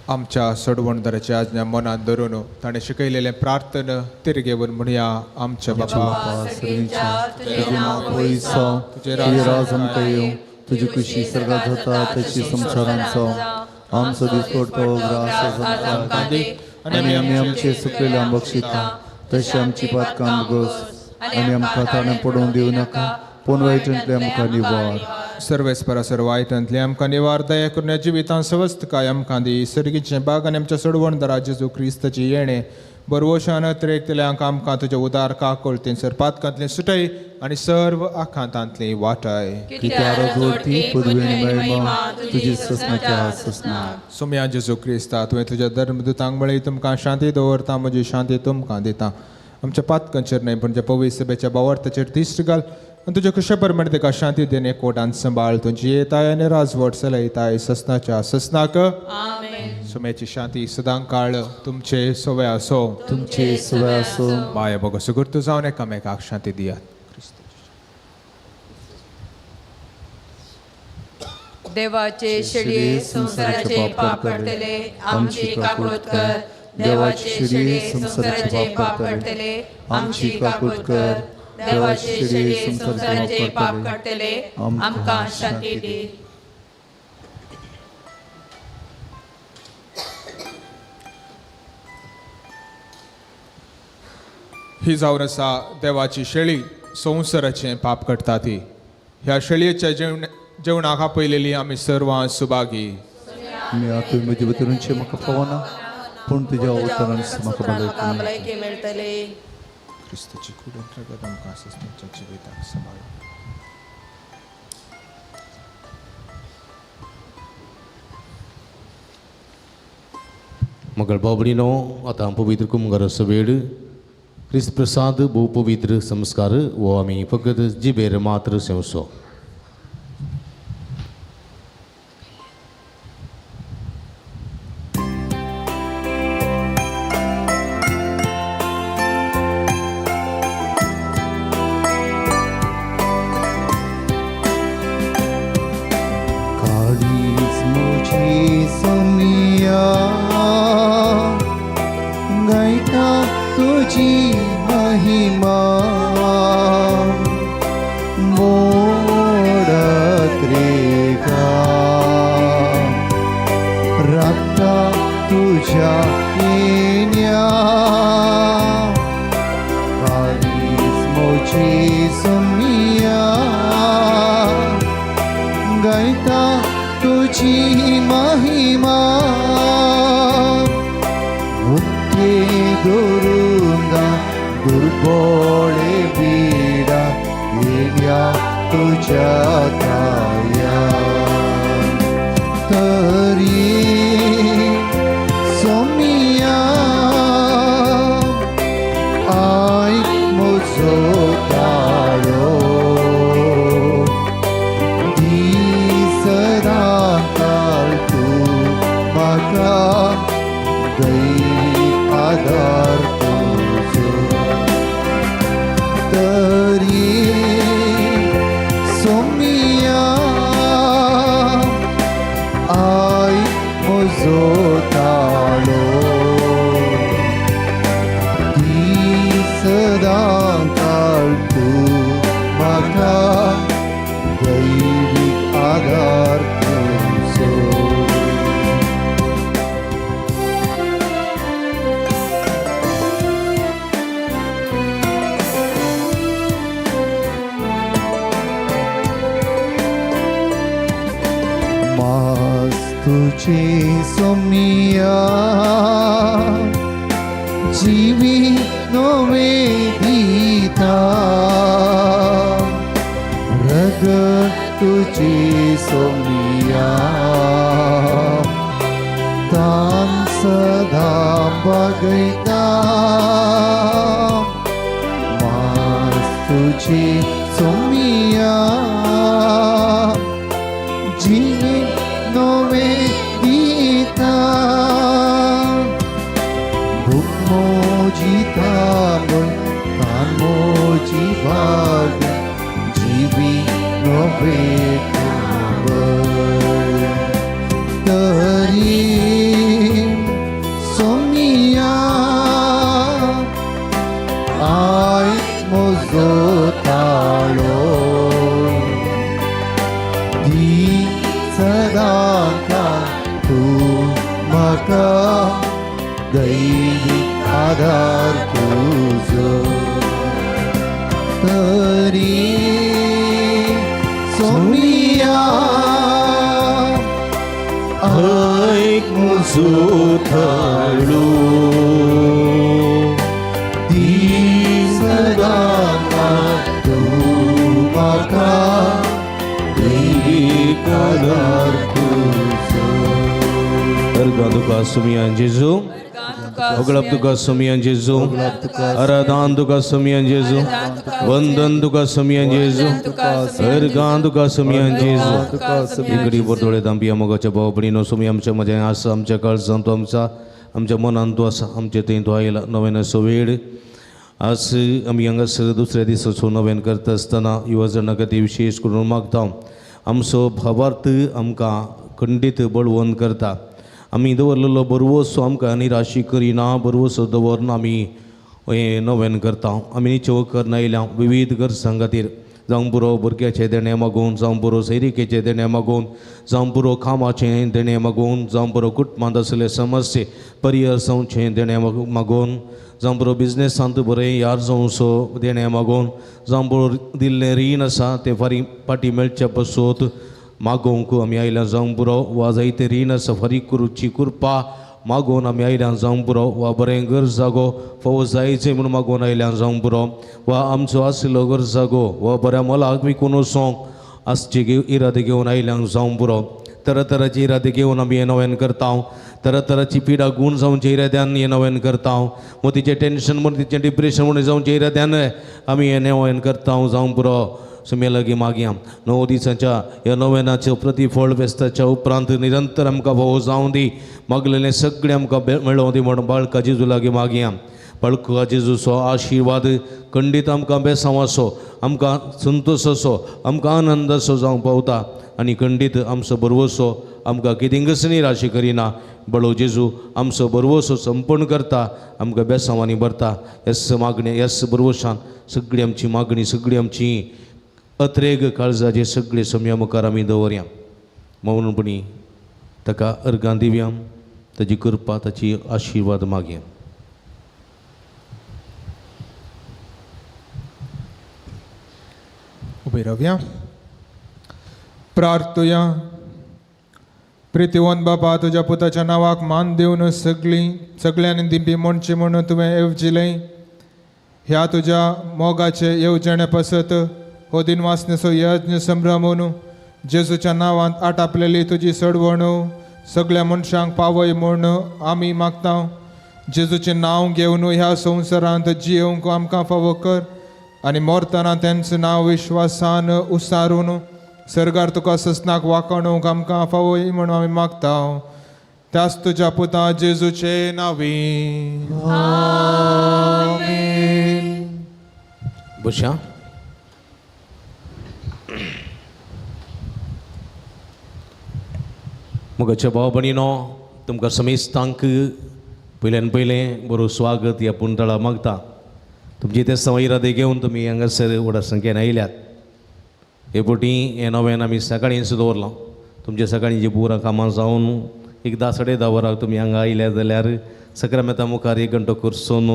आमच्या सोडवणदाराची आज्ञा मनात धरून ताणें शिकयलेलें प्रार्थना तिरगेवन म्हणया. आमच्या बापा, तुजें नांव पयस जावं, तुजें राज आमकां येवं, तुजी खुशी सर्गात जाता तशी संवसारांत जावं. आमचो दिसपडतो ग्रास आज आमकां दी आनी आमी आमचे सुकलेले बक्षिता तशी आमची पातकां गोस आनी आमकां ताणें पडोवन दिवं नाका, पूण वायटांतले आमकां निवार. सर्वेस्परा सर्व वायटांतले आमकां निवार. दया करून जिवितांत सवस्तकाय आमकां दी. सर्गीचें बाग आनी आमच्या सोडवणदारा जेजू क्रिस्ताची येणें बरवशान त्रेकतल्यांक आमकां तुज्या उदार काकोळतीन सरपातकांतलें सुटय आनी सर्व आखांतांतली वाटाय. तुजी ससनाच्या ससना. सोम्या जेजू क्रिस्ता, तुवें तुज्या धर्मदूतांक म्हळें, तुमकां शांती दवरता, म्हजी शांती तुमकां दिता. आमच्या पातकांचेर न्हय पूण पवित्र सभेच्या भावार्थाचेर दिश्ट घाल आनी तुज्या खुशे प्रमाणे ताका शांती देणे कोटान सांबाळ. तुजी येताय आनी राजवट चलयताय ससनाच्या ससनाक. सुम्याची शांती सदां काळ तुमचे सवय आसो. तुमचे सवय आसो. माया बोगो सुगुर्त जावन एकामेकाक शांती दियात. देवाचे शेळये संवसाराचे पाप काडटले, आमची काकूळत कर. देवाचे शेळये संवसाराचे पाप काडटले, आमची काकूळत कर. देवाचे शेळये संवसाराचे पाप काडटले, आमकां शांती दी. ही जावन आसा देवाची शेळी, संवसाराचें पाप काडटा ती. ह्या शेळयेच्या जेवणाक आपयलेली आमी सर्वां सुभागी. तुवें म्हजे उतरांचें म्हाका फावना, पूण तुज्या उतरांत म्हाका भलायकी मेळटली. क्रिस्ताची कूड रगत आमकां ससनाच्या जिविताक सांबाळ. मगळ बाबडीनो, आतां पवित्र कुमगाराचो वेळ. क्रिस्त प्रसाद भोव पवित्र संस्कार हो आमी फकत जिबेर मात्र सेवचो. तुझ्या येण्या कारीस्मोची सोमिया गायता तुझी महिमा मुक्ती दुरुंगा दुर्बोळे बीडा येण्या तुझ्या काया तरी सोमिया आयक म्हजो ताळो दी सदांकाळ तूं म्हाका दैवीक आदार तुजो तरी सोमिया आयक म्हजो ताळो दी सदांकाळ तूं म्हाका दैवीक आदार तुजो. मास तुझे सोमिया जीवी नवे दिता रगत तुझे सोमिया तान सदा बगैता मास तुझे सोमिया जीवी नवे दिता भूक मोजी थांबून तान मोजी भाग जीवी नवे थांबय तरी सोमिया आयक म्हजो ताळो दी सदांकाळ तूं म्हाका दैवीक आदार तुजो तरी सोमिया आयक म्हजो ताळो दी सदांकाळ तूं म्हाका दैवीक आदार तुजो. अर्गां तुका सोमियान जेजू, होगळप तुका सोमियान जेजू, आराधन तुका सोमियान जेजू, वंदन तुका सोमियान जेजू, अर्गां तुका सोमियान जेजू. इकडे बोरदोळे तांबया मोगाच्या भाव भयणीनो, सोमी आमच्या मदें आसा, आमच्या काळजांत तूं आमचा, आमच्या मनांत तूं आसा, आमचे थंय तूं आयला. नव्यान वेळ आज आमी हांगासर दुसऱ्या दिसाचो नव्यान करता आसतना युवा खातीर विशेश करून मागता. आमचो भावार्थ आमकां खंडीत बळवंत करता. आमी दवरलेलो बरवसो आमकां निराशी करिना, बरवसो दवरना आमी हें नव्यान करता. आमी निचो करना आयल्या विविध गरजां खातीर, जावं पुरो भुरग्याचें देणें मागून, जावं पुरो सैरिकेचें देणें मागून, जावं पुरो कामाचें देणें मागून, जावं पुरो कुटुंबांत आसले समस्ये परिहर जावचें देणें मागून, जावं पुरो बिजनेसांत बरें यार जावचो देणें मागून, जावं पुरो दिल्लें रीण आसा तें फारीक फाटीं मेळचे पसून मागोवंक आमी आयल्या जावं पुरो, वा जायते रीण आसा फारीक करुची कृपा मागोवन आमी आयल्या जावं पुरो, वा बरें घर जागो फावो जायचें म्हणून मागोवन आयल्या जावं पुरो, वा आमचो आशिल्लो घर जागो वा बऱ्या मोलाक विकून वचोंक आसचे इरादे घेवन आयल्या जावं पुरो. तरातराचे इरादे घेवन आमी हें नव्यान करता. तरातराची पिडा गूण जावचे इराद्यान हें नव्यान करता. मोतीचें टेंशन मोतीचें डिप्रेशन म्हणून जावचे इराद्यान आमी हें नव्यान करता जावं पुरो. सुम्या लागीं मागया 9 दिसांच्या ह्या नव्यानाचें प्रतिफळ फेस्ताच्या उपरांत निरंतर आमकां फावो जावं दी, मागलेलें सगळें आमकां मेळोवं दी म्हणून बाळका जेजू लागीं मागया. बाळका जेजूचो आशिर्वाद खंडीत आमकां बेसांव आसो, आमकां संतोश असो, आमकां आनंद असो जावंक पावता आनी खंडीत आमचो बरवसो आमकां कितेंकच निराशे करिना. बळो जेजू आमचो बरवसो संपूर्ण करता, आमकां बेसांवांनी भरता. येस मागणें, येस बरवशान सगळी आमची मागणी, सगळी आमची अत्रेग काळजाचे सगळे सम्या मुखार आमी दवरया. मौनपणी ताका अर्गां दिवया, ताजी कृपा ताची आशिर्वाद मागया. उबे रावया, प्रार्थुया. प्रितीवंत बापा, तुज्या पुताच्या नांवाक मान दिवन सगळ्यांनी दिंपी म्हणची म्हणून तुवें येवजिलें. ह्या तुज्या मोगाचे येवजणे पासत हो दिनवासनेचो यज्ञ संभ्रमून जेजूच्या नांवांत आटापलेली तुजी सडवण सगळ्या मनशांक पावय म्हूण आमी मागता. जेजूचें नांव घेवन ह्या संवसारांत जियोवंक आमकां फावो कर आनी मरतना तेंच नांव विश्वासान उसारून सर्गार तुका ससनाक वाकोणूंक आमकां फावोय म्हणून आमी मागता. त्याच तुज्या पुता जेजूचे नांवी. बशा. मोगाच्या भाव भयणीनो, तुमकां समेस्तांक पयल्यान पयलें बरो स्वागत ह्या पुंतळा मागता. तुमची ते सवय इरादे घेवन तुमी हांगासर व्हडा संख्येन आयल्यात. हे फावटी हें नव्यान आमी सकाळींच दवरलां. तुमच्या सकाळीं जी पुरां कामां जावन एक 10 साडे 10 वरां तुमी हांगा आयल्या जाल्यार सक्रामेता मुखार 1 घंटो करसून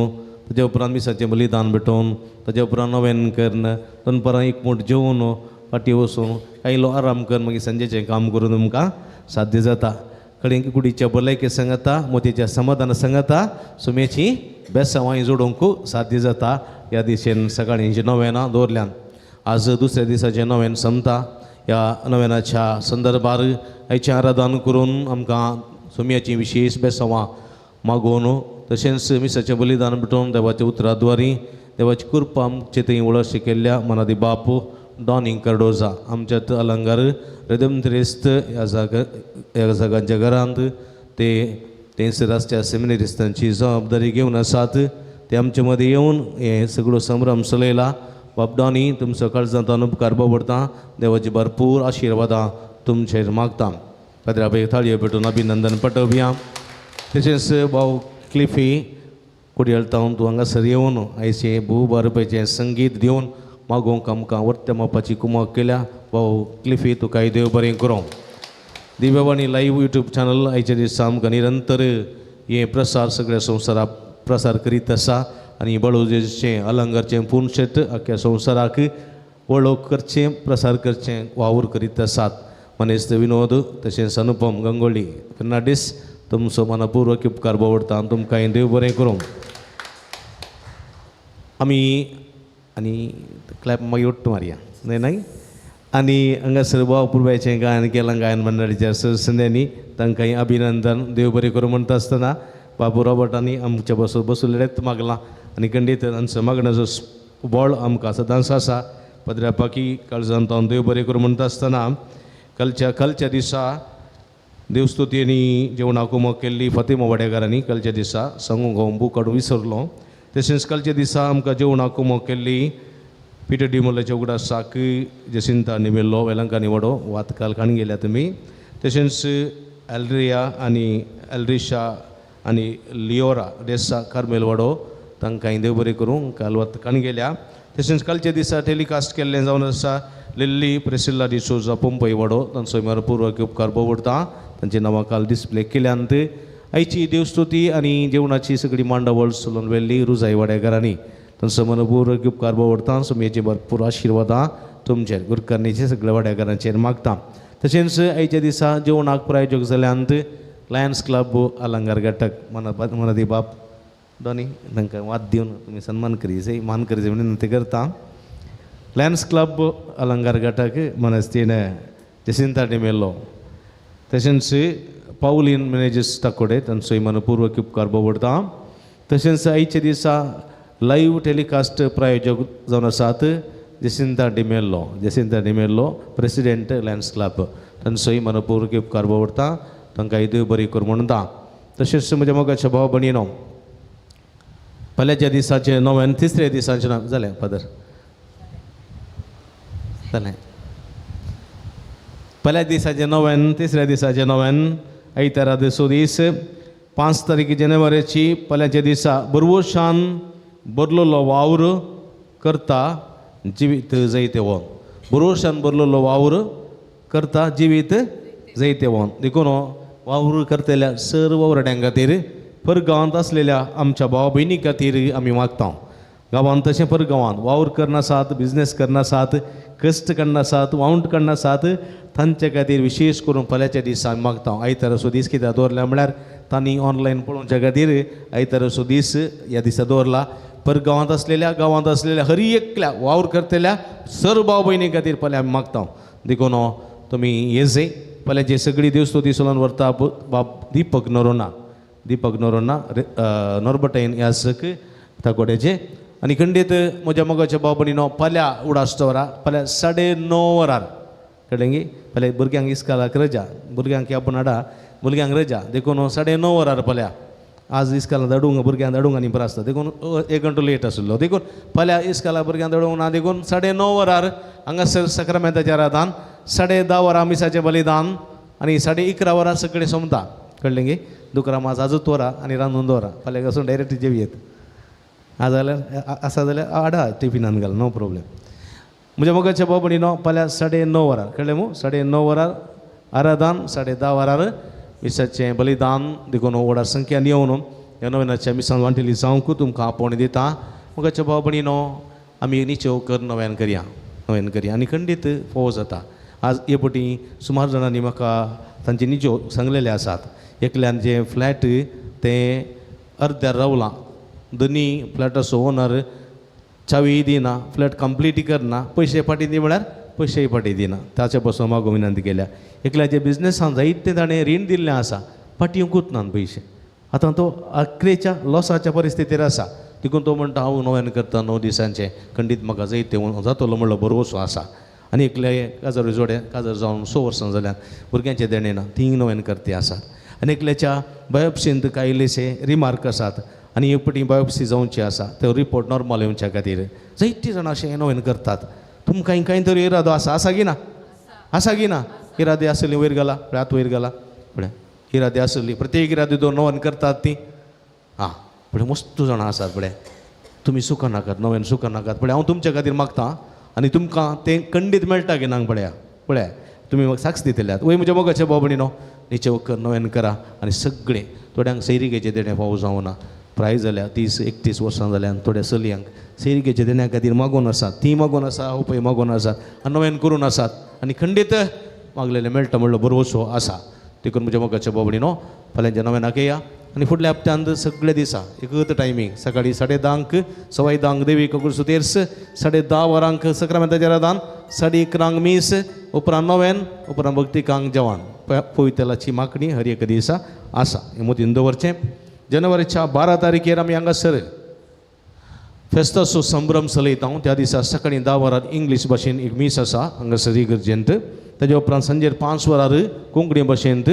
ताज्या उपरांत मिसाचें बलिदान भेटोवन ताज्या उपरांत नव्यान करून दनपारां एक मूठ जेवन फाटीं वचून कांय आराम करून मागीर सांजेचें काम करून तुमकां साध्य जाता. कडेन कुडीच्या भलायके सांगता, मोतीच्या समाधान सांगता, सुमेची बेसांवांय जोडूंक साध्य जाता. ह्या दिशेन सकाळीं नव्यानां दवरल्यान आज दुसऱ्या दिसाचें नव्यान सोंपता. ह्या नव्यानाच्या संदर्भार आयचें आराधन करून आमकां सुम्याची विशेश बेसांवां मागोवन तशेंच मिसाचें बलिदान भेटोवन देवाच्या उतराद्वारी देवाची कृपा आमचे थंय वळख केल्ल्या मनादी बाप डॉनी कार्डोजा आमच्या अलंगार रेदमत्रेस्त ह्या जागा ह्या जागांच्या घरांत ते तेंच राष्ट्रीय सेमिनरिस्तांची जबाबदारी घेवन आसात. ते आमचे मदीं येवन हे सगळो संभ्रम चलयला. बाब डॉनी, तुमचो काळजांत उपकार बाबडता. देवाची भरपूर आशिर्वादां तुमचेर मागता. पाद्रा बायक थाळयो भेटून अभिनंदन पटोवया. तशेंच भाव क्लिफी कुडयेळतावन तूं हांगासर येवन आयचे भोव बरोवपाचें संगीत दिवन मागोवंक आमकां वर्त्या मापाची कुमक केल्या. भाव क्लिफी, तुकाय देव बरें करूं. दिव्यवाणी लायव्ह यूट्यूब चॅनल आयच्या दिसा आमकां निरंतर हें प्रसार सगळ्या संवसाराक प्रसार करीत आसा आनी बळोजेचें अलंगारचें पुनशेत आख्या संवसाराक वळख करचें प्रसार करचें वावर करीत आसात. मनेस्त विनोद तशेंच अनुपम गंगोली फर्नांडीस, तुमचो मनापूर्वक उपकार बावडटा. तुमकां देव बरें करूं. आमी आनी क्लॅप मागीर उट्ट मारया न्हय न्हय. आनी हांगासर भाव पुर्वाचें गायन केलां गायन मंडळीच्या सदस्यांनी तांकांय अभिनंदन देव बरें करूं म्हणटा आसतना बाबू रॉबर्टांनी आमच्या बसून बसलेलेच मागलां आनी खंडीत तांचो मागण्याचो बळ आमकां सदांच आसा. पदरापाकी काळजान तावन देव बरें करूं म्हणटा आसतना कालच्या दिसा देवस्तुतींनी जेवणाक कुमक केल्ली फातिमा वाडेकारांनी कालच्या दिसा सांगूंक हांव बूक काडून विसरलो. तशेंच कालच्या दिसा आमकां जेवणाक कुमक केल्ली पिटर डिमोलाच्या उगडासाक जसिंता निमेल्लो वेलंकांनी वडो वात काल काण गेल्या तुमी. तशेंच एल्ड्रिया आनी एल्ड्रिशा आनी लियोरा डेसा कार्मेल वाडो तांकां देव बरें करूं काल वात काण गेल्या. तशेंच कालच्या दिसा टेलिकास्ट केल्लें जावन आसा लिल्ली प्रेसिल्ला डिसोजा पंपय वाडो तांचो मरपूर्वक उपकार बोवडता. तांची नांवां काल डिस्प्ले केल्यांत. आयची देवस्तुती आनी जेवणाची सगळी मांडावळ चलोवन व्हेल्ली रुजाई वाडेकारांनी तांचो मनपूर्वक उपकार बोवडता. सुमयेची भरपूर आशिर्वादां तुमचेर गुरकर्णीचे सगळ्या वाडेकारांचेर मागता. तशेंच आयच्या दिसा जेवणाक प्रायोजक जाल्यांत लायन्स क्लब अलंगार घटक मनादी बाप डॉनी तांकां वाद दिवन तुमी सन्मान करी मान करी म्हणून ते करता. लायन्स क्लब अलंगार घटक मनस्तीन जसिंता डिमेल्लो तशेंच पावलीन मॅनेजर्स ताकोडे तांचोय मनपूर्वक उपकार बोवडता. तशेंच आयच्या दिसा लायव्ह टेलिकास्ट प्रायोजक जावन आसात Jacinta D'Mello, Jacinta D'Mello president Lions Club तांचोय मनपूर्वक उपकार बोवडता. तांकां देव बरी करूं म्हणटा. तशेंच म्हज्या मोगाच्या भाव भयणीनो, पयल्याच्या दिसाचें नव्यान तिसऱ्या दिसाचें नांव जालें फादर जालें. पयल्या दिसाचें नव्यान तिसऱ्या दिसाचें नव्यान आयतारा दिसो दीस 5 तारीख जानेवारीची पयल्याच्या दिसा बरवशान बरलोलो वावर करता जिवीत जैतेवन. बरवशान बरलोलो वावर करता जिवीत जैतेवन. देखून वावर करतल्या सर्व वावराड्यां खातीर, परगांवांत आसलेल्या आमच्या भावा भयणी खातीर आमी मागता. गांवांत तशें परगांवांत वावर करनासात, बिजनेस करनासात, कश्ट करनासात, वावंट करनासात, तांचे खातीर विशेश करून फाल्यांच्या दिसा आमी मागता. आयताराचो दीस कित्याक दवरला म्हळ्यार तांणी ऑनलायन पळोवच्या खातीर आयताराचो दीस ह्या दिसा दवरला. परगांवांत आसलेल्या, गांवांत आसलेल्या हर एकल्या वावर करतल्या सर्व भाव भयणी खातीर फाल्यां आमी मागता. देखून तुमी येजे फाल्यांचे सगळी देवस्तुती सोलोन व्हरता बाब दीपक नरोना, दीपक नरोना नोरबटायन ह्या सक ताकोड्याचे. आनी खंडीत म्हज्या मोगाच्या भाव भयणीनो फाल्यां उडास दवरा, फाल्यां 9:30 वरार कळ्ळें गी. फाल्यां भुरग्यांक इस्कालाक रजा, भुरग्यांक आपूण हाडा, भुरग्यांक रजा, देखून 9:30 वरार फाल्यां. आज इस्कालां धाडूंक भुरग्यांक धाडूंक आनी बरो आसता, देखून 1 घंटो लेट आशिल्लो. देखून फाल्यां इस्काला भुरग्यांक धाडूंक ना, देखून 9:30 वरार हांगासर सक्रामेंताचें आराधन, 10:30 वरां मिसाचें बलिदान आनी 11:30 वरां सगळें सोंपता. कळ्ळें गी. दुकरा माज आजूच दवरा आनी रांदून दवरा, फाल्यां वचून डायरेक्ट जेवयेत. आज जाल्यार आसा जाल्यार हाडा टिफिनान घाल, नो प्रोब्लेम. म्हज्या मोगाच्या भाव भयणीनो फाल्यां 9:30 वरार, कळ्ळें मू, 9:30 वरार आराधन, 10:30 वरार मिसाचें बलिदान. देखून व्हडा संख्यान येवन ह्या नव्याच्या मिसान वांटेली जावंक तुमकां आपोवणें दिता. मोगाच्या भाव भयणीनो आमी निचेव कर नव्यान करया, नव्यान करया आनी खंडीत फोव जाता. आज हे पटी सुमार जाणांनी म्हाका तांचे निचेव सांगलेले आसात. एकल्यान जें फ्लॅट तें अर्द्यार रावलां, दोनी फ्लॅटाचो ओनर चावी दिना, फ्लॅट कंप्लीट करना, पयशे फाटीं दी म्हळ्यार पयशेय फाटीं दिना. ताचे पासून मागो विनंती केल्या. एकल्याचे बिजनेसान जायते ताणें रीण दिल्लें आसा, फाटीं येवंकूच ना पयशे. आतां तो अक्रेच्या लॉसाच्या परिस्थितीर आसा. देखून तो म्हणटा हांव नव्यान करता 9 दिसांचें, खंडीत म्हाका जायते जातलो म्हणलो भरवसो आसा. आनी एकले काजार जोडे काजार जावन 6 वर्सां जाल्यान भुरग्यांचें देणें ना, तीं नव्यान करती आसात. आनी एकल्याच्या बायोप्सींत कांय इल्लेशे रिमार्क आसात आनी एक पटी बायोप्सी जावची आसा, तो रिपोर्ट नॉर्मल येवच्या खातीर जायतीं जाणां अशें नव्यान करतात. तुमकां कांय तरी इरादो आसा, आसा की ना, आसा की ना? इरादे आसली वयर घाला, पळय हात वयर घाला, पळय इरादे आसली, प्रत्येक इरादे दोन नव्यान करतात ती. आं पळय मस्त जाणां आसात. पळय तुमी सुखां नाकात, नव्यान सुखां नाकात. पळय हांव तुमच्या खातीर मागता आनी तुमकां तें खंडीत मेळटा की ना पळया, पळया तुमी म्हाका साक्ष दितल्यात. वय म्हज्या मोगाच्या भाव भयणीनो निचेव कर नव्यान करा. आनी सगळें थोड्यांक सैरिकेचें देणें फावो जावना, प्राय जाल्या 30-31 वर्सां जाल्यान थोड्या चलयांक सैरिकेच्या देण्या खातीर मागून आसात, तीं मागून आसा, उपय मागून आसात आनी नव्यान करून आसात आनी खंडीत मागलेलें मेळटा म्हणलो भरवसो आसा. देखून म्हज्या मोगाच्या भाव भयणीनो फाल्यांच्या नव्यानाक येया आनी फुडल्या हप्त्यांत सगळे दिसा एकच टायमींग सकाळीं 10:30 10:15 देवी ककुर्सु तेर्स, 10:30 वरांक सक्रामेंताचें आराधन, 11:30 मीस, उपरांत नव्यान, उपरांत भक्तिकांक जेवण. पवितेलाची मागणी हर एक दिसा आसा, हें मतीन दवरचें. जानेवारीच्या 12 तारखेर आमी हांगासर फेस्ताचो संभ्रम चलयता. त्या दिसा सकाळीं 10 वरार इंग्लीश भाशेन एक मीस आसा हांगासर इगर्जेंत. ताज्या उपरांत सांजेर 5 वरार कोंकणी भाशेंत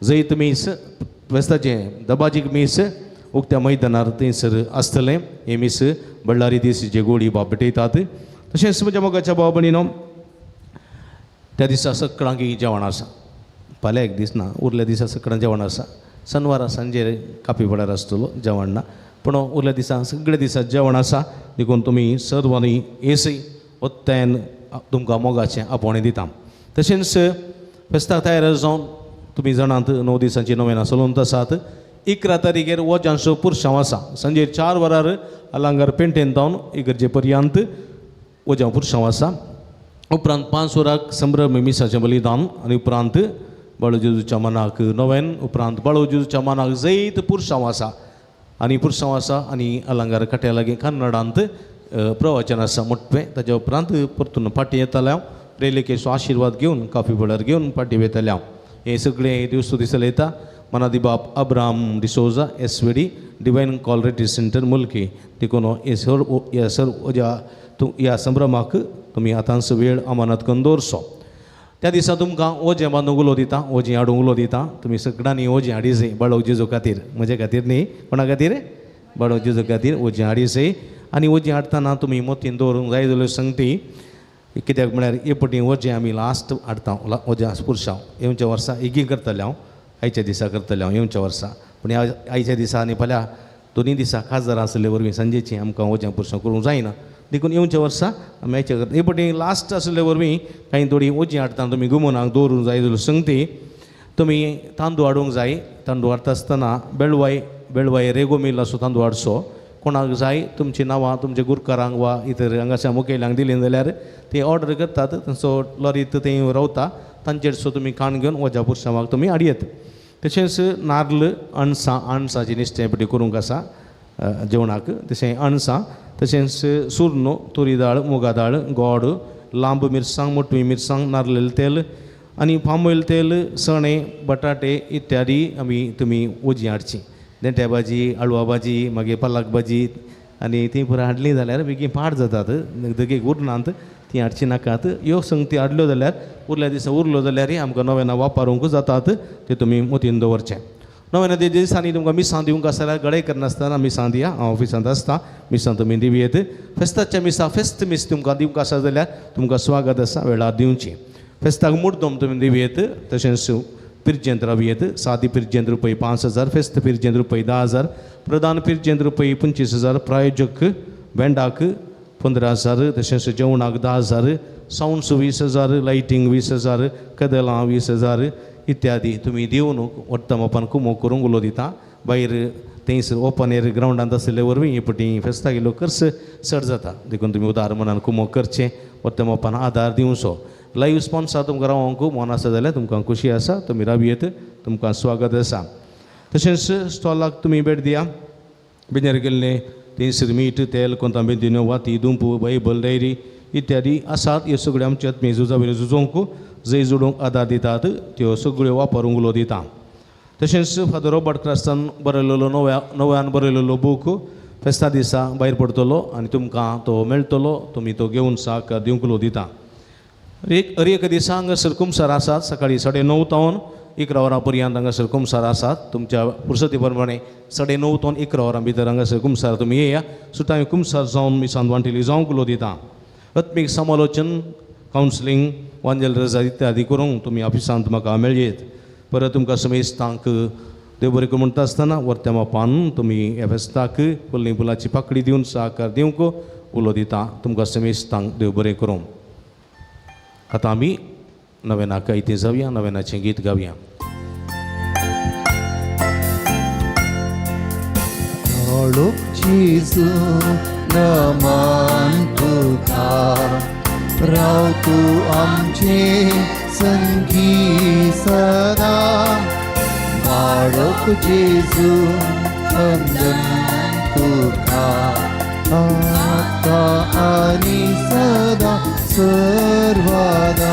जैत मीस, फेस्ताचें दबाजीक मीस उक्त्या मैदानार थंयसर आसतलें. हें मीस बळ्ळारी दीस जे गोडी बाब भेटयतात. तशेंच म्हज्या मोगाच्या भाव भयणीनो त्या दिसा सगळ्यांक जेवण आसा. फाल्यां एक दीस ना, उरल्या दिसा सगळ्यांक जेवण आसा. शनवारा सांजेर कापी पडार आसतलो जेवण ना, पूण उरल्या दिसा सगळे दिसा जेवण आसा. देखून तुमी सर्वांनी येसय ओत्तायन तुमकां मोगाचें आपोवणें दिता. तशेंच फेस्ताक तयार जावन तुमी जाणात 9 दिसांची नवेनां चलोवन आसात. 11 तारखेर वजांचो पुरसांव आसा. सांजेर 4 वरार अलांगार पेंटेन जावन इगर्जे पर्यंत वजां पुरसांव आसा. उपरांत 5 वराक संभ्रम मिसाचें बलिदान आनी उपरांत बाळू जेजूच्या मनाक नवेन, उपरांत बाळू जेजूच्या मनाक जैत पुरसांव आसा आनी पुरसांव आसा आनी अलांगार कट्या लागीं कन्नडांत प्रवचन आसा मोटवें. ताज्या उपरांत परतून फाटीं येतालें हांव, रेलिकेचो आशिर्वाद घेवन काफी पडार घेवन फाटीं वयतालें हांव. हें सगळें दिवस दिसले येता. मनादी बाप Abraham D'Souza S V D, divine call retreat centre Mulki. देखून हे सर ह्या सर ह्या संभ्रमाक तुमी आतांचो वेळ अमानत करून दवरचो. त्या दिसा तुमकां ओजें बांदूंक उलो दिता, ओजें हाडूंक उलो दिता. तुमी सगळ्यांनी ओजें हाडी जाय बाळो जेजू खातीर, म्हजे खातीर न्ही, कोणा खातीर? बाळो जेजू खातीर ओजें हाडी जाय. आनी ओजें हाडटना तुमी मोतीन दवरूंक जाय जाल्यार सांगती, कित्याक म्हळ्यार हे पटी ओजें आमी लास्ट हाडटा, ओजें पुरसांव येवच्या वर्सा एगी करतलें हांव, आयच्या दिसा करतलें हांव येवच्या वर्सा. पूण ह्या आयच्या दिसा आनी फाल्यां दोनी दिसा खासदार आसले वरवीं सांजेचीं आमकां वचें पुरसांव करूंक जायना, देखून येवच्या वर्सा आमी आयच्या करता. हे पटी लास्ट आसले वरवीं कांय थोडीं वजीं हाडटा तुमी गुमनाक दवरूंक जाय जाल्यार संगती. तुमी तांदूळ हाडूंक जाय. तांदूळ हाडटा आसतना बेळवाय बेळवाय रेगो मिल असो तांदूळ हाडचो. कोणाक जाय तुमची नांवां तुमच्या गुरकारांक वा इतर हांगाच्या मुखेल्यांक दिलीं जाल्यार ते ऑर्डर करतात, तांचो लॉरीत थंय रावता, तांचेर सो तुमी काण घेवन वजा पुरसांवाक तुमी हाडयेत. तशेंच नार्ल अणसां, अणसाची निस्तें पटी करूंक आसा जेवणाक, तशें अणसां, तशेंच सुर्नो, तुरी दाळ, मुगा दाळ, गोड, लांब मिरसांग, मोटवी मिरसांग, नारलेल तेल आनी पामोयल तेल, सणे, बटाटे इत्यादी आमी तुमी वजीं हाडचीं. देंट्या भाजी, आळवा भाजी, मागीर पालक भाजी आनी ती पुराय हाडली जाल्यार बेगीन पाड जातात, दगेक उरनात, ती हाडची नाकात. ह्यो संगती हाडल्यो जाल्यार उरल्या दिसा उरल्यो जाल्यार आमकां नव्यान वापरूंक जातात, ते तुमी मतीन दवरचें. नव्यान ते दिसांनी तुमकां मिसां दिवंक आसा जाल्यार गडे करनासतना मिसां दिया, हांव ऑफिसांत आसता, मिसां तुमी दिवयेत. फेस्ताच्या मिसां फेस्त मीस तुमकां दिवंक आसा जाल्यार तुमकां स्वागत आसा, वेळार दिवची. फेस्ताक मुर्दम तुमी दिवयेत. तशेंच पिर्जेंत रावयेत. सादी पिर्जेंत रुपये 5,000, फेस्त पिर्जेंत रुपये 10,000, प्रधान पिर्जेंत रुपये 25,000, प्रायोजक बँडाक 15,000, तशेंच जेवणाक 10,000, सावंड्स 20,000, लायटींग 20,000, कदेलां 20,000 इत्यादी तुमी दिवन वट्ट मापान कुमो करूंक उलो दिता. भायर थंयसर ओपन एर ग्रावंडांत आशिल्ले वरवीं हे पटी फेस्ताक लोक खर्च चड जाता, देखून तुमी उदार मनान कुमो करचें, वट्ट मापान आदार दिवचो. लायव्ह स्पॉन्सर तुमकां रावंक मन आसा जाल्यार तुमकां खुशी आसा, तुमी रावयेत, तुमकां स्वागत आसा. तशेंच स्टॉलाक तुमी भेट दिया. बेजार केल्लें थंयसर मीठ, तेल, कोंता बेंदिन्यो, वाती, दुंपू, बायबल, डायरी इत्यादी आसात. ह्यो सगळ्यो आमचे आत्मीय झुजा वयल्यो झुजोवंक जंय जोडूंक आदार दितात, त्यो सगळ्यो वापरूंक उलो दिता. तशेंच फादर रॉबर्ट क्रास्तान बरयलेलो नव्यान बरयलेलो बूक फेस्ता दिसा भायर पडटलो आनी तुमकां तो मेळटलो, तुमी तो घेवन साक दिवंक उलो दिता. हर एक दिसा हांगासर कुमसार आसात, सकाळीं 9:30 तावन 11 वरां पर्यंत हांगासर कुमसार आसात. तुमच्या पुरसती प्रमाणे 9:30 तावन 11 वरां भितर हांगासर कुमसार तुमी येया. सुद्दां कुमसार जावन मिसान वांटिली जावंक उलो दिता. आत्मीक समालोचन, कावन्सिलींग, वांजेल रजा इत्यादी करूंक तुमी ऑफिसांत म्हाका मेळयेत. परत तुमकां समेस्तांक देव बरें करूं म्हणटा आसतना वर्त्या मापान तुमी ह्या फेस्ताक फुल्ली फुलाची पाकडी दिवन सहकार दिवंक उलो दिता. तुमकां समेस्तांक देव बरें करूं. आतां आमी नव्यानाक इतें जावया, नव्यानाचें गीत गावया. जेजू नमन तुका, राव तूं आमचे संगी सदा, बाळक जेजू वंदन तुका, आतां आनी सदा सर्वदा.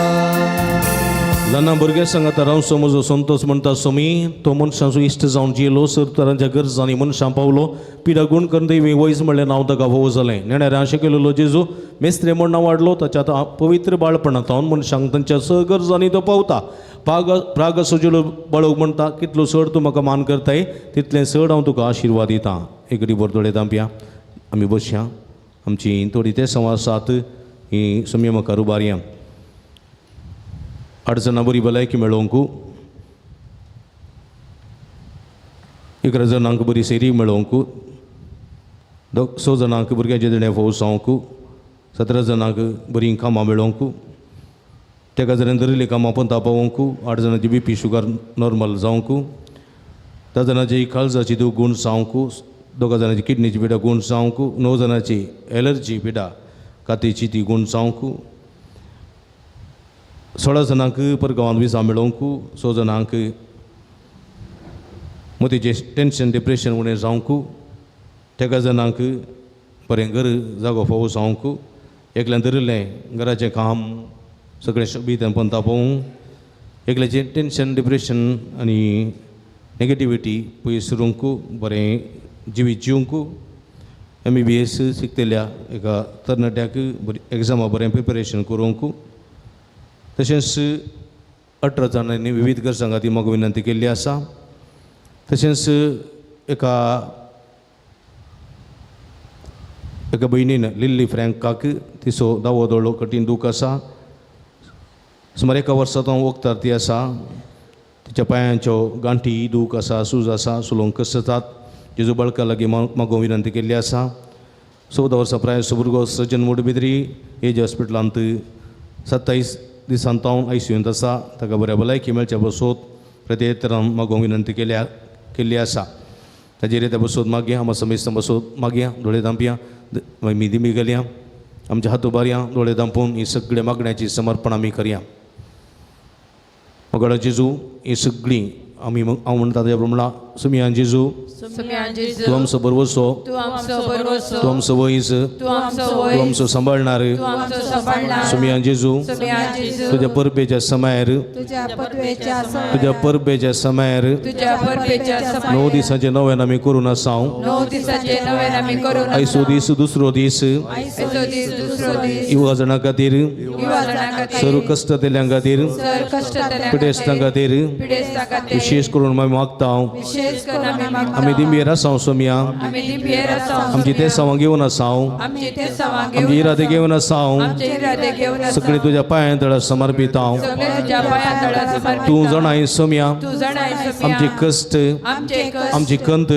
ल्हान भुरग्यां सांगाता रावचो म्हजो संतोष म्हणटा स्वामी, तो मनशांचो इश्ट जावन जियेलो, सर तरांच्या गरजांनी मनशां पावलो, पिडा गुण करून देवी वयज म्हणलें नांव ताका भोव जालें. नेणाऱ्या शिकयलेलो जेजू मेस्त्रे म्हण नांव वाडलो, ताच्या आतां पवित्र बाळपणांत मनशांक तांच्या स गरजांनी तो पावता. प्राग सोजेलो बाळोक म्हणटा, कितलो चड तूं म्हाका मान करताय तितलें चड हांव तुका आशिर्वाद दितां. एक बोरदोळे दांपया आमी बसया, आमची थोडी ते 7:15 ही सम्य म्हाका रुबारया. 8 जाणां बरी भलायकी मेळोवंक, 11 जाणांक बरी सेरी मेळोवंक, 6 जाणांक भुरग्यांचे देणें फोव जावंक, 17 जाणांक बरीं कामां मेळोवंक, 13 जाणांनी धरिल्लीं कामां पंता पावोवंक, 8 जाणांची बी पी शुगर नॉर्मल जावंक, 10 जाणांची काळजाची दूख गूण जावंक, 2 जाणांची किडनीची पिडा गूण जावंक, 9 जाणांची एलर्जी पिडा कातीची ती गूण जावंक, 16 जाणांक परगांवांत विजा मेळोवंक, 6 जाणांक मोतीचें टेंशन डिप्रेशन उणें जावंक, 13 जाणांक बरें घर जागो फावो जावंक, एकल्यान धरिल्लें घराचें काम सगळें सोबीत पंता पावूंक, एकल्याचें टेंशन डिप्रेशन आनी नेगेटिविटी पयस उरूंक, बरें जिवीत जिवंक, MBBS शिकतल्या एका तरणाट्याक बरी एग्जामा बरें प्रिपरेशन करूंक, तशेंच 18 जाणांनी विविध गरजां खातीर म्हाका विनंती केल्ली आसा. तशेंच एका एका भयणीन लिल्ली फ्रँकाक तिचो दावो दोळो कठीण दूख आसा, सुमार 1 वर्सा तो वखदार ती आसा, तिच्या पांयांच्यो गांठी दूख आसा, सूज आसा, सुलोंक कसतात, जेजू बळका लागीं मागूंक विनंती केल्ली आसा. 14 वर्सां प्रायस भुरगो सज्जन मोडबिद्री एज हॉस्पिटलांत 27 दिसांत हांव आयसीयूंत आसा, ताका बऱ्या भलायकी मेळच्या बसोत प्रत्येतरान मागोवंक विनंती केल्ली आसा. ताजेर त्या बसोत मागया, आमा समेस्त बसोत मागया, दोळे धांपया, मागीर दिमी घालया, आमच्या हात उबारया, दोळे धांपून ही सगळ्या मागण्याची समर्पण आमी करया. मगडा जेजू, ही सगळीं आमी हांव म्हणटा तेज्या प्रमाण सुमयान जेजू, तूं आमचो बरवसो, तूं आमचो वयस, तूं आमचो सांबाळणार. सुमयान जेजू, तुज्या परबेच्या समयार, तुज्या परबेच्या समयार 9 दिसांचे नव्यान आमी करून आसा. आयचो दीस दुसरो दीस युवा जाणां खातीर, सर्व कश्ट दिल्यां खातीर, पिडेस्तां खातीर विशेष करून आमी मागता. आमी दिंबेर आसा सोमया, आमची तेसांवां घेवन आसा, आमची इरादे घेवन आसा, सगळी तुज्या पांयां तळा समर्पिता. तूं जाणाय सोमया आमची कश्ट, आमची कंत,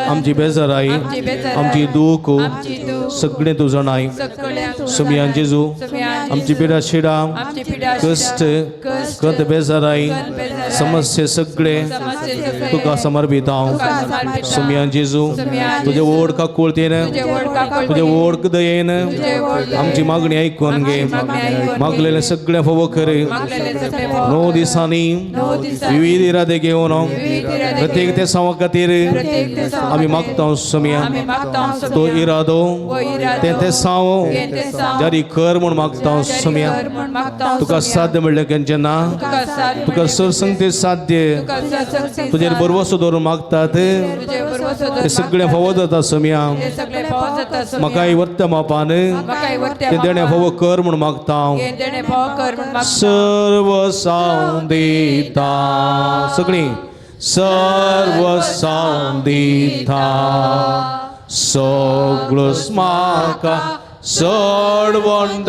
आमची बेजाराय, आमची दूख सगळें तूं जाणाय सोमया. जेजू, आमची पिडा शिडा, कश्ट, कंत, बेजाराय, समस्या सगळे तुका समर्पिता. सुमयान जेजू, तुजे व्हड काकुळतेन, तुजे व्हड दयेन आमची मागणी आयकून घे. मागलेलें सगळें फावो कर. 9 दिसांनी विविध इरादे घेवन प्रत्येक ते सावा खातीर आमी मागता सुमया. तो इरादो तें ते साव जारी कर म्हूण मागता सुमया. तुका साध्य म्हणलें केन्ना ना, तुका सरसंगते साध्य. तुजेर बरवसो दवरून मागतात ते सगळें फावो जाता सोमया. म्हाकाय वर्त मापान तें देणें फावो कर म्हूण मागता. सर्व साव दिता, सगळीं सर्व साव दिता, सगळोच म्हाका सोडवणदारा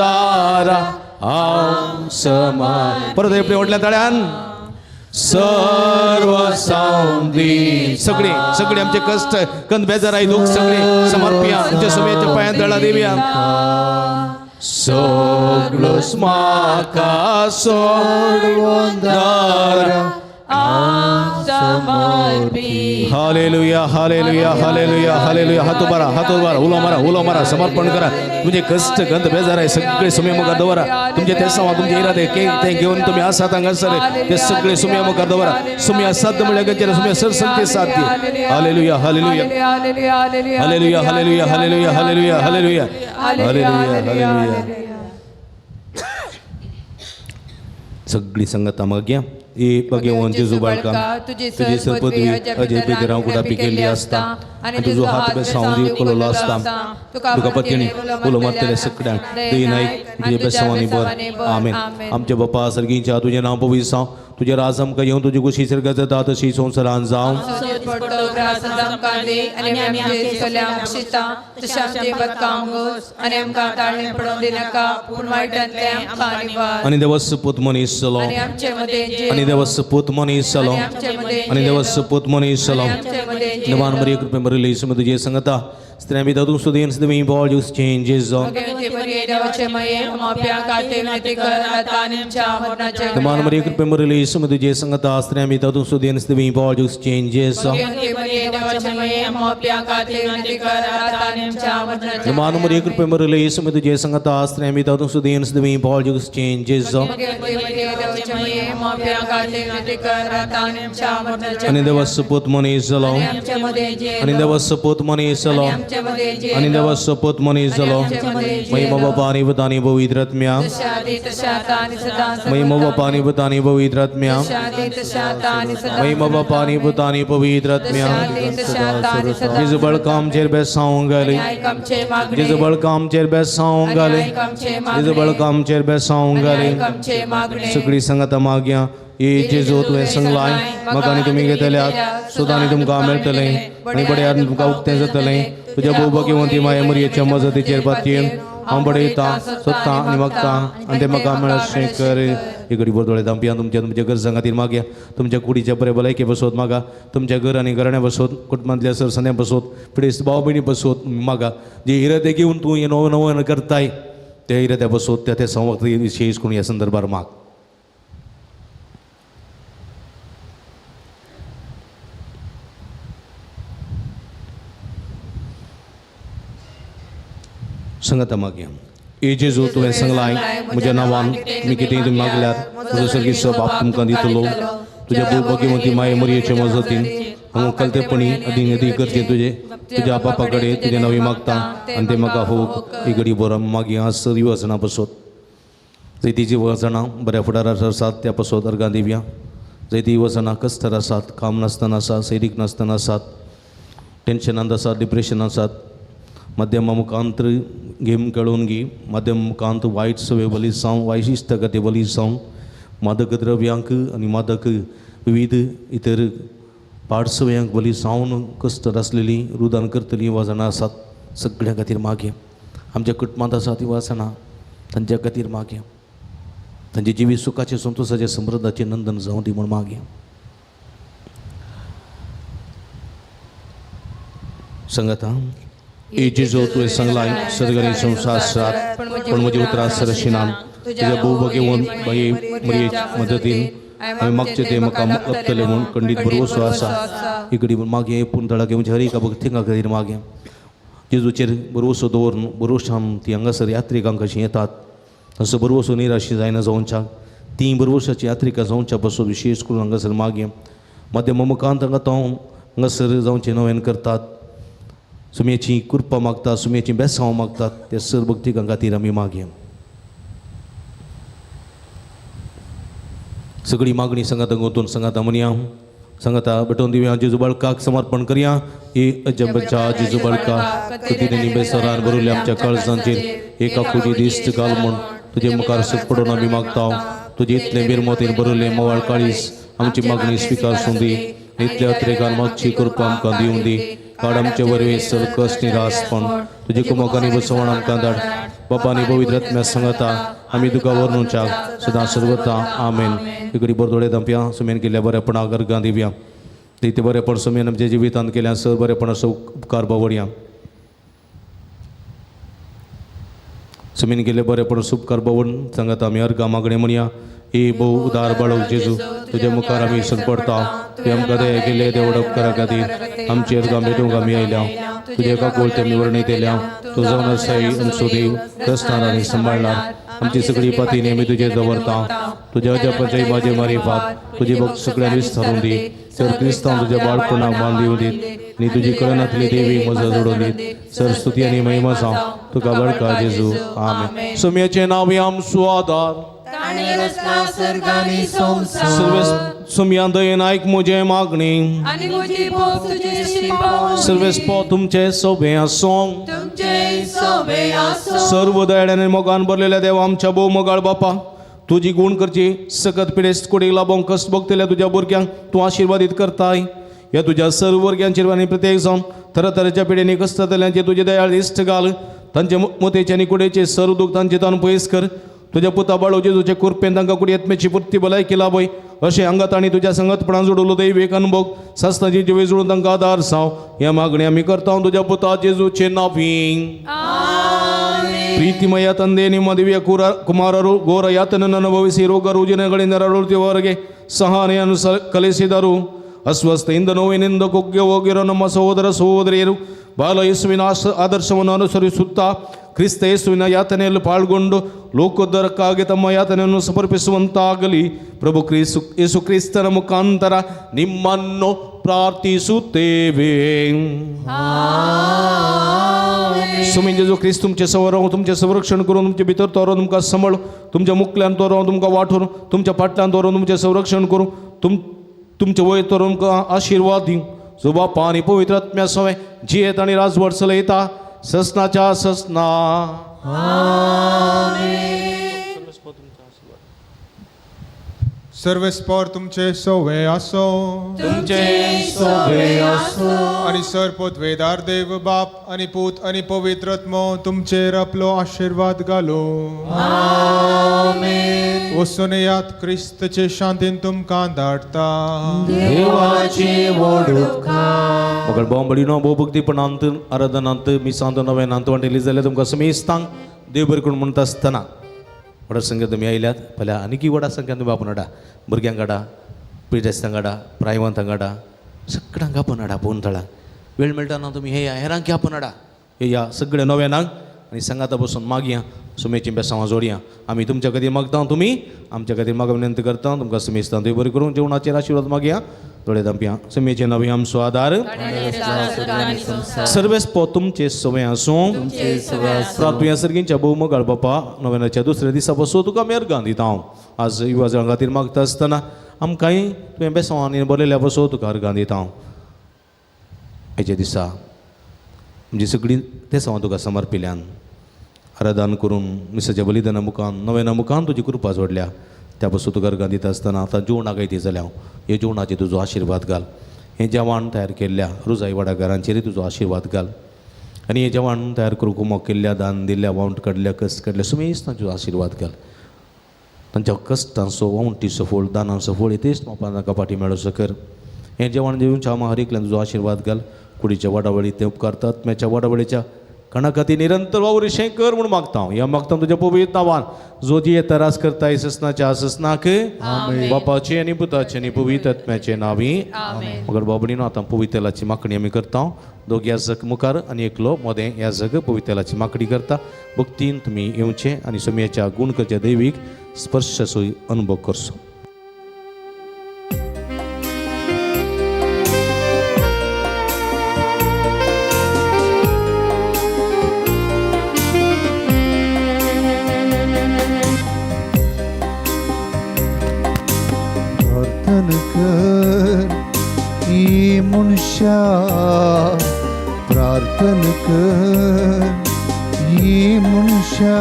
हांव समा. परत आपल्या व्हडल्या ताळ्यान सर्व सावंदी. सगळे सगळे आमचे कश्ट, कंद, बेजाराय, दुःख सगळे समर्पिया आमच्या समयाच्या पांयां तळा देवया. सगळोच म्हाका सोडवणदारा. Hallelujah, hallelujah, hallelujah, hallelujah. हात उबारा, हात उबारा, उलो मारा, उलो मारा, समर्पण करा. तुमचे कश्ट, गंध, बेजार आहे सगळे सुम्या मुखार दवरा. तुमचे तेसांव, तुमचे इरादे ते घेवन तुमी आसात हांगासर ते सगळे सुम्या मुखार दवरा. सुम्या साध्य म्हणल्यार गंजेर सुम्या सरसंते साध्य. Hallelujah, hallelujah, hallelujah, hallelujah, hallelujah, hallelujah, hallelujah, hallelujah, hallelujah. सगळी संगता मागया. ए भगवान जेजू बाळका, तुजी सर पदवी अजय पेदराव कुडापी केल्ली आसता आनी तुजो हात बेसांव दिवकलो आसता. तुका पत्नी उलो मारतले सगळ्यांक दई नायक तुजे बेसांवांनी बर. आमेन. आमच्या बापा सर्गींच्या, तुजें नांव पवित्र जावं, तुजें राज आमकां येवन, तुजी कुशी सर्गात जाता तशी संवसारांत जावं. आनी देवाचो पूत मनीस जालो, आनी देवाचो पूत मनीस जालो, आनी देवाचो पूत मनीस जालो. देवान मरिये कृपेन भरिल्ली येसू तुजे संगता, स्त्रियां भितर तूं सुदीन सुद्दां बॉल यूज चेंजेस. देवान मरिये कृपेन भरिल्ली येसू तुजे संगता, स्त्रियां भितर तूं सुदीन सुद्दां बॉल यूज चेंजेस. देवान मरिये कृपेन भरिल्ली येसू तुजे संगता, स्त्रियां भितर तूं सुदीन सुद्दां बॉल यूज चेंजेस. आनी देवाचो पूत मनीस जालो, आनी देवाचो पूत मनीस जालो, आनी देवाचो पूत मनीस जालो. महिमा बापा आनी पुता आनी पवित्र आत्म्या, महिमा बापा आनी पुता आनी पवित्र आत्म्या, महिमा बापा आनी पुता आनी पवित्र आत्म्या. जेजू बळका आमचेर बेसावंक घाली, जेजू बळका आमचेर बेसावंक घाली, जेजू बळका आमचेर बेसावंक घाली. सगळी संगता मागया. ए जेजू तुवें संगलाय म्हाका आनी तुमी घेतल्यात सुद्दां आनी तुमकां मेळटलें आनी बड्यार तुमकां उक्तें जातलें. तुज्या भोवभाग्यवंती माये मरयेच्या मजतीचेर पातयेन हांव बडयतां, सोदतां आनी मागतां आनी तें म्हाका मेळशें कर. एक घडी भर दोळे धांपया. तुमच्या तुमच्या गरजां खातीर मागया. तुमच्या कुडीच्या बरे भलायके बसोत मागा. तुमच्या घर आनी घराण्या बसोत, कुटुंबांतल्या सरसन्या बसोत, पिडेस्त भाव भयणी बसोत मागा. जे इरादे घेवन तूं हें नवें नवें करताय ते इराद्या बसोत त्या ते संवाद विशेष करून ह्या संदर्भार माग. संगता मागया. ए जेजू, तुवें सांगलाय म्हज्या नांवान तुमी कितेंय तुमी मागल्यार म्हजो सर्गेस्त बाप तुमकां दितलो. तुज्या भोवभाग्यवंती माये मरयेचे मजतीन हांव कलतेपणी अदीक अदीक करचें तुजें तुज्या बापा कडेन तुजें नांव मागता आनी तें म्हाका होक ही घडी बरो मागीर आज सर वचना पसत जैतीची वचना बऱ्या फुडारार आसात त्या पसत अर्गां दिवया. जैती वचना कस्तर आसात, काम नासतना आसा, सैरीक नासतना आसात, टेन्शनांत आसात, डिप्रेशन आसात, माध्यमा मुखांत गेम खेळोवन गी, माध्यम मुखांत वायट सवय बली जावं, वायट इश्टागती बली जावं, मादक द्रव्यांक आनी मादक विविध इतर पाड सवयांक बली जावन कश्ट आसलेली रुदान करतलीं वजनां आसात सगळ्यां खातीर मागया. आमच्या कुटुंबांत आसा ती वासनां तांच्या खातीर मागया. तांचे जिवीत सुखाचें, संतोशाचें, समृद्धाचें नंदन जावं दी म्हूण मागया. संगता ए जेजू, तुवें सांगलाय सर्गानी संवसार आसात पण म्हजी उतरां सरशिनान तुज्या भोवभाग्यवंत बाये मरयेच्या मदतीन हांवें मागचें तें म्हाका लभतलें म्हूण खंडीत भरवसो आसा. ही घडी मागया पूण तळाक म्हणजे हर एका भक्तिंगा खातीर मागया. जेजूचेर भरवसो दवरून भरवशान ती हांगासर यात्रिकांक कशीं येतात तसो भरवसो निराशी जायना जावच्याक ती भरवशाची यात्रिका जावच्या पासून विशेश करून हांगासर मागया. माध्यम मुखांत हांगा तो हांगासर जावचें नव्यान करतात, सुमयेची कृपा मागतात, सुमयेची बेसांव मागतात, ते सर भक्तिकां खातीर आमी मागया. सगळी मागणी संगाता गोतून संगाता म्हणया, संगाता भेटोवन दिवया. जेजू बाळकाक समर्पण करया. ही अजबच्या जेजू बाळका कधीनी बेसरान भरुल्ल्या आमच्या काळजांचेर एका कुडी दिश्ट घाल म्हूण तुजे मुखार सुख पडून आमी मागता. तुजे इतलें बिरमोतीन भरुल्लें मोवाळ काळीस आमची मागणी स्विकार दी. इतल्या अत्रेकान मागची कृपा आमकां दिवं दी. काड आमचे वरवीं सर कश्ट निरासपण तुजे कुमकांनी बसवण आमकां धाड. बापानी पवित्र आत्म्या सांगता आमी तुका वर्णुच्याक सदां सर्वता. आमेन. इकडे बरदोळे दांपया सुमेन केल्या बरेपणाक अर्गां दिवया. ते बरेपण सुमेन आमच्या जिवितांत केल्या सर बरेपण असो उपकार बावडया. सुमेन केले बरेपण उपकार बावड सांगता आमी अर्गां मागणें म्हणया. ही भोव उदार बाळक जेजू, तुज्या मुखार आमी सरपडटा. तुवें आमकां दया केले देवड उपकारा खातीर आमची अर्गां भेटूंक आमी आयल्या. तुज्या काकुळते आमी वर्णीत येयल्या. तूं जावन आसाय आमचो देव, रस्तान आनी सांबाळणार. आमची सगळी पाती आमी तुजेर दवरता. तुज्या अजापाच्या माझे मारिफात तुजी भक्त सगळ्यांनी विस्तारून दी. सर क्रिस्तांव तुज्या बाळपणाक मान दिवं दीत आनी तुजी कळनातली देवी मजा जोडून दीत. सर स्तुती आनी महिमा जावं तुका बाळका जेजू. आमेन. सुम्याचें नांव आमचो आदार. सुम्या दयेन आयक म्हजें मागणी. सर्वेस्पो तुमचे सोबे आसूं. सर्व दयाळ्याने मोगान भरलेल्या देवा आमच्या भोव मोगाळ बापा, तुजी गुण करची सकत पिडेस्त कुडीक लाबोवंक कश्ट भोगतल्या तुज्या भुरग्यांक तूं आशिर्वादीत करताय. ह्या तुज्या सर्व भुरग्यांचेर आनी प्रत्येक जावन तरातराच्या पिडेनी कश्ट जातल्यांचे तुजे दयाळ इश्ट घाल. तांचे मोतेचे आनी कुडेचे सर्व दूख तांचे तान पयस कर. तुज्या पुता बाळो जेजूचे कुरपेन तांकां कुडी आत्म्याची पुर्ती भलायकी लाभय. अशें हांगा तांणी तुज्या संगतपणान जोडलो दैवीक अनुभव सासणाची जिवे जोडून तांकां आदार जावं. ह्या मागणी आमी करता तुज्या पुता जेजूचे नांवी. ಪ್ರೀತಿಮಯ ತಂದೆ, ನಿಮ್ಮ ದಿವ್ಯ ಕುಮಾರರು ಘೋರ ಯಾತನನ್ನು ಅನುಭವಿಸಿ ರೋಗ ರುಜಿನಗಳಿಂದ ನರಳುತ್ತಿರುವವರಿಗೆ ಸಹನೆಯನ್ನು ಕಲಿಸಿದರು. ಅಸ್ವಸ್ಥೆಯಿಂದ ನೋವಿನಿಂದ ಕುಗ್ಗಿ ಹೋಗಿರೋ ನಮ್ಮ ಸಹೋದರ ಸಹೋದರಿಯರು ಬಾಲ ಯೇಸುವಿನ ಆದರ್ಶವನ್ನು ಅನುಸರಿಸುತ್ತಾ ಕ್ರಿಸ್ತ ಯೇಸುವಿನ ಯಾತನೆಯಲ್ಲಿ ಪಾಲ್ಗೊಂಡು ಲೋಕೋದ್ಧಾರಕ್ಕಾಗಿ ತಮ್ಮ ಯಾತನೆಯನ್ನು ಸಮರ್ಪಿಸುವಂತಾಗಲಿ. ಪ್ರಭು ಯೇಸು ಕ್ರಿಸ್ತನ ಮುಖಾಂತರ ನಿಮ್ಮನ್ನು ಪ್ರಾರ್ಥಿಸುತ್ತೇವೆ. सुमी जेजू क्रिस्त तुमचे सवर तुमचें संरक्षण करून तुमचे भितर तोरो तुमकां सांबाळ, तुमच्या मुखल्यान तोरो तुमकां वाठोवन, तुमच्या फाटल्यान तोरो तुमचें संरक्षण करूं, तुमचे वयर तोरो तुमकां आशिर्वाद दिवं. जो बापा आनी पवित्र आत्म्या सवें जियेत आनी राजवट चलयता ससनाच्या ससना. सर्वेस्पर तुमचे सोवे आसो. तुमचे सोवे आसो. आनी सर पदवेदार देव बाप आनी पूत आनी पवित्र आत्मो तुमचेर आपलो आशिर्वाद घालो. वचून यात क्रिस्तचे शांतीन तुमकां धाडटा. देवाचे व्हड उपकार. मगळ बोंबडिनो भोवभक्तीपणांत आराधनांत मिसांत नव्यानांत वांटेली जाल्यार तुमकां समेस्तांक देव बरें करून म्हणटा आसतना व्हडा संख्येन तुमी आयल्यात फाल्यां आनीकय व्हडा संख्येन तुमी आपोवन हाडा. भुरग्यांक हाडा, पिडेस्तांक हाडा, प्रायवंतांक हाडा, सगळ्यांक आपोवन हाडा. पोवन थळाक वेळ मेळटा ना तुमी हे हेरांक आपोवन हाडा. हे ह्या सगळ्या नव्यानांक आनी सांगाता बसून मागया, सुमेचीं बेसांवां जोडया. आमी तुमच्या खातीर मागता, तुमी आमच्या खातीर मागप विनंती करता. तुमकां समेस्तां देव बरें करूं. जेवणाचेर आशिर्वाद मागया. दोळे धांपया. सुमेचें नवी आमचो आदार सर्वेस्पो तुमचे सवय आसूं. प्रार्थुया सर्गींच्या भोवमगाळ बापा, नव्याच्या दुसऱ्या दिसा बसून तुका आमी अर्गां दिता. हांव आज युवा जाणां खातीर मागता आसतना आमकांय तुवें बेसांवांनी बरयल्या बसून तुका अर्गां दिता. हांव हेच्या दिसा म्हणजे सगळीं तेसांवां तुका समर्पिल्यान आराधन करून मिसाच्या बलिदाना मुखान नव्याना मुखान तुजी कृपा जोडल्या. त्या पासून तुका अर्गां दिता आसतना आतां जेवणाक येता जाल्यार ह्या जेवणाचेर तुजो आशिर्वाद घाल. हें जेवण तयार केल्ल्या रोजाई वाडाकारांचेरय तुजो आशिर्वाद घाल आनी हें जेवण तयार करूंक उमो केल्ल्या, दान दिल्ल्या, वावंट काडल्या, कश्ट काडल्या सुमेस्त तांचो आशिर्वाद घाल. तांच्या कश्टांचो वावंटीचो फळ, दानांचो फळ तेच बापान तांकां फाटी मेळोसो कर. हें जेवण जेवच्या आमा हर एकल्यान तुजो आशिर्वाद घाल. कुडीच्या वाडावळी ते उपकारतात म्याच्या वाडावळीच्या कणा खातीर निरंतर वावुरशें कर म्हूण मागता हांव. ह्या मागता तुज्या पवित्र नांवान जो जी येता रास करता ससनाच्या आससनाक बापाचे आनी पुताचे आनी पवित्र आत्म्याचे नांवी. मगर बाबडीनो आतां पवित्र तेलाची मागणी आमी करता. दोग याजक मुखार आनी एकलो मोदें याजक पवित्र तेलाची मागणी करता. भक्तीन तुमी येवचें आनी सोमयाच्या गुण करच्या दैवीक स्पर्शाचो अनुभव करचो. प्रार्थन कर ई मनशा, प्रार्थन कर ई मनशा,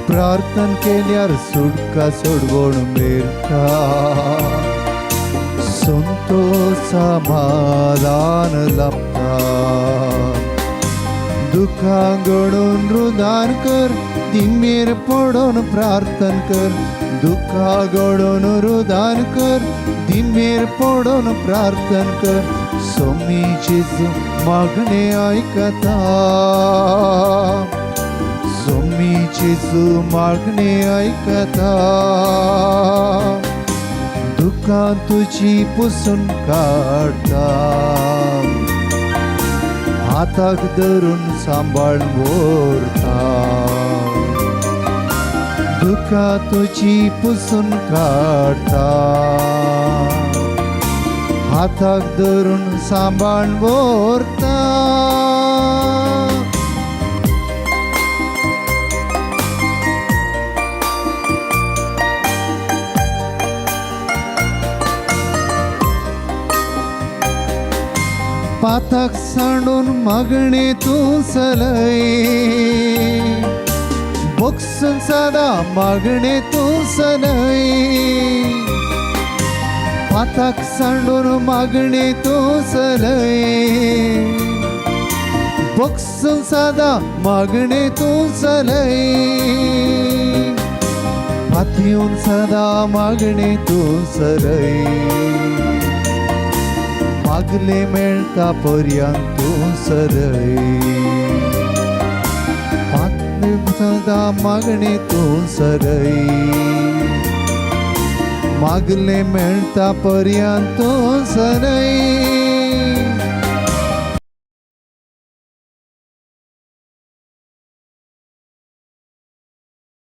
प्रार्थन केल्यार सुटका सोडवण मेळटा, संतोष समाधान लाभता. दुखां गणून रुदान कर, दिमेर पडून प्रार्थन कर, दुखां गणून रुदान कर, दिमेर पडून प्रार्थन कर. सोमी जेजू मागणे आयकता, सोमी जेजू मागणे आयकता, दुखां तुजी पुसून काडटा, हाताक धरून सांबाळ व्हरता, दुखां तुजी पुसून काडटा, हाताक धरून सांबाळ व्हरता. पाताक सांडून मागणे तूं सलय, बोक्सून सदा मागणे तूं सलय, पाताक सांडून मागणे तूं सलय, बोक्सून सदा मागणे तूं सलय, पातयेवन सदा मागणे तूं सलय, मागले मेळटा पर्यंत तूं सरय, पातले सदा मागणे तूं सरय, मागले मेळटा पर्यंत तूं सरय.